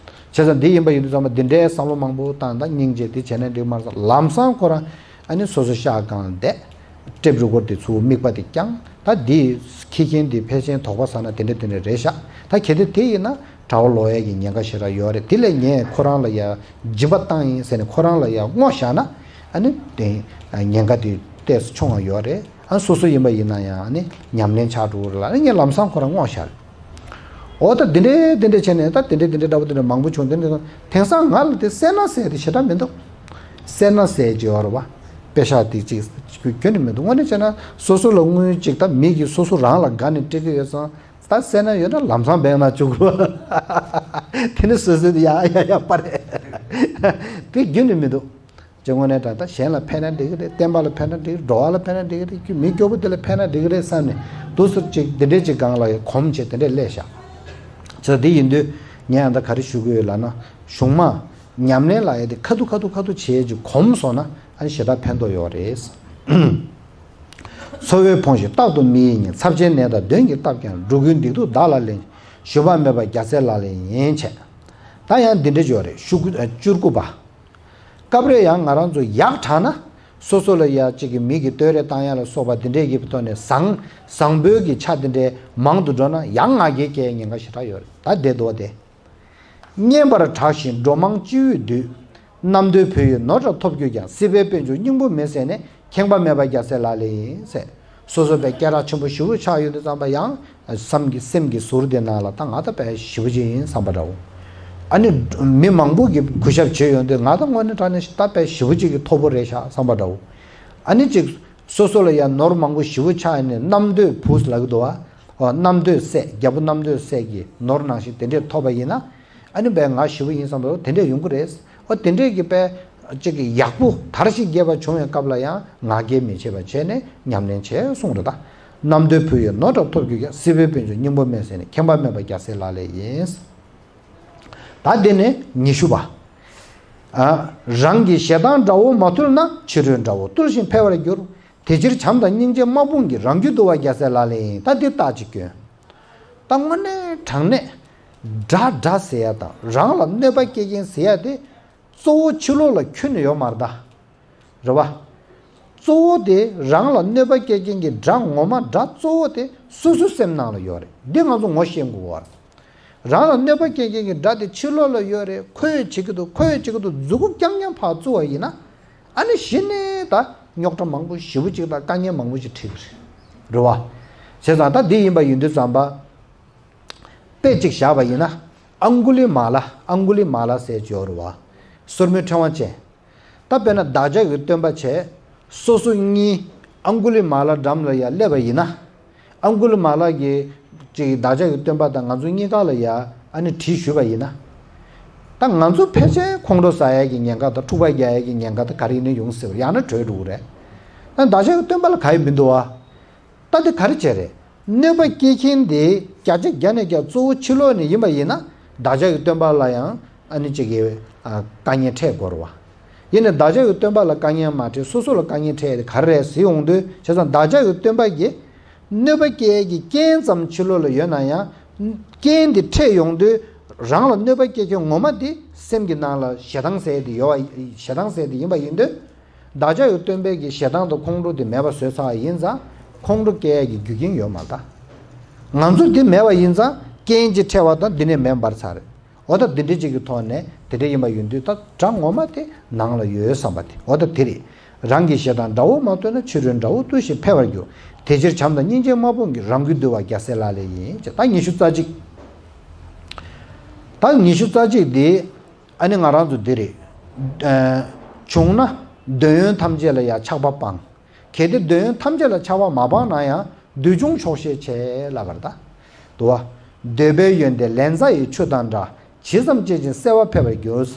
བྱས་ཙང་འདི་ཡིན་པ་ཡིན་དུས་ཙམ་པ་འདི་འདྲའི་བསམ་བློ་མང་པོ་བཏང་ད་སྙིང་རྗེ་འདི་བྱས་ན་འགྲིག་མ་རེད་ལམ་སང་ཁོ་རང་ཨ་ནི་སོ་སོ་ཤག་སྒང་བསྡད། ཊེབ་རུ་ཀོ་དེ་ཚུར་དམིགས་པ་དེ་བསྐྱངས། ད་འདི་ཁྱི་རྒན་འདི་ཕལ་ཆེར་དོགས་པ་ཟ་ན་དེ་འདྲ་དེ་འདྲ་རེད་ཤག་ད་གལ་ཏེ་དེ་ཡིན་ན། གྲྭ་པ་ལོག་ཡས་ཀྱི་ཉེན་ཁ་ཞེ་དྲག་ཡོད་རེད། དེ་ལས་ངས་ཁོ་རང་ལ་ཡ་སྦྱིན་པ་བཏང་ཡིན་ཟེར་ནས་ཁོ་རང་ལ་ཡ་བསྔོ་བཞག་ན་ཨ་ནི་དེ་ཉེན་ཁ་དེ་ཏོག་ཙམ་ཆུང་བ་ཡོད་རེད། ཨ་སོ་སོ་ཡིན་པ་ཡིན་ན་ཡང་ཨ་ནི་ཉམས་ལེན་ཆགས་འགྲོ་གི་རེད་ལ་ཨ་ནི་ངས་ལམ་སང་ཁོ་རང་བསྔོ་བཞག་རེད། འོ་ད་དེ་འདྲས་དེ་འདྲས་བྱས་ནས་ད་དེ་འདྲས་དེ་འདྲས་འདྲ་པོ་དེ་འདྲས་མང་པོ་བྱུང་། དེ་འདྲས་དེང་སང་ང་ལ་དེ་སེར་སྣ་ཟེར་དེ་ཞེ་དྲག་མི་འདུག་སེར་སྣ་ཟེར་གྱི་ཡོད་རེད་བ། པེ་ཤག་དེ་གཅིག་ཁྱོན་ནས་མི་འདུག་དངོས་གནས་བྱས་ན་སོ་སོ་ལ་དངུལ་གཅིག་ད་མི་གིས་སོ་སོ་རང་ལ་དགའ་ནས་སྤྲད་ཀྱི་ཡོད་ཙང་། ད་སེར་སྣ་ཡོད་ན་ལམ་སང་བེང་ན་བཅུག་གོ། དེ་ནི་སོ་སོའི་ཡ་ཡ་ཡ་པ་རེད། དེ་རྒྱུན་ནས་མི་འདུག་ཅེས་དངོས་གནས་དྲང་ད་གཞན་ལ་ཕན་ན་འགྲིག་གི་རེད། བསྟན་པ་ལ་ཕན་ན་འགྲིག་གི་རེད། འགྲོ་བ་ལ་ཕན་ན་འགྲིག་གི་རེད། ཁྱོད་མི་སྐྱོ་པོ་དེ་ལ་ཕན་ན་འགྲིག་གི་རེད་བསམ་ནས་དུས་སུ་ཅིག་འདི་འདྲས་ཅིག་སྒང་ལ་ཡ་གོམས་བྱས་དེ་འདྲས་སླེབས་ཤག་ཅེས་འདི་ཡིན་དུས་ངས་ཨ་ད་ག་རེ་ཞུ་གི་ཡོད་ལབ་ན་གཞུང་མ་ཉམས་ལེན་ལ་ཡ་དེ་ཁ་ཐུག་ཁ་ཐུག་ཁ་ཐུག་བྱས་ཅིག་གོམས་སོང་ན་ཨ་ནི་ཞེ་དྲག་ཕན་ཐོགས་ཡོད་རེད། འཚོ་བས་ཕོངས་ཤིང་རྟག་ཏུ་མི་ཡིས་ཉེན། ཚབས་ཆེན་ནད་དང་གདོན་གྱིས་བཏབ་ཀྱང་། འགྲོ་ཀུན་སྡིག་སྡུག་བདག་ལ་ལེན། ཞུམ་པ་མེད་པར་རྒྱལ་སྲས་ལག་ལེན་ཡིན། བྱས། ད་ཡང་འདི་འདྲ་ཅིག་ཡོད་རེད། ཤོག་གུ་ཨ་བཅུ་དགུ་པ། སྐབས་རེ་ཡང་ང་རང་ཚོ་ཡག་དྲགས་ན་སོ་སོ་ལ་ཡ་གཅིག་གི་མི་གིས་བསྟོད་ར་བཏང་ཡ་ལ་སོགས་པ་འདི་འདྲས་ཀྱི་ཐོག་ནས་བཟང་བཟང་པོའི་གི་ཆ་འདི་འདྲས་མང་དུ་འགྲོ་ན་ཡང་ང་རྒྱལ་སྐྱེ་ཡའི་ཉེན་ཁ་ཞེ་དྲག་ཡོད་རེད། ད་བདེ་འདུག་བ་དེ། བསྙེན་པར་གྲགས་ཤིང་འགྲོ་མང་སྤྱི་བོས་འདུད། རྣམ་འདོད་བུ་ཡིས་ནོར་ཀྱང་ཐོབ་གྱུར་ཀྱང་། སྲིད་པའི་དཔལ་འབྱོར་སྙིང་པོ་མེད་ཟད་ནས། ཁེངས་པ་མེད་པར་རྒྱལ་སྲས་ལག་ལེན་ཡིན་ཟེར། སོ་སོ་པའི་སྐད་གྲགས་ཆེན་པོ་ཞེ་པོ་ཆགས་ཡོང་དུས་ཙམ་པ་ཡང་བསམ་གྱི་སེམས་ཀྱི་ཟུར་དེ་ནང་ལ་ད་ང་ད་དཔེ་ཞེ་པོ་ཅིག་ཡིན་བསམ་པ་འདྲ་བོ། ཨ་ནི་མི་མང་པོ་གིས་གུས་ཞབས་བྱེད་ཡོང་དུས་ང་ད་དངོས་གནས་དྲང་གནས་ད་དཔེ་ཞེ་པོ་ཅིག་གི་མཐོ་པོ་རེད་ཤག་བསམ་པ་འདྲ་བོ། ཨ་ནི་ཅིག་སོ་སོ་ལ་ཡང་ནོར་མང་པོ་ཞེ་པོ་ཆགས་ནས་རྣམ་འདོད་བུ་ལབ་ཀྱི་འདུག་བ། ཨོ་རྣམ་འདོད་སྲས་རྒྱལ་པོ་རྣམ་འདོད་སྲས་ཀྱི་ནོར་ནང་བཞིན་དེ་འདྲས་ཐོབ་པ་ཡིན་ན། ཨ་ནི་བས་ང་ཞི་བ་ཡིན་བསམ་པ་དེ་འདྲས་ཡོང་གི་རེད། ཨོ་དེ་འདྲས་ཀྱི་པས་ཅིག་གི་ཡག་པོ་དར་ཞིང་རྒྱས་པ་བྱུང་བའི་སྐབས་ལ་ཡང་ང་རྒྱལ་མི་བྱེད་པ་བྱས་ནས་ཉམས་ལེན་བྱས་གསུངས་རེད་ད། རྣམ་འདོད་བུ་ཡི་ནོར་འདྲ་ཐོབ་གྱུར་ཀྱང་། སྲིད་པའི་དཔལ་འབྱོར་སྙིང་པོ་མེད་ཟེར་ནས། ཁེངས་པ་མེད་པ་རྒྱལ་སྲས་ལག་ལེན་ཡིན། ད་འདི་ནི་ཉི་ཤུ་པ། ཨ། རང་གི་ཞེ་སྡང་དགྲ་བོ་མ་ཐུལ་ན། ཕྱི་རོལ་དགྲ་བོ་བཏུལ་ཞིང་འཕེལ་བར་འགྱུར། དེ་ཕྱིར་བྱམས་དང་སྙིང་རྗེ་དམག་དཔུང་གིས། རང་རྒྱུད་འདུལ་བ་རྒྱལ་སྲས་ལག་ལེན་ཡིན། ད་འདི་རྟགས་ཅིག་སྐྱོན། ད་དངོས་གནས་དྲང་གནས་དགྲ་དགྲ་ཟེར་ཡ་དང་རང་ལ་གནོད་པ་སྐྱེལ་མཁན་ཟེར་ཡ་དེ་གཙོ་བོ་ཕྱི་ལོགས་ལ་ཁྱོན་ནས་ཡོད་མ་རེད་ད། རེད་བ། གཙོ་བོ་དེ་རང་ལ་གནོད་པ་སྐྱེལ་མཁན་གྱི་དགྲ་ངོ་མ་དགྲ་གཙོ་བོ་དེ་སོ་སོའི་སེམས་ནང་ལ་ཡོད་རེད། འདི་ང་ཚོ་ངོ་ཤེས་དགོས་པ་རེད། རང་ལ་གནོད་པ་སྐྱེལ་མཁན་གྱི་དགྲ་དེ་ཕྱི་ལོགས་ལ་ཡོད་རེད། ཁོས་བྱེད་ཀྱི་འདུག་ཁོས་བྱེད་ཀྱི་འདུག་མཛུབ་གུ་རྐྱང་རྐྱང་ཕར་བཙུགས་པ་ཡིན་ན། ཨ་ནི་གཞི་ནས་ད་རྙོག་དྲ་མང་པོ་ཞེ་པོ་ཅིག་དང་དཀའ་ངལ་མང་པོ་ཞིག་འཕྲད་ཀྱི་རེད། རེད་བ། བྱས་ཙང་ད་འདི་ཡིན་པ་ཡིན་དུས་ཙམ་པ། དཔེ་ཅིག་བཞག་པ་ཡིན་ན། ཨང་གུ་ལི་མ་ལ། ཨང་གུ་ལི་མ་ལ་ཟེར་གྱི་ཡོད་རེད་བ། སོར་མོའི་ཕྲེང་བ་ཅན། ད་དཔེར་ན་བདག་ཅག་གི་སྟོན་པ་བྱས། སོ་སོ་གཉིས་ཨང་གུ་ལི་མ་ལ་འགྲམ་ལ་ཡར་སླེབས་པ་ཡིན་ན། ཨང་གུ་ལི་མ་ལ་གིས་ཅིག་བདག་ཅག་གི་སྟོན་པ་དང་ང་ཚོ་གཉིས་ཀ་ལ་ཡ་ཨ་ནི་དྲིས་ཞུས་པ་ཡིན་ན། ད་ང་ཚོ་ཕལ་ཆེར་ཁོང་ཁྲོ་ཟ་ཡ་གི་ཉེན་ཁ་དང་འཁྲུག་པ་རྒྱག་ཡ་གི་ཉེན་ཁ་དང་ག་རེ་ཡིན་ན་ཡོང་སྲིད་པ། ཡང་ན་བྲོས་འགྲོ་གི་རེད། ད་བདག་ཅག་གི་སྟོན་པ་ལ་ག་ཡི་མི་འདུག་བ། ད་འདི་ག་རེ་བྱས་རེད། གནོད་པ་སྐྱེལ་མཁན་དེ་བརྒྱ་ཆ་བརྒྱ་ནས་བརྒྱ་གཙོ་བོ་ཕྱི་ལོགས་ནས་ཡིན་པ་ཡིན་ན། བདག་ཅག་གི་སྟོན་པ་ལ་ཡང་ཨ་ནི་གཅིག་གི་ཨ་དཀའ་ངལ་འཕྲད་དགོས་རེད་བ། ཡིན་ནའི་བདག་ཅག་གི་སྟོན་པ་ལ་དཀའ་ངལ་མ་འཕྲད། སོ་སོ་ལ་དཀའ་ངལ་འཕྲད་དེ་ག་རེ་རེད་ཟེར་ཡོང་དུས། བྱས་ཙང་བདག་ཅག་གི་སྟོན་པ་གིས་གནོད་པ་སྐྱེལ་གྱི་རྐྱེན་ཙམ་ཕྱི་ལོགས་ལ་ཡོད་ན་ཡང་། རྐྱེན་དེ་འཕྲད་ཡོང་དུས་རང་ལ་གནོད་པ་སྐྱེལ་མཁན་ངོ་མ་དེ་སེམས་ཀྱི་ནང་ལ་ཞེ་སྡང་ཟེར་དེ་ཡོད་པ། ཞེ་སྡང་ཟེར་དེ་ཡིན་པ་ཡིན་དུས། བདག་ཅག་གི་སྟོན་པའི་གི་ཞེ་སྡང་དང་ཁོང་ཁྲོ་དེ་མེད་པ་བཟོས་ཚར་བ་ཡིན་ཙང་། ཁོང་ཁྲོ་སྐྱེ་ཡས་ཀྱི་རྒྱུ་རྐྱེན་ཡོད་མ་རེད་ད། ང་ཚོ་དེ་མེད་པ་ཡིན་ཙང་རྐྱེན་གྱིས་འཕྲད་པ་དང་འདི་ནས་མེད་པར་ཚར་རེད། འོ་ད་འདི་འདྲ་ཅིག་གི་ཐོག་ནས་དེ་འདྲ་ཡིན་པ་ཡིན་དུས། ད་དགྲ་ངོ་མ་དེ་ནང་ལ་ཡོད་བསམ་པ་དེ། འོ་ད་དེ་རེད། རང་གི་ཞེ་སྡང་དགྲ་བོ་མ་ཐུལ་ན། ཕྱི་རོལ་དགྲ་བོ་བཏུལ་ཞིང་འཕེལ་བར་འགྱུར། དེ་ཕྱིར་བྱམས་དང་སྙིང་རྗེ་དམག་དཔུང་གིས། རང་རྒྱུད་འདུལ་བ་རྒྱལ་སྲས་ལག་ལེན་ཡིན། ཅེས། ད་ཉི་ཤུ་རྩ་གཅིག་ད་ཉི་ཤུ་རྩ་གཅིག་འདི། ཨ་ནི་ང་རང་ཚོ་འདི་རེད། ཨ། བྱུང་ན་འདོད་ཡོན་ཐམས་ཅད་ལ་ཡང་ཆགས་པ་སྤང་། གལ་ཏེ་འདོད་ཡོན་ཐམས་ཅད་ལ་ཆགས་པ་མ་སྤངས་ན་ཡང་། འདོད་ཆུང་ཆོག་ཤེས་བྱེད། ལབ་པ་རེད་ད། འདུལ་བ། འདོད་པའི་ཡོན་ཏན་ལན་ཚྭ་ཡི་ཆུ་དང་འདྲ། ཇི་ཙམ་བྱེད་ཅིང་གསལ་བ་འཕེལ་བར་འགྱུར།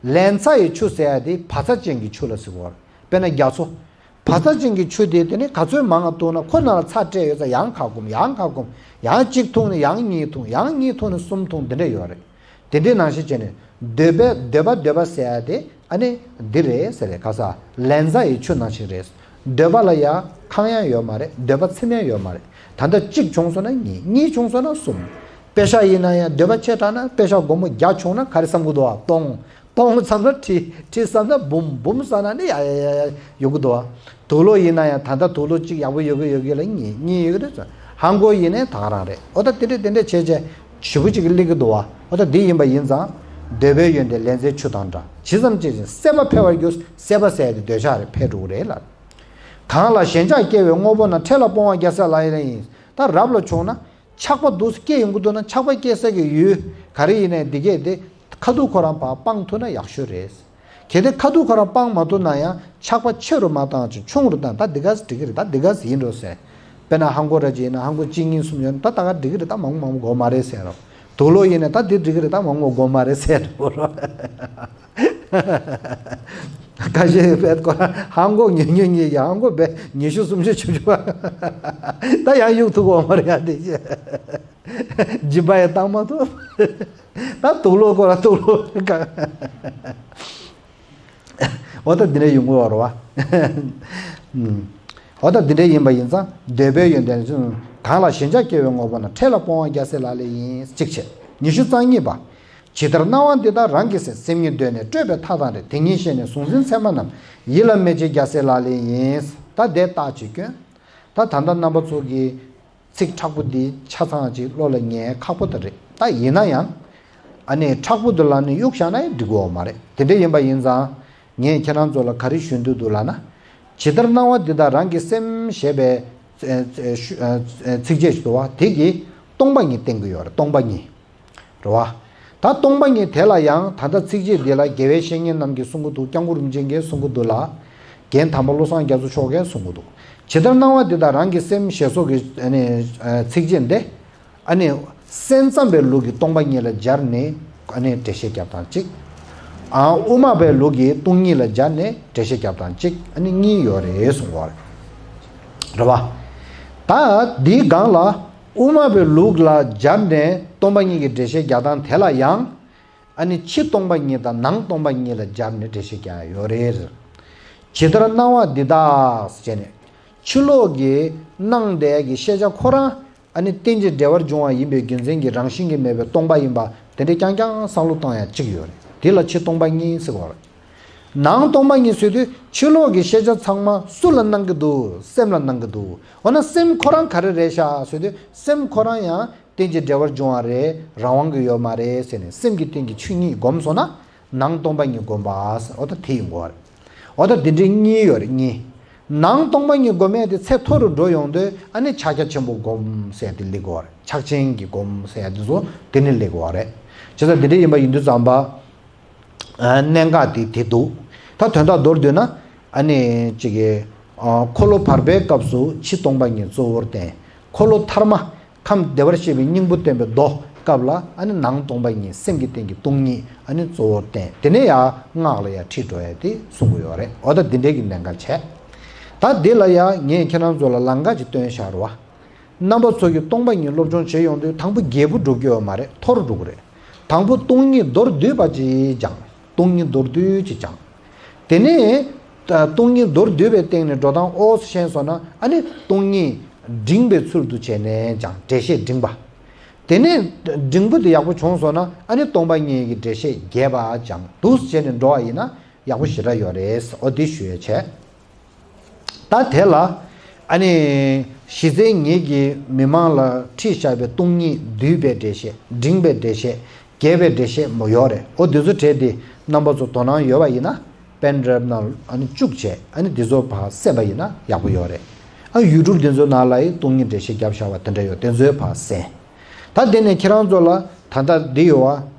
ལན་ཚྭ་ཡི་ཆུ་ཟེར་ཡ་དེ་བ་ཚྭ་ཅན་གྱི་ཆུ་ལ་ཟེར་གོ། དཔེར་ན་རྒྱ་མཚོ། བ་ཚྭ་ཅན་གྱི་ཆུ་དེ་དེ་ནི་ག་ཚོད་མང་ང་བཏུང་ན། ཁོ་ནང་ལ་ཚྭ་སྤྲད་ཡོད་ཙང་ཡང་ཁ་སྐོམ། ཡང་ཁ་སྐོམ། ཡང་གཅིག་འཐུང་ནས་ཡང་གཉིས་འཐུང་། ཡང་གཉིས་འཐུང་ནས་གསུམ་འཐུང་། དེ་འདྲ་ཡོད་རེད། དེ་འདྲའི་ནང་བཞིན་བྱས་ནས་འདོད་པའི། འདོད་པ་འདོད་པ་ཟེར་ཡ་དེ་ཨ་ནི་འདི་རེད་ཟེར་རེད། ག་ས། ལན་ཚྭ་ཡི་ཆུ་ནང་བཞིན་རེད། འདོད་པ་ལ་ཡ་ཁེངས་ཡ་ཡོད་མ་རེད། འདོད་པ་ཚིམ་ཡ་ཡོད་མ་རེད། ད་ལྟ་གཅིག་བྱུང་སོང་ན་གཉིས། གཉིས་བྱུང་སོང་ན་གསུམ། པེ་ཤག་ཡིན་ན་ཡང་འདོད་པ་ཆེ་དྲགས་ན་པེ་ཤག་སྒོར་མོ་བརྒྱ་བྱུང་ན་ག་རེ་བསམ་གི་འདུག་བ། སྟོང་། སྟོང་བསམ་ན་ཁྲི། ཁྲི་བསམ་ན་འབུམ། འབུམ་བསམ་ན་ནི་ཡ་ཡ་ཡ་ཡ་ཡོང་གི་འདུག་བ། དུག་ལོག་ཡིན་ན་ཡང་ད་ལྟ་དུག་ལོག་གཅིག་ཡག་པོ་ཡོད་གི་ཡོད་གི་ལ་གཉིས། གཉིས་ཡོད་གི་རེད། ཧང་གོ་ཡིན་ནའི་ད་ག་རང་རེད། འོ་ད་དེ་འདྲས་དེ་འདྲས་བྱས་བྱས་ཞེ་པོ་ཅིག་སླེབས་ཀྱི་འདུག་བ། འོ་ད་འདི་ཡིན་པ་ཡིན་ཙང་། འདོད་པའི་ཡོན་ཏན་ལན་ཚྭའི་ཆུ་དང་འདྲ། ཇི་ཙམ་བྱེད་ཅིང་གསལ་བ་འཕེལ་བར་འགྱུར། གསལ་བ་ཟེར་ཡ་དེ་འདོད་ཆགས་རེད། འཕེལ་འགྲོ་གི་རེད་ལ། གང་ལ་ཞེན་ཆགས་སྐྱེ་བའི་དངོས་པོ་རྣམས། འཕྲལ་ལ་སྤོང་བ་རྒྱལ་སྲས་ལག་ལེན་ཡིན། ད་རབ་ལ་བྱུང་ན། ཆགས་པ་འདུག་སེ་སྐྱེ་ཡོང་གི་འདུག་ན། ཆགས་པ་སྐྱེ་ས་གི་ཡུལ་ག་རེ་ཡིན་ནའི་འདི་གས་དེ་ཁ་ཐུག་ཁོ་རང་ཕར་སྤང་ཐུབ་ན་ཡག་ཤོས་རེད། གལ་ཏེ་ཁ་ཐུག་ཁོ་རང་སྤང་མ་ཐུབ་ན་ཡང་ཆགས་པ་ཆེ་རུ་མ་བཏང་ཅིག་ཆུང་རུ་བཏང་། ད་འདི་གས་འགྲིག་གི་རེད། ད་འདི་གས་ཡིན་འགྲོ་ཟེར། དཔེར་ན་ཧང་གོ་ར་ཅིག་ཡིན་ན་ཧང་གོ་གཅིག་གཉིས་གསུམ་ཡོད་ན། ད་ད་ག་འགྲིག་གི་རེད། ད་མང་པོ་མང་པོ་དགོས་མ་རེད་ཟེར་རོ། དུག་ལོག་ཡིན་ན་ད་འདི་འགྲིག་གི་རེད། ད་མང་པོ་དགོས་མ་རེད་ཟེར་རོ། ཁ་ཤས་བས་ཁོ་རང་ཧང་གོ་ཉུང་ཉུང་ཉིད་ཀྱི་ཧང་གོ་བས་ཉི་ཤུ་སུམ་ཅུ་བཅུ་བཅུ་པ། ད་ཡང་གཡུག་ཐུབ་དགོས་མ་རེད་ཡ་དེ་ཅེ། སྦྱིན་པ་ཡང་བཏང་མ་ཐུབ། ད་དུག་ལོག་ཁོ་རང་དུག་ལོག་ག། འོ་ད་འདི་འདྲ་ཡོང་གི་ཡོད་རེད་བ། ཨུམ། འོ་ད་འདི་འདྲ་ཡིན་པ་ཡིན་ཙང་འདོད་པའི་ཡོན་ཏན་གང་ལ་ཞེན་ཆགས་སྐྱེ་བའི་དངོས་པོ་རྣམས། འཕྲལ་ལ་སྤོང་བ་རྒྱལ་སྲས་ལག་ལེན་ཡིན། གཅིག་བྱས། ཉི་ཤུ་རྩ་གཉིས་པ། ཇི་ལྟར་སྣང་བ་འདི་དག་རང་གི་སེམས། སེམས་ཉིད་གདོད་ནས་སྤྲོས་པའི་མཐའ་དང་བྲལ། དེ་ཉིད་ཤེས་ནས་གཟུང་འཛིན་མཚན་མ་རྣམས། ཡིད་ལ་མི་བྱེད་རྒྱལ་སྲས་ལག་ལེན་ཡིན། ད་དེ་རྟགས་ཅིག་སྐྱོན། ད་ད་ལྟ་རྣམ་པ་ཚོ་གིས་ཚིག་མཁྲེགས་པོ་འདི་ཆ་ཚང་ཅིག་བློ་ལ་ངེས་ཁག་པོ་ད་རེད། ད་ཡིན་ན་ཡང་ཨ་ནི་མཁྲེགས་པོ་འདི་ལ་ནི་གཡུག་བཞག་ན་ཡང་འགྲིག་གི་ཡོད་མ་རེད། དེ་འདྲ་ཡིན་པ་ཡིན་ཙང་། ངས་ཁྱེད་རང་ཚོ་ལ་ག་རེ་ཞུ་འདོད་འདུག་ལབ་ན། ཇི་ལྟར་སྣང་བ་འདི་དག་རང་གི་སེམས་ཞེས་པའི་ཨ་ཨ་ཨ་ཨ་ཚིགས་བཅད་ཞིག་འདུག་བ། དེ་གིས་སྟོང་པ་ཉིད་བསྟན་གྱི་ཡོད་རེད། སྟོང་པ་ཉིད། རེད་བ། ད་སྟོང་པ་ཉིད་དེ་ལ་ཡང་ད་ལྟ་ཚིགས་བཅད་འདི་ལ་དགེ་བའི་བཤེས་གཉེན་རྣམས་ཀྱིས་གསུང་གི་འདུག་སྐྱབས་མགོན་རིན་པོ་ཆེ་གིས་གསུང་གི་འདུག་ལ། རྒན་དམ་པ་བློ་བཟང་རྒྱ་མཚོ་མཆོག་གིས་གསུང་གི་འདུག་ཇི་ལྟར་སྣང་བ་འདི་དག་རང་གི་སེམས་ཞེས་སོགས་ཀྱི་ཨ་ནི་ཚིགས་བཅད་འདི། ཨ་ནི་སེམས་ཙམ་པའི་ལུགས་ཀྱི་སྟོང་པ་ཉིད་ལ་སྦྱར་ནས་ ཨ་ནི་འགྲེལ་བཤད་རྒྱབ་སྟངས་གཅིག་ཨ་དབུ་མ་པའི་ལུགས་ཀྱི་སྟོང་ཉིད་ལ་སྦྱར་ནས་འགྲེལ་བཤད་རྒྱབ་སྟངས་གཅིག་ཨ་ནི་གཉིས་ཡོད་རེད་གསུངས་པ་རེད། རེད་བ། ད་འདིའི་སྒང་ལ་དབུ་མ་པའི་ལུགས་ལ་སྦྱར་ནས་སྟོང་པ་ཉིད་ཀྱི་འགྲེལ་བཤད་རྒྱག་སྟངས་དེ་ལ་ཡང་། ཨ་ནི་ཕྱི་སྟོང་པ་ཉིད་དང་ནང་སྟོང་པ་ཉིད་ལ་སྦྱར་ནས་འགྲེལ་བཤད་རྒྱག་ཡ་ཡོད་རེད། ཇི་ལྟར་སྣང་བ་འདི་དག་ཟེར་ནས། ཕྱི་ལོགས་ཀྱི་སྣང་བསྡད་ཀྱི་ཤེས་བྱ་ཁོ་རང་ཨ་ནི་རྟེན་ཅིང་འབྲེལ་བར་འབྱུང་བ་ཡིན་པའི་རྒྱུ་མཚན་གྱིས་རང་བཞིན་གྱིས་མེད་པའི་སྟོང་པ་ཡིན་པ་དེ་འདྲ་རྐྱང་རྐྱང་བསམ་བློ་གཏོང་ཡ་གཅིག་ཡོད་རེད། དེ་ལ་ཕྱི་སྟོང་པ་ཉིད་ཟེར་བ་རེད། ནང་སྟོང་པ་ཉིད་ཟེར་དུས་ཕྱི་ལོགས་ཀྱི་ཤེས་བྱ་ཚང་མ་སུ་ལ་སྣང་གི་འདུག་སེམས་ལ་སྣང་གི་འདུག་འོ་ན་སེམས་ཁོ་རང་ག་རེ་རེད་ཤག་ཟེར་དུས་སེམས་ཁོ་རང་ཡང་རྟེན་ཅིང་འབྲེལ་བར་འབྱུང་བ་རེད། རང་དབང་གི་ཡོད་མ་རེད་ཟེར་ནས་སེམས་ཀྱི་སྟེང་གི་ཆོས་ཉིད་བསྒོམས་སོང་ན་ནང་སྟོང་པ་ཉིད་བསྒོམ་པ་ཟེར། འོ་ད་དེ་ཡིན་དགོས་རེད། འོ་ད་དེ་འདྲའི་གཉིས་ཡོད་རེད་གཉིས། ནང་སྟོང་པ་ཉིད་བསྒོམ་ཡས་དེ་ཚད་མཐོ་རུ་འགྲོ་ཡོང་དུས་ཨ་ནི་ཕྱག་རྒྱ་ཆེན་པོ་བསྒོམ་ཟེར་དེ་སླེབས་དགོས་རེད། ཕྱག་ཆེན་གྱི་བསྒོམ་ཟེར་དེ་ཚོ་དེ་ནི་སླེབས་དགོས་རེད། བྱས་ཙང་དེ་འདྲ་ཡིན་པ་ཡིན་དུས་ཙམ་པ། གནད་འགག་དེ་དེ་འདུག་ད་དོན་དག་མདོར་བསྡུས་ན་ཨ་ནི་གཅིག་གི་འཁོར་ལོ་བར་པའི་སྐབས་སུ་ཕྱི་སྟོང་པ་ཉིད་གཙོ་བོར་བསྟན། འཁོར་ལོ་ཐ་མ་ཁམས་བདེ་བར་གཤེགས་པའི་སྙིང་པོ་བསྟན་པའི་མདོ་སྐབས་ལ་ཨ་ནི་ནང་སྟོང་པ་ཉིད་སེམས་ཀྱི་སྟེང་གི་སྟོང་ཉིད་ཨ་ནི་གཙོ་བོར་བསྟན། དེ་ནས་ཡང་སྔགས་ལ་ཡང་ཁྲིད་འགྲོ་ཡ་དེ་གསུང་གི་ཡོད་རེད། འོ་ད་འདི་འདྲའི་གི་གནད་འགག་བྱས། ད་འདི་ལ་ཡང་ངས་ཁྱེད་རང་ཚོ་ལ་ལམ་ཁ་ཅིག་སྟོན་བཞག་རོགས། རྣམ་པ་ཚོ་གིས་སྟོང་པ་ཉིད་སློབ་སྦྱོང་བྱེད་ཡོང་དུས་དང་པོ་རྒྱས་པོ་འགྲོ་གི་ཡོད་མ་རེད། མཐོ་རུ་འགྲོ་གི་རེད། དང་པོ་སྟོང་ཉིད་མདོར་བསྡུས་པ་ཅིག་སྦྱང་། སྟོང་ཉིད་མདོར་བསྡུས་ཅིག་སྦྱང་། དེ་ནས་ད་སྟོང་ཉིད་མདོར་བསྡུས་པའི་སྟེང་ནས་འགྲོ་སྟངས་ཨོ་ཤེས་སོང་ན་ཨ་ནི་སྟོང་ཉིད་འབྲིང་པའི་ཚུལ་དུ་བྱས་ནས་སྦྱང་། འགྲེལ་བཤད་འབྲིང་པ། དེ་ནས་འབྲིང་པོ་དེ་ཡག་པོ་བྱུང་སོང་ན་ཨ་ནི་སྟོང་པ་ཉིད་ཀྱི་འགྲེལ་བཤད་རྒྱས་པ་སྦྱང་འདུག་བྱས་ནས་འགྲོ་བ་ཡིན་ན་ཡག་པོ་ཞེ་དྲག་ཡོད་རེད། ཨོ་དེ་ཞུ་ཡས་བྱས། ད་དེ་ལ་ཨ་ནི་གཞི་རྩའི་ངེད་ཀྱིས་མི་མང་ལ་ཁྲིད་བཞག་པའི་སྟོང་ཉིད་བསྡུས་པའི་འགྲེལ་བཤད། འབྲིང་པའི་འགྲེལ་བཤད། རྒྱས་པའི་འགྲེལ་བཤད་མོ་ཡོད་རེད། ཨོ་འདི་ཚོ་གྲས་དེ་རྣམ་པ་ཚོ་དོ་སྣང་ཡོད་པ་ཡིན་ན་པེན་ཌ་རའིབ་ནང་ཨ་ནི་བཅུག་བྱས་ཨ་ནི་འདི་ཚོ་ཕར་གསན་པ་ཡིན་ན་ཡག་པོ་ཡོད་རེད། ཨ་ཡུ་ཊུབ་འདི་ཚོ་ནང་ལ་ཡི་སྟོང་ཉིད་འགྲེལ་བཤད་བརྒྱབ་བཞག་པ་དེ་འདྲ་ཡོད། དེ་ཚོའི་ཕར་གསན། ད་དེ་ནས་ཁྱེད་རང་ཚོ་ལ་ད་ལྟ་འདི་ཡོད་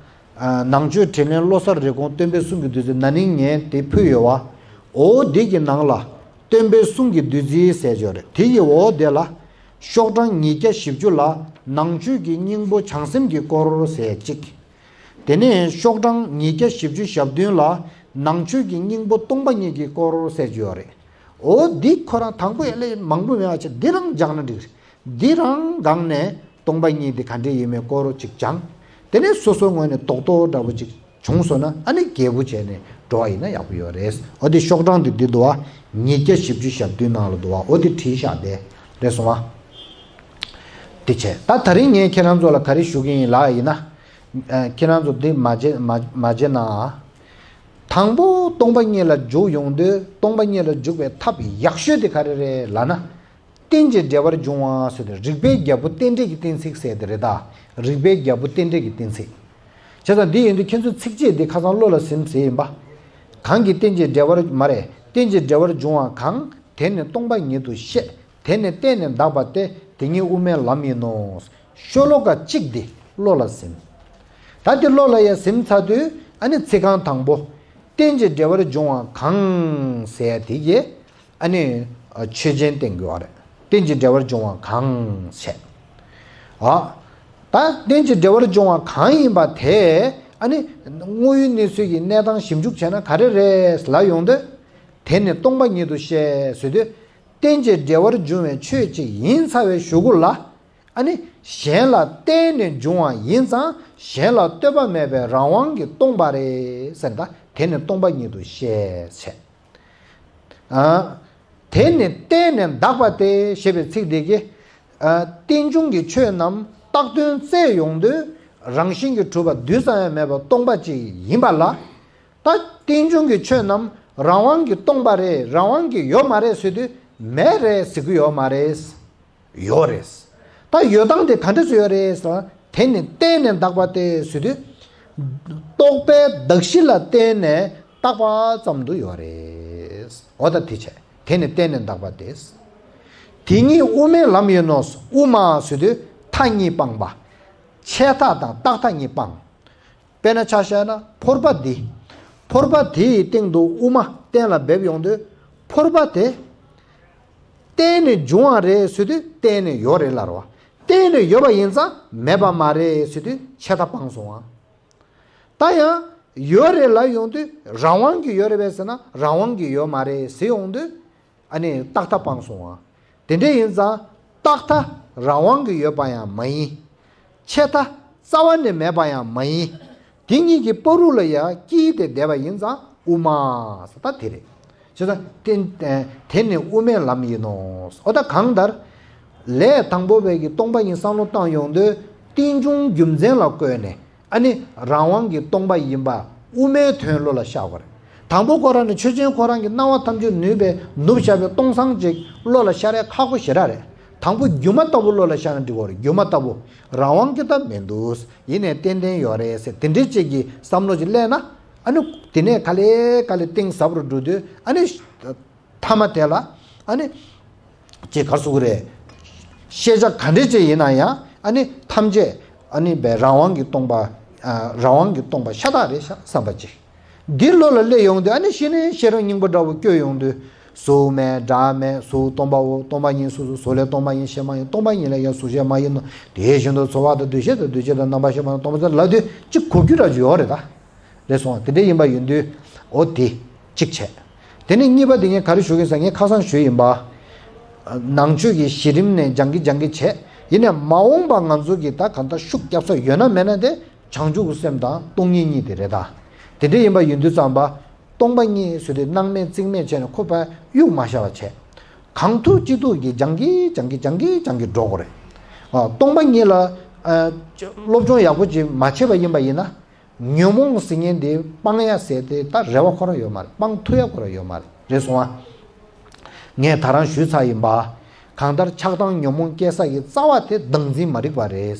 བ། ནང་ཆོས་དྲིན་ལན་བློ་གསར་རེ་སྐོང་སྟོན་པའི་གསུང་གི་བདུད་རྩི་ན་ནིང་ངས་དེ་ཕུལ་ཡོད་བ། འོ་འདི་གི་ནང་ལ་སྟོན་པའི་གསུང་གི་བདུད་རྩི་ཟེར་ཡོད་རེད། དེ་ཡི་འོ་དེ་ལ་ཤོག་གྲངས་ཉིས་བརྒྱ་བཞི་བཅུ་ལ་ནང་ཆོས་ཀྱི་སྙིང་པོ་བྱང་སེམས་ཀྱི་སྐོར་ཟེར་གཅིག་དེ་ནས་ཤོག་གྲངས་ཉིས་བརྒྱ་བཞི་བཅུ་ཞེ་བདུན་ལ་ནང་ཆོས་ཀྱི་སྙིང་པོ་སྟོང་པ་ཉིད་ཀྱི་སྐོར་ཟེར་གྱི་ཡོད་རེད། འོ་འདི་ཁོ་རང་དང་པོ་ཡ་ལས་མང་པོ་མེད་པ་བྱས་འདི་རང་སྦྱངས་ན་འགྲིག་རེད། འདི་རང་སྒང་ནས་སྟོང་པ་ཉིད་འདི་ག་འདྲས་ཡིན་མིན་སྐོར་གཅིག་སྦྱངས། དེ་ནས་སོ་སོའི་ངོས་ནས་རྡོག་རྡོག་འདྲ་པོ་ཅིག་བྱུང་སོང་ན་ཨ་ནི་རྒྱས་པོ་བྱས་ནས་འགྲོ་བ་ཡིན་ན་ཡག་པོ་ཡོད་རེད། འོ་དེ་ཤོག་གྲངས་འདི་འདི་འདུག་བ། ཉིས་བརྒྱ་བཞི་བཅུ་ཞེ་བདུན་ནང་ལ་འདུག་བ། འོ་དེ་བྲིས་བཞག་དེ་རེད་སོང་བ། དེ་བྱས་ད་ད་རིང་ངས་ཁྱེད་རང་ཚོ་ལ་ག་རེ་ཞུ་གི་ཡིན་ལབ་ཡིན་ན། ཨ་ཁྱེད་རང་ཚོ་འདི་མ་བརྗེད་མ་མ་བརྗེད་ན། དང་པོ་སྟོང་པ་ཉིད་ལ་འཇུག་ཡོང་དུས་སྟོང་པ་ཉིད་ལ་འཇུག་པའི་ཐབས་ཡག་ཤོས་དེ་ག་རེ་རེད་ལབ་ན། རྟེན་ཅིང་འབྲེལ་བར་འབྱུང་བ་ཟེར་ཏེ་རིགས་པའི་རྒྱལ་པོ་རྟེན་འབྲེལ་གྱི་གཏན་ཚིགས་ཟེར་ཏེ་རེད་ད། རིགས་པའི་རྒྱལ་པོ་རྟེན་འབྲེལ་གྱི་གཏན་ཚིགས། བྱས་ཙང་འདི་ཡིན་དུས་ཁྱེད་ཚོས་ཚིགས་བཅད་འདི་ཁ་སང་བློ་ལ་ཟིན་ཟེར་ཡིན་པ། གང་གིས་རྟེན་ཅིང་འབྲེལ་བར་མ་རེད། རྟེན་ཅིང་འབྲེལ་བར་འབྱུང་བ་གང་། དེ་ནི་སྟོང་པ་ཉིད་དུ་ཤེས། དེ་ནི་བརྟེན་ནས་འདག་པ་སྟེ། དེ་ཉིད་དབུ་མའི་ལམ་ཡིན་ནོ། ཤོ་ལོ་ཀ་གཅིག་འདི་བློ་ལ་ཟིན། ད་འདི་བློ་ལ་ཡ་ཟིན་ཚར་དུས་ཨ་ནི་ཚིག་རྐང་དང་པོ། རྟེན་ཅིང་འབྲེལ་བར་འབྱུང་བ་གང་ཟེར་དེ་གི་ཨ་ནི་ཆོས་ཅན་བསྟན་དགོས་པ་རེད། རྟེན་ཅིང་འབྲེལ་བར་འབྱུང་བ་གང་ཟེར། ཨ། ད་རྟེན་ཅིང་འབྲེལ་བར་འབྱུང་བ་གང་ཡིན་པ་དེ་ཨ་ནི་དངོས་ཡོད་གནས་ཚུལ་གྱི་གནས་སྟངས་ཞིབ་འཇུག་བྱས་ན་ག་རེ་རེད་ལབ་ཡོང་དུས། དེ་ནི་སྟོང་པ་ཉིད་དུ་ཤེས་ཟེར་དུས། རྟེན་ཅིང་འབྲེལ་བར་འབྱུང་བའི་ཆོས་གཅིག་ཡིན་ཚར་བའི་གཞུག་གུ་ལ། ཨ་ནི་གཞན་ལ་བརྟེན་ནས་འབྱུང་བ་ཡིན་ཙང་གཞན་ལ་ལྟོས་པ་མེད་པའི་རང་དབང་གིས་སྟོང་པ་རེད་ཟེར་ད་དེ་ནི་སྟོང་པ་ཉིད་དུ་ཤེས་བྱས། ཨ། དེ་ནི་བརྟེན་ནས་འདག་པ་སྟེ་ཞེས་པའི་ཚིག་འདི་གིས། ཨ། རྟེན་འབྱུང་གི་ཆོས་རྣམས་བཏགས་དོན་བཙལ་ཡོང་དུས་རང་བཞིན་གྱིས་གྲུབ་པ་རྡུལ་ཙམ་ཡང་མེད་པ་སྟོང་པ་གཅིག་ཡིན་པ་ལ། ད་རྟེན་འབྱུང་གི་ཆོས་རྣམས་རང་དབང་གིས་སྟོང་པ་རེད། རང་དབང་གིས་ཡོད་མ་རེད་ཟེར་དུས་མེད་རེད་ཟེར་གྱི་ཡོད་མ་རེད། ཡོད་རེད། ད་ཡོད་སྟངས་དེ་ག་འདྲ་ཚོ་ཡོད་རེད་ཟེར་ན། དེ་ནི་བརྟེན་ནས་འདག་པ་སྟེ་ཟེར་དུས། རྟོག་པའི་གདགས་གཞི་ལ་བརྟེན་ནས་བཏགས་པ་ཙམ་དུ་ཡོད་རེད། འོ་ད་དེ་བྱས། དེ་ནི་བརྟེན་ནས་འདག་པ་སྟེ། དེ་ཉིད་དབུ་མའི་ལམ་ཡིན་ནོ། དབུ་མ་ཟེར་དུས་མཐའ་གཉིས་སྤངས་པ། ཆད་མཐའ་དང་རྟག་མཐའ་གཉིས་སྤངས། དཔེར་ན་ཆ་བཞག་ན་ཕོར་པ་འདི། ཕོར་པ་དེ་ཡི་སྟེང་དུ་དབུ་མ་གཏན་ལ་འབེབས་ཡོང་དུས། ཕོར་པ་དེ་བརྟེན་ནས་འབྱུང་བ་རེད་ཟེར་དུས་བརྟེན་ནས་ཡོད་རེད་ལབ་རེད་བ། བརྟེན་ནས་ཡོད་པ་ཡིན་ཙང་མེད་པ་མ་རེད་ཟེར་དུས་ཆད་མཐའ་སྤངས་སོང་བ། ད་ཡང་ཡོད་རེད་ལབ་ཡོང་དུས་རང་དབང་གིས་ཡོད་རེད་པས་ཟེར་ན་རང་དབང་གིས་ཡོད་མ་རེད་ཟེར་ཡོང་དུས། ཨ་ནི་རྟག་མཐའ་སྤངས་སོང་བ། དེ་འདྲ་ཡིན་ཙང་རྟག་མཐའ་རང་དབང་གིས་ཡོད་པ་ཡང་མ་ཡིན། ཆད་མཐའ་རྩ་བ་ནས་མེད་པ་ཡང་མ་ཡིན། དེ་གཉིས་ཀྱི་བར་དུ་ལ་ཡང་དཀྱིལ་དེ་བསྡད་པ་ཡིན་ཙང་དབུ་མ་ཟེར་ད་དེ་རེད། བྱས་ཙང་དེ་དེ་ནི་དབུ་མའི་ལམ་ཡིན་ནོ། འོ་ད་གང་ལྟར། ལས་དང་པོ་བས་ཀྱི་སྟོང་པ་ཉིད་བསམ་བློ་བཏང་ཡོང་དུས་རྟེན་འབྱུང་རྒྱུ་མཚན་ལ་བཀོད་ནས། ཨ་ནི་རང་དབང་གི་སྟོང་པ་ཡིན་པ་དབུ་མའི་དོན་བློ་ལ་ཤར་བ་རེད། དང་པོ་ཁོ་རང་ནི་ཆོས་ཅན་ཁོ་རང་གི་སྣང་བ་ཐམས་ཅད་ནུས་པས་ནུབ་བཞག་པའི་སྟོང་སང་ཅིག་བློ་ལ་ཤར་ཡ་ཁག་པོ་ཞེ་དྲག་རེད། དང་པོ་སྒྱུ་མ་ལྟ་བུ་བློ་ལ་ཤར་ན་འགྲིག་གི་རེད། སྒྱུ་མ་ལྟ་བུ། རང་དབང་གི་ད་མི་འདུག་ཡིན་ནའི་ཏན་ཏན་ཡོད་རེད་ཟེར་དེ་འདྲའི་ཅིག་གི་བསམ་བློ་ཅིག་སླེབས་ན། ཨ་ནི་དེ་ནས་ག་ལེ་ག་ལེ་གཏིང་ཟབ་རུ་འགྲོ་དུས་ཨ་ནི། མཐའ་མ་དེ་ལ་ཨ་ནི་ཅེས་གར་སོང་གི་རེད། ཤེས་བྱ་ག་འདྲ་ཅིག་ཡིན་ན་ཡང་ཨ་ནི་ཐམས་ཅད་ཨ་ནི་བའི་རང་དབང་གི་སྟོང་པ། ཨ། རང་དབང་གི་སྟོང་པ་ཤ་སྟག་རེད་ཤག་བསམ་པ་ཅིག་འདི་བློ་ལ་སླེབས་ཡོང་དུས་ཨ་ནི་གཞི་ནས་ཤེས་རབ་སྙིང་པོ་འདྲ་བོ་སྐྱོ་ཡོང་དུས། གཟུགས་མེད་སྒྲ་མེད་གཟུགས་སྟོང་པའོ། སྟོང་པ་ཉིད་གཟུགས་སོ། གཟུགས་ལས་སྟོང་པ་ཉིད་གཞན་མ་ཡིན། སྟོང་པ་ཉིད་ལས་ཀྱང་གཟུགས་གཞན་མ་ཡིན་ནོ། དེ་བཞིན་དུ་ཚོར་བ་དང་འདུ་ཤེས་དང་འདུ་བྱེད་དང་རྣམ་པར་ཤེས་པ་དང་སྟོང་པ་ཙམ་ལབ་དུས་གཅིག་གོ་རྒྱུ་འདྲ་ཅིག་ཡོད་རེད་ད། རེད་སོང་བ། དེ་འདྲ་ཡིན་པ་ཡིན་དུས་འོ་དེ་གཅིག་བྱས། དེ་ནས་གཉིས་པ་དེ་ངས་ག་རེ་ཞུ་གི་ཡིན་ཟེར་ངས་ཁ་སང་ཞུས་ཡིན་པ། ནང་ཆོས་ཀྱི་གཞི་རིམ་ནས་སྦྱང་གི་སྦྱང་གི་བྱས། ཡིན་ནའི་མ་འོངས་པ་ང་ཚོ་གི་ད་གང་ལྟར་ཤུགས་རྒྱབ་ས་ཡོད་ན་མེད་ན་དེ་བྱང་ཆུབ་ཀྱི་སེམས་དང་སྟོང་ཉིད་གཉིས་དེ་རེད་ད། དེ་འདྲ་ཡིན་པ་ཡིན་དུས་ཙམ་པ། སྟོང་པ་ཉིད་ཟེར་དུས་སྣང་མེད་རྩིང་མེད་བྱས་ནས་ཁོ་པ་གཡུག་མ་བཞག་པ་བྱས། གང་ཐུབ་ཅི་ཐུབ་ཀྱིས་སྦྱང་གི་སྦྱང་གི་སྦྱང་གི་སྦྱང་གི་འགྲོ་དགོས་རེད། ཨ། སྟོང་པ་ཉིད་ལ། ཨ། སློབ་སྦྱོང་ཡག་པོ་ཅིག་མ་བྱས་པ་ཡིན་པ་ཡིན་ན། ཉོན་མོངས་ཟེར་མཁན་དེ་སྤང་ཡ་ཟེར་དེ་ད་རེ་བ་ཁོ་རང་ཡོད་མ་རེད། སྤང་ཐུབ་ཡ་ཁོ་རང་ཡོད་མ་རེད། རེད་སོང་ཨ། ངས་ད་རང་ཞུས་ཚར་ཡིན་པ། གང་ལྟར་ཆགས་སྡང་ཉོན་མོངས་སྐྱེ་ས་ཡི་རྩ་བ་དེ་བདག་འཛིན་མ་རིག་པ་རེད།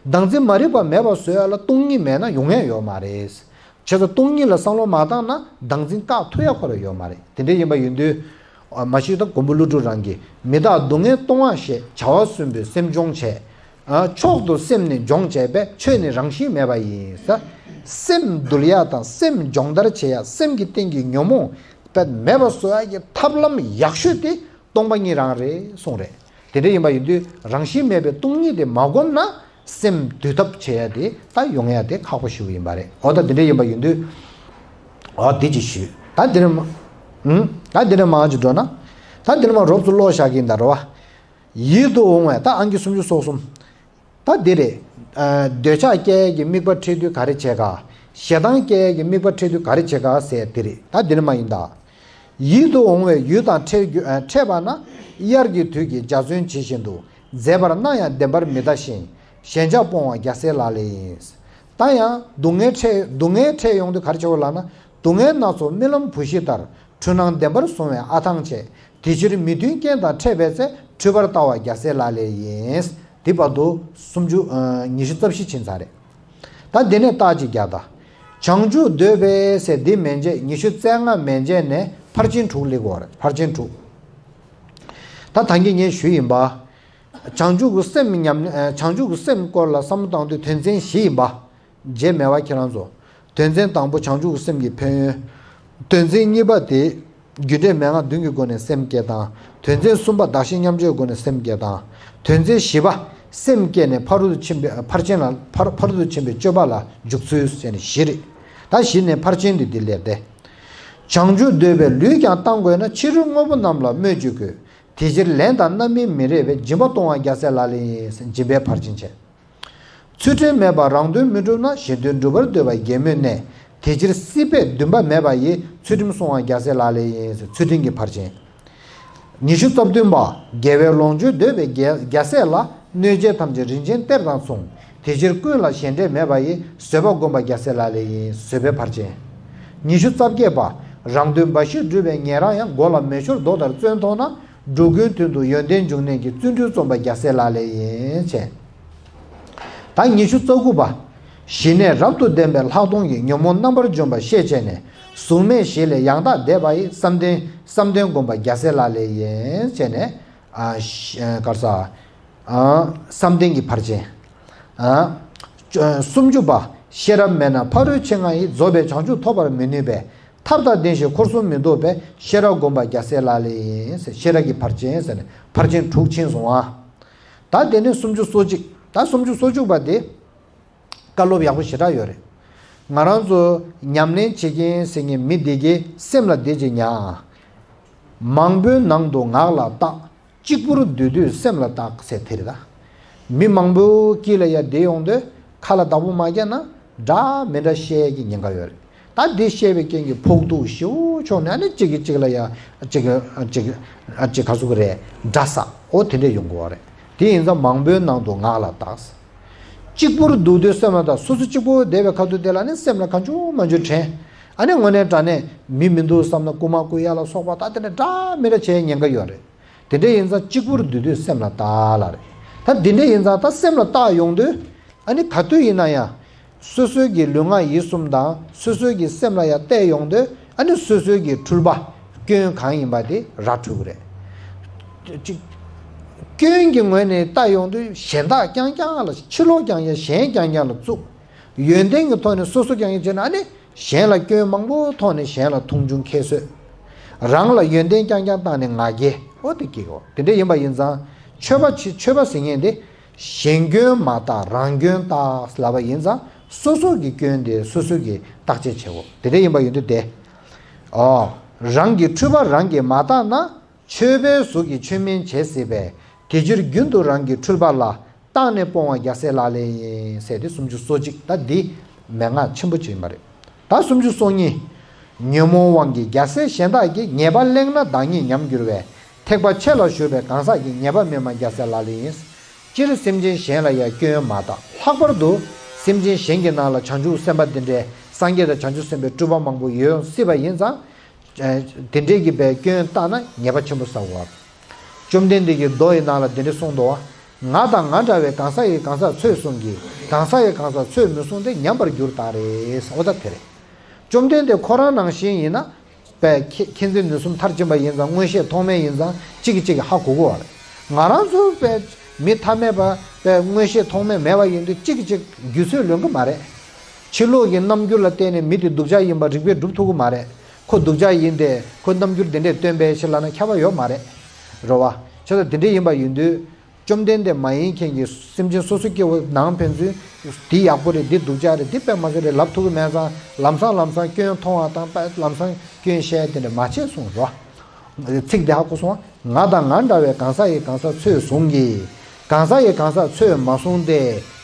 བདག་འཛིན་མ་རིག་པ་མེད་པ་བཟོ་ཡ་ལ་སྟོང་ཉིད་མེད་ན་ཡོང་ཡ་ཡོད་མ་རེད། བྱས་ཙང་སྟོང་ཉིད་ལ་བསམ་བློ་མ་བཏང་ན་བདག་འཛིན་བཀག་ཐུབ་ཡ་ཁོ་རང་ཡོད་མ་རེད། དེ་འདྲ་ཡིན་པ་ཡིན་དུས། མ་གཞི་ད་མགོན་པོ་ཀླུ་སྒྲུབ་རང་གིས་མི་རྟག་སྡུག་བསྔལ་སྟོང་བ་ཞེས། བྱ་བ་གསུམ་པོས་སེམས་སྦྱོང་བྱེད། མཆོག་ཏུ་སེམས་ནི་སྦྱོང་བྱས་པས། ཆོས་ནི་རང་བཞིན་མེད་པ་ཡིན་ཟེར། སེམས་འདུལ་ཡ་དང་སེམས་སྦྱོང་བརྡར་བྱེད་ཡ། སེམས་ཀྱི་སྟེང་གི་ཉོན་མོངས་པ་མེད་པ་བཟོ་ཡ་གི་ཐབས་ལམ་ཡག་ཤོས་དེ་སྟོང་པ་ཉིད་རང་རེད་གསུངས་རེད། དེ་འདྲ་ཡིན་པ་ཡིན་དུས་རང་བཞིན་མེད་པའི་སྟོང་ཉིད་དེ་མ་བསྒོམས་ན། སེམས་འདུལ་ཐབས་བྱེད་ཡ་དེ་ད་ཡོང་ཡ་དེ་ཁག་པོ་ཞེ་པོ་ཡིན་པ་རེད། འོ་ད་དེ་འདྲ་ཡིན་པ་ཡིན་དུས། འོ་དེ་ཅིག་ཞུས། ད་དེ་ནས་མ། ཨུམ། ད་དེ་ནས་མང་ཅིག་འགྲོ་ན། ད་དེ་ནས་མ་རོབ་ཙམ་ཀློག་བཞག་གི་ཡིན་ད་རོ་བ། ཡིད་དུ་འོང་བའི་ད་ཨང་ཀི་སུམ་ཅུ་སོ་གསུམ། ད་འདི་རེད། ཨ། འདོད་ཆགས་སྐྱེ་ཡས་ཀྱི་དམིགས་པ་འཕྲད་དུས་ག་རེ་བྱེད་ག། ཞེ་སྡང་སྐྱེ་ཡས་ཀྱི་དམིགས་པ་འཕྲད་དུས་ག་རེ་བྱེད་ག་ཟེར་དེ་རེད། ད་འདི་ནས་མ་ཡིན་ད། ཡིད་དུ་འོང་བའི་ཡུལ་དང་འཕྲད་རྒྱུ། ཨ། འཕྲད་པ་ན། དབྱར་གྱི་དུས་ཀྱི་འཇའ་ཚོན་ཇི་བཞིན་དུ། མཛེས་པར་སྣང་ཡང་བདེན་པར་མི་ལྟ་ཞིང་། ཞེན་ཆགས་སྤོང་བ་རྒྱལ་སྲས་ལག་ལེན་ཡིན། ད་ཡང་སྡུག་བསྔལ་འཕྲད། སྡུག་བསྔལ་འཕྲད་ཡོང་དུས་ག་རེ་བྱེད་དགོས་ལབ་ན། སྡུག་བསྔལ་སྣ་ཚོགས་རྨི་ལམ་བུ་བཞི་ལྟར། འཁྲུལ་སྣང་བདེན་པར་བཟུང་བས་ཨ་ཐང་ཆད། དེ་ཕྱིར་མི་མཐུན་རྐྱེན་དང་འཕྲད་པའི་ཚེ། འཁྲུལ་པར་ལྟ་བ་རྒྱལ་སྲས་ལག་ལེན་ཡིན། འདི་བར་དུ་སུམ་ཅུ། ཨ། ཉི་ཤུ་རྩ་བཞི་ཕྱིན་ཚར་རེད། ད་འདི་ནས་རྟགས་ཅིག་རྒྱག་ད། བྱང་ཆུབ་འདོད་པས་ཟེར་འདི་མན་ཆད། ཉི་ཤུ་རྩ་ལྔ་མན་ཆད་ནས་ཕར་ཕྱིན་དྲུག་སླེབས་ཀྱི་ཡོད་རེད། ཕར་ཕྱིན་དྲུག་ད་ད་གིན་ངས་ཞུས་ཡིན་པ། བྱང་ཆུབ་ཀྱི་སེམས་ཉམས། ཨ། བྱང་ཆུབ་ཀྱི་སེམས་སྐོར་ལ་བསམ་བློ་བཏང་དུས་དོན་ཚན་བཞི་ཡིན་པ། རྗེས་མེད་པ་ཁྱེད་རང་ཚོ། དོན་ཚན་དང་པོ་བྱང་ཆུབ་ཀྱི་སེམས་ཀྱི་ཕན་ཡོན། དོན་ཚན་གཉིས་པ་དེ། རྒྱུ་འབྲས་མན་ངག་བདུན་གྱི་སྒོ་ནས་སེམས་བསྐྱེད་དང་། དོན་ཚན་གསུམ་པ་བདག་གཞན་མཉམ་བརྗེའི་སྒོ་ནས་སེམས་བསྐྱེད་དང་། དོན་ཚན་བཞི་པ། སེམས་བསྐྱེད་ནས་ཕ་རོལ་ཏུ་ཕྱིན་པའི། ཕར་ཕྱིན་ལ། ཕར་ཕ་རོལ་ཏུ་ཕྱིན་པའི་སྤྱོད་པ་ལ་འཇུག་ཚུལ་ཟེར་ནས་བཞི་རེད། ད་བཞི་ནས་ཕར་ཕྱིན་དེ་འདི་སླེབས་ཏེ། བྱང་ཆུབ་འདོད་པའི་ལུས་ཀྱང་བཏང་དགོས་ན། ཕྱི་རོལ་དངོས་པོ་རྣམས་ལ་སྨོས་ཅི་དགོས། དེ་ཕྱིར་ལན་དང་རྣམ་སྨིན་མི་རེ་བས། སྦྱིན་པ་གཏོང་བ་རྒྱལ་སྲས་ལག་ལེན་ཡིན། སྦྱིན་པའི་ཕར་ཕྱིན་བྱས། ཚུལ་ཁྲིམས་མེད་པར་རང་དོན་མི་འགྲུབ་ན། གཞན་དོན་སྒྲུབ་པར་འདོད་པ་གད་མོའི་གནས། དེ་ཕྱིར་སྲིད་པས་འདུན་པ་མེད་པ་ཡི། ཚུལ་ཁྲིམས་བསྲུང་བ་རྒྱལ་སྲས་ལག་ལེན་ཡིན། ཚུལ་ཁྲིམས་ཀྱི་ཕར་ཕྱིན། ཉི་ཤུ་རྩ་བདུན་པ། དགེ་བའི་ལོངས་སྤྱོད་འདོད་པའི་རྒྱལ་རྒྱལ་སྲས་ལ། གནོད་བྱེད་ཐམས་ཅད་རིན་ཆེན་གཏེར་དང་མཚུངས། དེ་ཕྱིར་ཀུན་ལ་ཞེ་འགྲས་མེད་པ་ཡི། བཟོད་པ་བསྒོམ་པ་རྒྱལ་སྲས་ལག་ལེན་ཡིན། བཟོད་པའི་ཕར་ཕྱིན། ཉི་ཤུ་རྩ་བརྒྱད་པ། རང་དོན་འབའ་ཞིག་སྒྲུབ་པའི་ཉན་རང་ཡང་། མགོ་ལ་མེ་ཤོར་རྡོ་ལྟར་བཙོན་ཐོག་ན། འགྲོ་ཀུན་དོན་དུ་ཡོན་ཏན་འབྱུང་གནས་ཀྱི། བརྩོན་འགྲུས་རྩོམ་པ་རྒྱལ་སྲས་ལག་ལེན་ཡིན། བྱས། ད་ཉི་ཤུ་རྩ་དགུ་པ། ཞི་གནས་རབ་ཏུ་ལྡན་པའི་ལྷག་མཐོང་གིས། ཉོན་མོངས་རྣམ་པར་འཇོམས་པ་ཤེས་བྱས་ནས། གཟུགས་མེད་ཞི་ལས་ཡང་དག་འདས་པ་ཡི། བསམ་གཏན་བསམ་གཏན་བསྒོམ་པ་རྒྱལ་སྲས་ལག་ལེན་ཡིན། བྱས་ནས། ཨ། ཤ་ཨ། ག་རེ་ཟ། ཨ། བསམ་གཏན་གྱི་ཕར་ཕྱིན། ཨ། སུམ་ཅུ་པ། ཤེས་རབ་མེད་ན་ཕ་རོལ་ཕྱིན་ལྔ་ཡི། རྫོགས་པའི་བྱང་ཆུབ་ཐོབ་པར་མི་ནུས་པས། ཐབས་དང་ལྡན་ཞིང་འཁོར་གསུམ་མི་ལྡོག་པའི། ཤེས་རབ་བསྒོམ་པ་རྒྱལ་སྲས་ལག་ལེན་ཡིན། ཟེར། ཤེས་རབ་ཀྱི་ཕར་ཕྱིན་ཟེར་ནས་ཕར་ཕྱིན་དྲུག་ཕྱིན་སོང་ཨ། ད་དེ་ནས་སུམ་ཅུ་སོ་གཅིག་ད་སུམ་ཅུ་སོ་གཅིག་པ་དེ། བཀའ་སློབ་ཡག་པོ་ཞེ་དྲག་ཡོད་རེད། ང་རང་ཚོ་ཉམས་ལེན་བྱེད་མཁན་ཟེར་མཁན་མི་དེ་གའི་སེམས་ལ་དེ་ཅིག་ཉར། མང་པོའི་ནང་དུ་ངག་ལ་བཏགས། གཅིག་པུར་སྡུད་དུས་སེམས་ལ་བཏགས་ཟེར་དེ་རེད་ད། མི་མང་པོའི་དཀྱིལ་ལ་ཡ་བསྡད་ཡོང་དུས་ཁ་ལ་བདག་པོ་མ་བརྒྱབ་ན་འདྲ་མི་འདྲ་བཤད་ཀྱི་ཉེན་ཁ་ཡོད་རེད། ད་འདི་བཤད་པའི་རྐྱེན་གྱིས་ཕོག་ཐུག་ཞེ་པོ་ཕྱོགས་ནས་ཨ་ནི་གཅིག་གིས་གཅིག་ལ་ཡ་གཅིག་གཅིག་གཅིག་ག་ཟུག་རེད་འདྲ་ས་འོ་དེ་འདྲས་ཡོང་གི་ཡོད་རེད། དེ་ཡིན་ཙང་མང་པོའི་ནང་དུ་ངག་ལ་བཏགས། གཅིག་པུར་སྡུད་དུས་སེམས་ལ་བཏགས། སོ་སོ་གཅིག་པུ་བསྡད་པའི་ཁ་ཐུག་དེ་ལ་ནི་སེམས་ལ་གང་བྱུང་མང་བྱུང་དྲན། ཨ་ནི་དངོས་གནས་དྲང་གནས་མི་མི་འདུག་བསམ་ན་རྐུ་མ་རྐུ་ཡ་ལ་སོགས་པ་ད་དེ་འདྲ་འདྲ་མི་འདྲ་བྱེད་ཉེན་ཁ་ཡོད་རེད། དེ་འདྲ་ཡིན་ཙང་གཅིག་པུར་སྡུད་དུས་སེམས་ལ་བལྟ་ལ་རེད། ད་འདི་འདྲ་ཡིན་ཙང་ད་སེམས་ལ་བལྟ་ཡོང་དུས་ཨ་ནི་ག་དུས་ཡིན་ན་ཡང་། སོ་སོའི་གི་ལུས་ངག་ཡིད་གསུམ་དང་སོ་སོའི་གི་སེམས་ལ་ཡང་བལྟས་ཡོང་དུས་ཨ་ནི་སོ་སོའི་གི་འཁྲུལ་པ་སྐྱོན་གང་ཡིན་པ་དེ་ར་འཕྲོད་ཀྱི་རེད། གཅིག་སྐྱོན་གྱི་ངོས་ནས་བལྟ་ཡོང་དུས་གཞན་དག་རྐྱང་རྐྱང་ལ་ཕྱི་ལོགས་རྐྱང་རྐྱང་གཞན་རྐྱང་རྐྱང་ལ་བཙུགས། ཡོན་ཏན་གྱི་ཐོག་ནས་སོ་སོ་རྐྱང་རྐྱང་བྱས་ན་ཨ་ནི་གཞན་ལ་སྐྱོན་མང་པོ་ཐོག་ནས་གཞན་ལ་མཐོང་ཆུང་ཁྱད་གསོད། རང་ལ་ཡོན་ཏན་རྐྱང་རྐྱང་བཏང་ནས་ང་རྒྱལ་ཨོ་དེ་སྐྱེ་གོ་དེ་འདྲ་ཡིན་པ་ཡིན་ཙང་ཆོས་པ་ཆོས་པ་ཟེར་མཁན་དེ། གཞན་སྐྱོན་མ་བརྟག་རང་སྐྱོན་བརྟག་ལབ་པ་ཡིན་ཙང་སོ་སོ་གི་སྐྱོན་དེ་སོ་སོ་གི་བརྟག་དཔྱད་བྱེད་དགོས་དེ་འདྲ་ཡིན་པ་ཡིན་དུས་དེ། ཨོ། རང་གི་འཁྲུལ་པ་རང་གིས་མ་བརྟགས་ན་ཆོས་པའི་གཟུགས་ཀྱིས་ཆོས་མིན་བྱེད་སྲིད་པས་དེ་ཕྱིར་རྒྱུན་དུ་རང་གི་འཁྲུལ་པ་ལ་བརྟགས་ནས་སྤོང་བ་རྒྱལ་སྲས་ལག་ལེན་ཡིན་ཟེར་ཏེ་སུམ་ཅུ་སོ་གཅིག་ད་འདི་མན་ངག་ཆེན་པོ་ཅིག་ཡིན་པ་རེད། ད་སུམ་ཅུ་སོ་གཉིས། ཉོན་མོངས་དབང་གིས་རྒྱལ་སྲས་གཞན་དག་གི་ཉེས་པ་གླེང་ན་བདག་ཉིད་ཉམས་འགྱུར་བས། ཐེག་པ་ཆེ་ལ་ཞུགས་པའི་གང་ཟག་གི་ཉེས་པ་མེད་མ་རྒྱལ་སྲས་ལག་ལེན་ཡིན། སྤྱིར་སེམས་ཅན་གཞན་ལ་ཡང་སྐྱོན་མ་བཏགས། ལྷག་པར་དུ་སེམས་ཅན་གཞན་གྱི་ནང་ལ་བྱང་ཆུབ་སེམས་དཔའ་འདི་འདྲའི་སངས་རྒྱས་དང་བྱང་ཆུབ་སེམས་དཔའི་སྤྲུལ་པ་མང་པོ་ཡོད་སྲིད་པ་ཡིན་ཙང་། དེ་འདྲའི་གི་པའི་སྐྱོན་བཏགས་ན་ཉེས་པ་ཆེན་པོ་བསགས་པ། བཅོམ་ལྡན་འདས་ཀྱིས་མདོ་ཡི་ནང་ལ་འདི་འདྲ་གསུངས་འདུག་བ། ང་དང་ང་འདྲ་བའི་གང་ཟག་གི་གང་ཟག་ཚོས་བཟུང་གི། གང་ཟག་གི་གང་ཟག་ཚོས་མི་བཟུང་སྟེ་ཉམས་པར་འགྱུར་ད་རེ། འོ་ད་དེ་རེད། བཅོམ་ལྡན་འདས་ཁོ་རང་ནང་བཞིན་ཡིན་ན། པའི་མཁྱེན་བརྩེ་ནུས་གསུམ་མཐར་ཕྱིན་པ་ཡིན་ཙང་མངོན་ཤེས་ཐོགས་མེད་ཡིན་ཙང་གཅིག་གིས་གཅིག་གིས་ཧ་གོ་གོ་བ་རེད། ང་རང་ཚོ་པའི་མི་ཐ་མལ་པ་པའི་མངོན་ཤེས་ཐོགས་མེད་མེད་པ་ཡིན་དུས་གཅིག་གིས་གཅིག་རྒྱུ་ཚོད་ལོན་གི་མ་རེད། ཕྱི་ལོགས་ཀྱི་རྣམ་འགྱུར་ལ་བརྟེན་ནས་མི་དེ་སྡུག་ཅག་ཡིན་པ་རིགས་པས་སྒྲུབ་ཐུབ་ཀྱི་མ་རེད། ཁོ་སྡུག་ཅག་ཡིན་ཏེ་ཁོ་རྣམ་འགྱུར་དེ་འདྲས་སྟོན་པའི་ཕྱིར་ལབ་ན་ཁྱབ་པ་ཡོད་མ་རེད། རེད་བ། བྱས་ཙང་དེ་འདྲས་ཡིན་པ་ཡིན་དུས། བཅོམ་ལྡན་འདས་མ་ཡིན་མཁན་གྱི་སེམས་ཅན་སོ་སོ་སྐྱེ་བོ་ནང་ཕན་ཚུན་འདི་ཡག་པོ་རེད་འདི་སྡུག་ཅག་རེད་འདི་དཔེ་མ་སྲིད་རེད་ལབ་ཐུབ་ཀྱི་མེད་ཙང་ལམ་སང་ལམ་སང་སྐྱོན་མཐོང་བ་དང་དཔེ་ལམ་སང་སྐྱོན་བཤད་དེ་འདྲས་མ་བྱེད་གསུངས་རོ། ཚིག་འདི་ཧ་གོ་སོང་ང་དང་ང་འདྲ་བའི་གང་ཟག་གི་གང་ཟག་ཚོས་བཟུང་གི། གང་ཟག་གི་གང་ཟག་ཚོས་མ་བཟུང་སྟེ་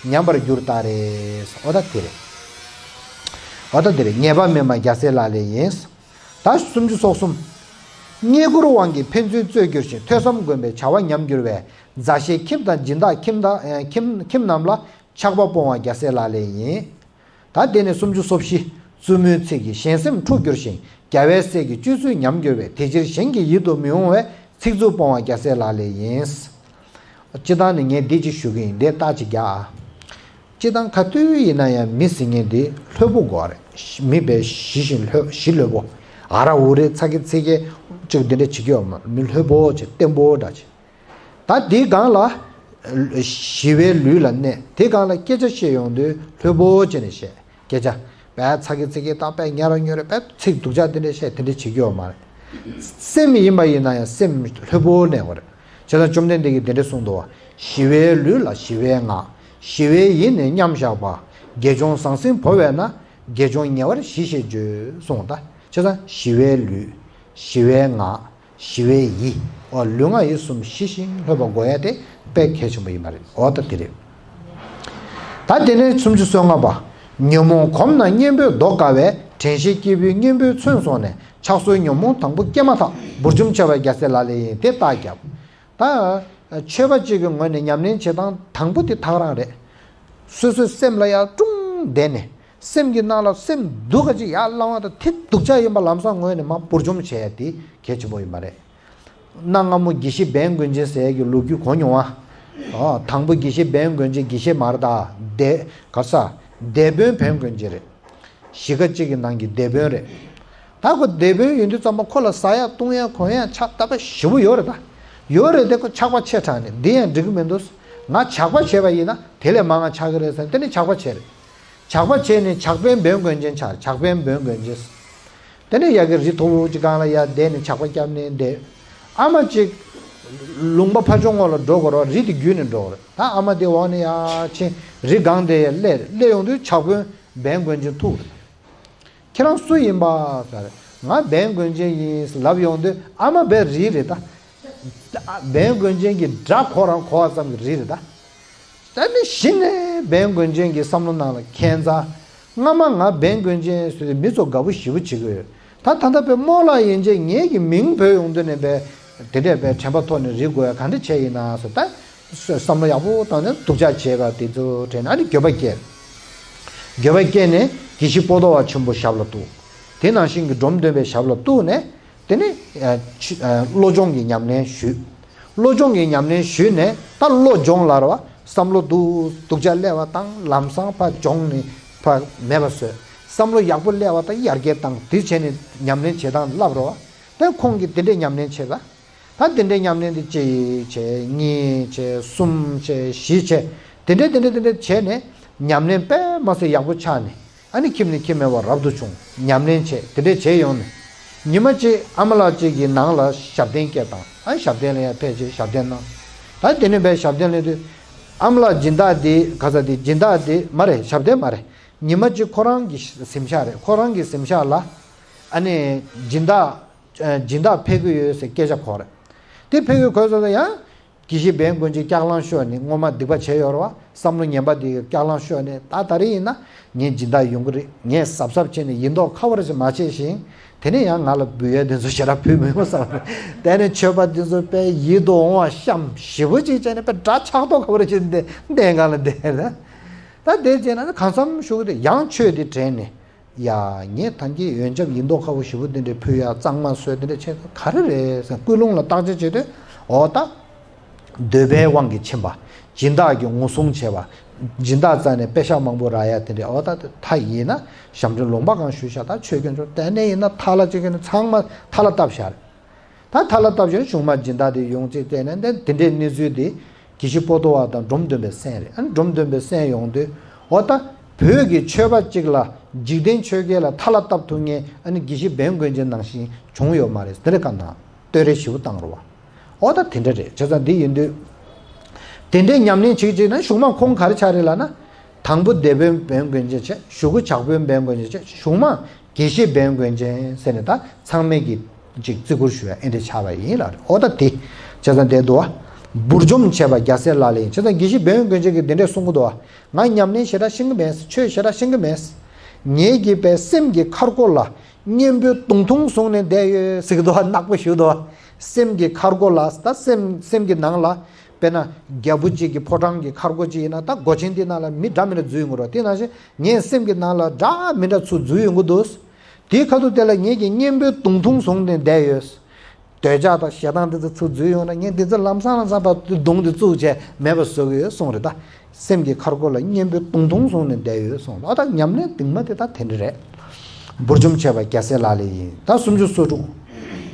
ཉམས་པར་འགྱུར་ད་རེ། འོ་ད་དེ་རེད། འོ་ད་དེ་རེད་ཉེས་པ་མེད་མ་རྒྱལ་སྲས་ལག་ལེན་ཡིན། ད་སུམ་ཅུ་སོ་གསུམ། རྙེད་བཀུར་དབང་གིས་ཕན་ཚུན་རྩོད་འགྱུར་ཞིང་ཐོས་བསམ་སྒོམ་པའི་བྱ་བ་ཉམས་འགྱུར་བས་མཛའ་བཤེས་ཁྱིམ་དང་སྦྱིན་བདག་ཁྱིམ་དང་ཁྱིམ་ཁྱིམ་རྣམས་ལ་ཆགས་པ་སྤོང་བ་རྒྱལ་སྲས་ལག་ལེན་ཡིན། ད་དེ་ནས་སུམ་ཅུ་སོ་བཞི། རྩུབ་མོའི་ཚིག་གིས་གཞན་སེམས་འཁྲུགས་འགྱུར་ཞིང་རྒྱལ་བའི་སྲས་ཀྱི་སྤྱོད་ཚུལ་ཉམས་འགྱུར་བས་དེ་ཕྱིར་གཞན་གྱི་ཡིད་དུ་མི་འོང་བའི་ཚིག་རྩུབ་སྤོང་བ་རྒྱལ་སྲས་ལག་ལེན་ཡིན། སྤྱིར་བཏང་ནས་ངས་འདི་ཅིག་ཞུ་གི་ཡིན་འདི་རྟགས་ཅིག་རྒྱག་ཨ། སྤྱིར་བཏང་ག་དུས་ཡིན་ན་ཡང་མི་ཟེར་མཁན་འདི་ལྷོད་པོ་དགོས་རེད། མི་དཔེ་ཞི་ཞིང་ལྷོད་ཞི་ལྷོད་པོ། ཨ་ར་འུ་རེ་ཚ་གི་ཚི་གི་ཅིག་འདི་འདྲ་བྱེད་ཀྱི་ཡོད་མ་མི་ལྷོད་པོ་བྱེད་བརྟན་པོ་འདྲ་བྱེད། ད་འདི་སྒང་ལ་ཞི་བའི་ལུས་ལ་གནས་དེ་སྒང་ལ་སྐད་ཆ་བཤད་ཡོང་དུས་ལྷོད་པོ་བྱས་ནས་བཤད་སྐད་ཆ་དཔེ་ཚ་གི་ཚི་གི་དང་དཔེ་ཉ་ར་ཉོ་ར་དཔེ་ཚིག་སྡུག་ཅག་འདི་འདྲ་བཤད་དེ་འདྲ་བྱེད་ཀྱི་ཡོད་མ་རེད། སེམས་ཡིན་པ་ཡིན་ན་ཡང་སེམས་ལྷོད་པོ་གནས་དགོས་རེད། བྱས་ཙང་བཅོམ་ལྡན་འདས་ཀྱིས་འདི་འདྲ་གསུངས་འདུག་བ། ཞི་བའི་ལུས་ལ་ཞི་བའི་ངག་ཞི་བའི་ཡིད་ནི་མཉམ་བཞག་པ། དགེ་སྦྱོང་ཟང་ཟིང་བོར་བས་ན། དགེ་སྦྱོང་ཉེ་བར་ཞི་ཞེས་བརྗོད། གསུངས་ད། བྱས་ཙང་ཞི་བའི་ལུས། ཞི་བའི་ངག་ཞི་བའི་ཡིད། འོ་ལུས་ངག་ཡིད་གསུམ་ཞི་ཞིང་ལྷོད་པ་དགོས་ཡ་དེ་དཔེ་གལ་ཆེན་པོ་ཡིན་པ་རེད། འོ་ད་དེ་རེད། ད་དེ་ནས་སུམ་ཅུ་སོ་ལྔ་པ། ཉོན་མོངས་གོམས་ན་གཉེན་པོས་བཟློག་དཀའ་བས། དྲན་ཤེས་སྐྱེས་བུས་གཉེན་པོས་མཚོན་སོང་ནས། ཆགས་སོགས་ཉོན་མོངས་དང་པོ་སྐྱེས་མ་ཐག་བུར་འཇོམས་བྱ་བ་རྒྱལ་སྲས་ལག་ལེན་ཡིན་དེ་རྟགས་བརྒྱབ། ད་ཆོས་པ་གཅིག་གི་ངོས་ནས་ཉམས་ལེན་བྱེད་སྟངས་དང་པོ་དེ་ཐག་རང་རེད། སོ་སོའི་སེམས་ལ་ཡར་ཀྲུང་བསྡད་ནས་སེམས་ཀྱི་ནང་ལ་སེམས་སྡུག་ག་ཅིག་ཡར་བསླང་བ་དང་དེ་སྡུག་ཅག་ཡིན་པ་ལམ་སང་ངོས་ནས་མར་བུར་འཇོམས་བྱས་ཡ་དེ་གལ་ཆེན་པོ་ཡིན་པ་རེད། གནའ་སྔ་མོ་དགེ་བཤེས་བན་དགོན་ཆེན་ཟེར་ཡ་གི་ལོ་རྒྱུས་གོ་མྱོང་ཨ། དང་པོ་དགེ་བཤེས་བན་དགོན་ཆེན་དགེ་བཤེས་མ་རེད་ད། སྡེ་ག་ས་སྡེ་དཔོན་བན་དགོན་ཆེན་རེད། གཞིས་ཀ་གཅིག་གི་ནང་གི་སྡེ་དཔོན་རེད། ད་ཁོ་སྡེ་དཔོན་ཡིན་དུས་ཙམ་པ་ཁོ་ལ་ཟ་ཡག་བཏུང་ཡག་གོན་ཡག་ཆགས་སྡང་པ་ཞེ་པོ་ཡོད་རེད་ད། ཡོད་རེད་དེ་ཁོ་ཆགས་པ་ཆེ་དྲགས་ནས་འདི་ཡང་འགྲིག་གི་མི་འདུག་ང་ཇག་པ་བྱས་པ་ཡིན་ན་དེ་ལས་མང་ང་ཆགས་ཀྱི་རེད་ཟེར་ནས་དེ་ནས་ཇག་པ་བྱས་རེད། ཇག་པ་བྱས་ནས་ཇག་དཔོན་བན་དགོན་ཆེན་ཆགས་ཇག་དཔོན་བན་དགོན་ཆེན། དེ་ནས་ཡ་གི་རི་མཐོ་པོ་ཅིག་སྒང་ལ་ཡར་བསྡད་ནས་ཇག་པ་བརྒྱབ་ནས་བསྡད། ཨ་མ་ཅིག་ལུང་པ་ཕ་ཆུང་ངོ་ལ་འགྲོ་དགོས་རེད་བ། རི་དེ་བརྒྱུད་ནས་འགྲོ་དགོས་རེད། ད་ཨ་མ་དེ་འོག་ནས་ཡར་ཕྱིན་རི་སྒང་དེ་ཡར་སླེབས་སླེབས་ཡོང་དུས་ཇག་དཔོན་ བན་དགོན་ཆེན་ཐུག་རེད། ཁྱེད་རང་སུ་ཡིན་པ་ཟེར། ང་བན་དགོན་ཆེན་ཡིན་ལབ་ཡོང་དུས། ཨ་མ་བན་རིགས་རེད་ད། བན་དགོན་ཆེན་གྱི་སྒྲ་གོ་རང་གོ་བ་ཙམ་གྱི་རིགས་རེད་ད། ད་ནི་གཞི་ནས་བན་དགོན་ཆེན་གྱི་བསམ་བློ་ནང་ལ་ཁྱད་མཚར། སྔ་མ་ང་བན་དགོན་ཆེན་ཟེར་དུས་མི་ཚོ་དགའ་པོ་ཞེ་པོ་བྱེད་ཀྱི་ཡོད། ད་ད་ལྟ་བའི་རྨོ་ལགས་ཡན་ཆད་ངེད་ཀྱི་མིང་བོས་ཡོང་དུས་ནས་བས། དེ་འདྲས་བས་དྲན་པ་ཐོག་ནས་རིག་དགོས་ཡ་ག་འདྲ་བྱས་ཡིན་ན་ཟེར་ད། བསམ་བློ་ཡག་པོ་བཏང་ནས་སྡུག་ཅག་བྱས་པ་དེ་ཚོ་དྲན་ནས། ཨ་ནི་འགྱོད་པ་སྐྱེས། འགྱོད་པ་སྐྱེས་ནས་དགེ་བཤེས་པོ་ཏོ་བ་ཆེན་པོ་ཞབས་ལ་གཏུགས། དེ་ནང་བཞིན་གྱི་འབྲོམ་སྟོན་པའི་ཞབས་ལ་གཏུགས་ནས། དེ་ནས་ཨ་ཆུ་ཨ་བློ་སྦྱོང་གི་ཉམས་ལེན་ཞུས། བློ་སྦྱོང་གི་ཉམས་ལེན་ཞུས་ནས། ད་བློ་སྦྱོང་ལ་རེད་བ། བསམ་བློ་སྡུག་སྡུག་ཅག་སླེབས་པ་དང་ལམ་སང་ཕར་སྦྱོང་ནས་ཕར་མེད་པ་བཟོས། བསམ་བློ་ཡག་པོ་སླེབས་པ་དང་ཡར་རྒྱས་བཏང་། དེ་བྱས་ནས་ཉམས་ལེན་བྱེད་སྟངས་བསླབ་རེད་བ། ད་ཁོང་གིས་དེ་འདྲས་ཉམས་ལེན་བྱས་ད། ད་དེ་འདྲའི་ཉམས་ལེན་དེ་གཅིག་བྱས། གཉིས་བྱས། གསུམ་བྱས། བཞི་བྱས། དེ་འདྲའི་དེ་འདྲའི་དེ་འདྲའི་བྱས་ནས་ཉམས་ལེན་དཔེ་མ་སྲིད་ཡག་པོ་ཆགས་ནས། ཨ་ནི་ཁྱིམ་ནས་ཁྱིམ་མེད་པར་རབ་ཏུ་བྱུང་། ཉམས་ལེན་བྱས། དེ་འདྲའི་བྱས་ཡོང་ནས། ཉི་མ་གཅིག་ཨ་མ་ལགས་གཅིག་གིས་ནང་ལ་ཞབས་བརྟན་སྐད་བཏང་། ཨ་ཞབས་བརྟན་ལ་ཡར་ཕེབས་བྱས་ཞབས་བརྟན་གནང་། ད་དེ་ནས་བས་ཞབས་བརྟན་སླེབས་དུས། ཨ་མ་ལགས་སྦྱིན་བདག་འདི་ག་ས་འདི་སྦྱིན་བདག་འདི་མ་རེད། ཞབས་བརྟན་མ་རེད། ཉི་མ་གཅིག་ཁོ་རང་གི་གཟིམ་ཤག་རེད། ཁོ་རང་གི་གཟིམ་ཤག་ལ་ཨ་ནི་སྦྱིན་བདག་ཨ་སྦྱིན་བདག་ཕེབས་ཀྱི་ཡོད་ཟེར་སྐད་ཆ་གོ་རེད། དེ་ཕེབས་ཀྱི་གོ་ཙང་ཡང་དགེ་བཤེས་བན་དགོན་ཆེན་སྐྱག་ལང་ཤོར་ནས། སྔོན་མ་སྡིག་པ་བྱས་ཡོད་རེད་བ། བསམ་བློ་ངན་པ་དེ་སྐྱག་ལང་ཤོར་ནས། ད་ད་རེས་ཡིན་ན་ངའི་སྦྱིན་བདག་ཡོང་གི་རེད། ངས་གཟབ་གཟབ་བྱས་ནས་ཡིན་མདོག་ཁ་པོ་རེ་ཞིག་མ་བྱས་ཤིང་། དེ་ནས་ཡང་ང་ལ་འབུལ་ཡས་དེ་ཚོ་ཞེ་དྲག་ཕུལ་མི་ཡོང་བསམ་རེད། དེ་ནས་མཆོད་པ་དེ་ཚོ་དཔེ་ཡིད་དུ་འོང་བ་བཤམས། ཞེ་པོ་ཅིག་བྱས་ནས་དཔེ་འདྲ་ཆགས་མདོག་ཁ་པོ་རེ་བྱས་ནས་བསྡད་གང་ལ་བསྡད་རེད། ད་དེ་བྱས་ན་གང་འཚམ་ཞུ་གི་རེད། ཡང་ཆོས་དེ་དྲན་ནས། ཡ། ངས་ཐང་གི་ཡོན་ཆབ་ཡིན་མདོག་ཁ་པོ་ཞེ་པོ་དེ་འདྲའི་ཕུལ་ཡ། གཙང་མ་བཟོས་དེ་འདྲ་བྱས་ག་རེ་རེད་ཟེར་ཀུན་སློང་ལ་བརྟག་དཔྱད་བྱེད་དུས། འོ་ད། འདོད་པའི་དབང་གིས་ཕྱིན་པ། སྦྱིན་བདག་གིས་ངོ་སྲུང་བྱས་པ། སྦྱིན་བདག་རྩ་ནས་པེ་ཤག་མང་པོ་རག་ཡ་དེ་འདྲའི། འོ་ད་ད་ཡིན་ན་ཞབས་འདྲེན་ལུང་པ་གང་ཞུས་ཤག་ད་ཆོས་སྐྱོན་ཆོག་དེ་ནས་ཡིན་ན་ཐ་ལ་གཅིག་གིས་ནི་ཚང་མ་ཐ་ལ་བཏབ་ཤག་རེད། ད་ཐ་ལ་བཏབ་བྱས་གཞུག་མ་སྦྱིན་བདག་དེ་ཡོང་ཅིག་བལྟས་ན། འདི་འདི་འདྲའི་གནས་ཚུལ་དེ་དགེ་བཤེས་པོ་ཏོ་བ་དང་འབྲོམ་སྟོན་པས་གསན་རེད། ཨ་ནི་འབྲོམ་སྟོན་པས་གསན་ཡོང་དུས། འོ་ད་བོད་ཀྱི་ཆོས་པ་གཅིག་ལ་འཇིག་རྟེན་ཆོས་བརྒྱད་ལ་ཐ་ལ་བཏབ་ཐུབ་མཁན་ཨ་ནི་དགེ་བཤེས་བན་དགོན་ཆེན་ནང་བཞིན་བྱུང་ཡོད་མ་རེད། དེ་འདྲ་ག་ན་བསྟོད་ར་ཞེ་པོ་བཏང་རེད་བ། འོ་ད་དེ་འདྲ་རེད། བྱས་ཙང་འདི་ཡིན་དུས། དེ་འདྲའི་ཉམས་ལེན་བྱེད་ཀྱི་བྱེད་ན་གཞུག་མ་ཁོང་ག་རེ་ཆགས་རེད་ལབ་ན། དང་པོ་སྡེ་དཔོན་བན་དགོན་ཆེན་བྱས། གཞུག་གུ་ཇག་དཔོན་བན་དགོན་ཆེན་བྱས། གཞུག་མ་དགེ་བཤེས་བན་དགོན་ཆེན་ཟེར་ནས་ད་ཚང་མས་ཀྱི་ཅིག་བརྩི་བཀུར་ཞུ་ཡ་ཨེ་འདྲ་ཆགས་པ་ཡིན་ལབ་རེད། འོ་ད་དེ་བྱས་ཙང་དེ་འདུག་བ། འབུར་འཇོམས་བྱས་པ་རྒྱལ་སྲས་ལག་ལེན་ཡིན། བྱས་ཙང་དགེ་བཤེས་བན་དགོན་ཆེན་གྱིས་འདི་འདྲས་གསུང་གི་འདུག་བ། ང་ཉམས་ལེན་ཞེ་དྲག་ཤེས་ཀྱི་མེད། ཆོས་ཞེ་དྲག་ཤེས་ཀྱི་མེད། ངེད་ཀྱི་པའི་སེམས་ཀྱི་མཁར་སྒོ་ལ་གཉན་པོས་མདུང་ཐུང་བཟུང་ནས་བསྡད་ཡོད་ཟེར་གྱི་འདུག་བ། ནག་པོ་ཞུ་འདུག་བ། སེམས་ཀྱི་མཁར་སྒོ་ལ། ད་སེམས་སེམས་ཀྱི་ནང་ལ། དཔེར་ན་རྒྱལ་པོ་གཅིག་གི་ཕོ་བྲང་གི་མཁར་སྒོ་གཅིག་ཡིན་ན། ད་སྒོ་ཆེན་དེ་ནང་ལ་མི་འདྲ་མི་འདྲ་འཛུལ་ཡོང་གི་རེད། དེ་ནང་བཞིན་ངའི་སེམས་ཀྱི་ནང་ལ་འདྲ་མི་འདྲ་ཚུར་འཛུལ་ཡོང་གི་འདུག་དེའི་ཁ་ཐུག་དེ་ལ་ངེད་ཀྱིས་གཉན་པོའི་མདུང་ཐུང་བཟུང་ནས་བསྡད་ཡོད། འདོད་ཆགས་དང་ཞེ་སྡང་དེ་ཚོ་ཚུར་འཛུལ་ཡོང་ན། ངས་དེ་ཚོ་ལམ་སང་ལམ་སང་ཕར་མདུང་དེ་བཙུགས་བྱས་མེད་པ་བཟོ་གི་ཡོད་གསུངས་རེད་ད། སེམས་ཀྱི་མཁར་སྒོ་ལ་གཉན་པོའི་མདུང་ཐུང་བཟུང་ནས་བསྡད་ཡོད་གསུངས། ཨ་ད་ཉམས་ལེན་གཏིང་མ་དེ་ད་དེ་འདྲ་རེད། འབུར་འཇོམས་བྱས་པ་རྒྱལ་སྲས་ལག་ལེན་ཡིན། ད་སུམ་ཅུ་སོ་དྲུག་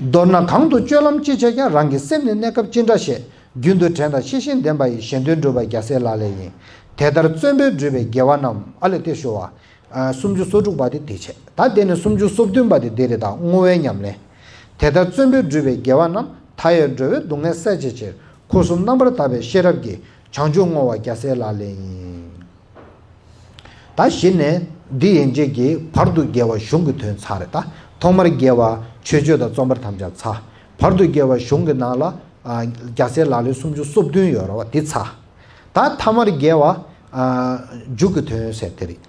མདོར་ན་གང་དུ་སྤྱོད་ལམ་ཅི་བྱས་ཀྱང་། རང་གི་སེམས་ནི་གནས་སྐབས་ཅི་འདྲ་ཞེས། རྒྱུན་དུ་དྲན་དང་ཤེས་བཞིན་ལྡན་པ་ཡིས། གཞན་དོན་སྒྲུབ་པ་རྒྱལ་སྲས་ལག་ལེན་ཡིན། དེ་ལྟར་བརྩོན་པས་བསྒྲུབས་པའི་དགེ་བ་རྣམས། ཨ་ལས་དེ་ཞུ་བ། ཨ་སུམ་ཅུ་སོ་དྲུག་པ་དེ་དེ་བྱས། ད་དེ་ནས་སུམ་ཅུ་སོ་བདུན་པ་དེ་འདི་རེད། ད་བསྔོ་བའི་ཉམས་ལེན། དེ་ལྟར་བརྩོན་པས་བསྒྲུབས་པའི་དགེ་བ་རྣམས། མཐའ་ཡས་འགྲོ་བའི་སྡུག་བསྔལ་སེལ་བྱའི་ཕྱིར། འཁོར་གསུམ་རྣམ་པར་དག་པའི་ཤེས་རབ་ཀྱིས། བྱང་ཆུབ་བསྔོ་བ་རྒྱལ་སྲས་ལག་ལེན་ཡིན། ད་གཞི་ནས་འདི་ཡན་ཆད་ཀྱི་བར་དུ་དགེ་བ་གཞུང་གི་དོན་ཚར་རེད། ད་ཐོག་མར་དགེ་བ་མཆོད་བརྗོད་དང་རྩོམ་པར་དམ་བཅའ་ཚར། བར་དུ་དགེ་བ་གཞུང་གི་ནང་ལ་ཨ་རྒྱལ་སྲས་ལག་ལེན་སུམ་ཅུ་སོ་བདུན་ཡོད་རེད་བ། འདི་ཚར། ད་ཐ་མར་དགེ་བ་ཨ་མཇུག་གི་དོན་ཟེར་དེ་རེད།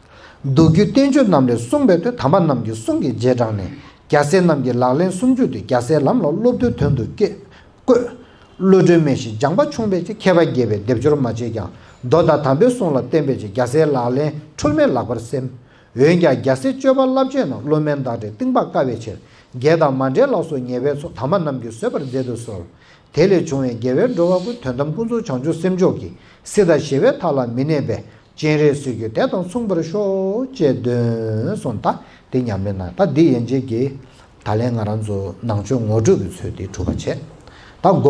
མདོ་རྒྱུད་བསྟན་བཅོས་རྣམས་ལས་གསུངས་པའི་དོན། དམ་པ་རྣམས་ཀྱི་གསུང་གི་རྗེས་འབྲངས་ནས། རྒྱལ་སྲས་རྣམས་ཀྱི་ལག་ལེན་སུམ་ཅུ་སྟེ། རྒྱལ་སྲས་ལམ་ལ་སློབ་ཐོས་དོན་དུ་བཀོད། བཀོད། བློ་གྲོས་སྨྲས་ཤིང་སྦྱངས་པ་ཕྱུང་བའི་ཕྱིར། མཁས་པ་དགྱེས་པའི་སྡེབ་སྦྱོར་མ་བྱས་ཀྱང་། མདོ་དང་དམ་པའི་གསུང་ལ་བརྟེན་པའི་ཕྱིར། རྒྱལ་སྲས་ལག་ལེན་འཁྲུལ་མེད་ལག་པར་སེམས། འོན་ཀྱང་རྒྱལ་སྲས་སྤྱོད་པ་རླབས་ཆེན་རྣམས། བློ་དམན་བདག་འདྲས་གཏིང་དཔག་དཀའ་བའི་ཕྱིར། རྒྱལ་དང་མ་འབྲལ་ལགས་སོ་ཉེས་པའི་ཚོགས། དམ་པ་རྣམས་ཀྱིས་བཟོད་པར་མཛད་དུ་གསོལ། དེ་ལས་བྱུང་བའི་དགེ་བས་འགྲོ་བ་ཀུན། དོན་དམ་ཀུན་རྫོགས་བྱང་ཆུབ་སེམས་མཆོག་གི། སྲིད་དང་ཞི་བའི་མཐའ་ལ་མི་གནས་པའི། སྤྱན་རས་གཟིགས་ཀྱི་བདེ་དང་མཚུངས་པར་ཤོག་ཅེས་འདོན་གསུངས། ད་འདི་ཉམས་ལེན་གནང་། ད་འདི་ཡན་ཆད་ཀྱི་ད་ལན་ང་རང་ཚོ་ནང་ཆོས་ངོ་སྤྲོད་ཀྱི་ཚུལ་འདི་གྲུབ་པ་བྱས། ད་མགོ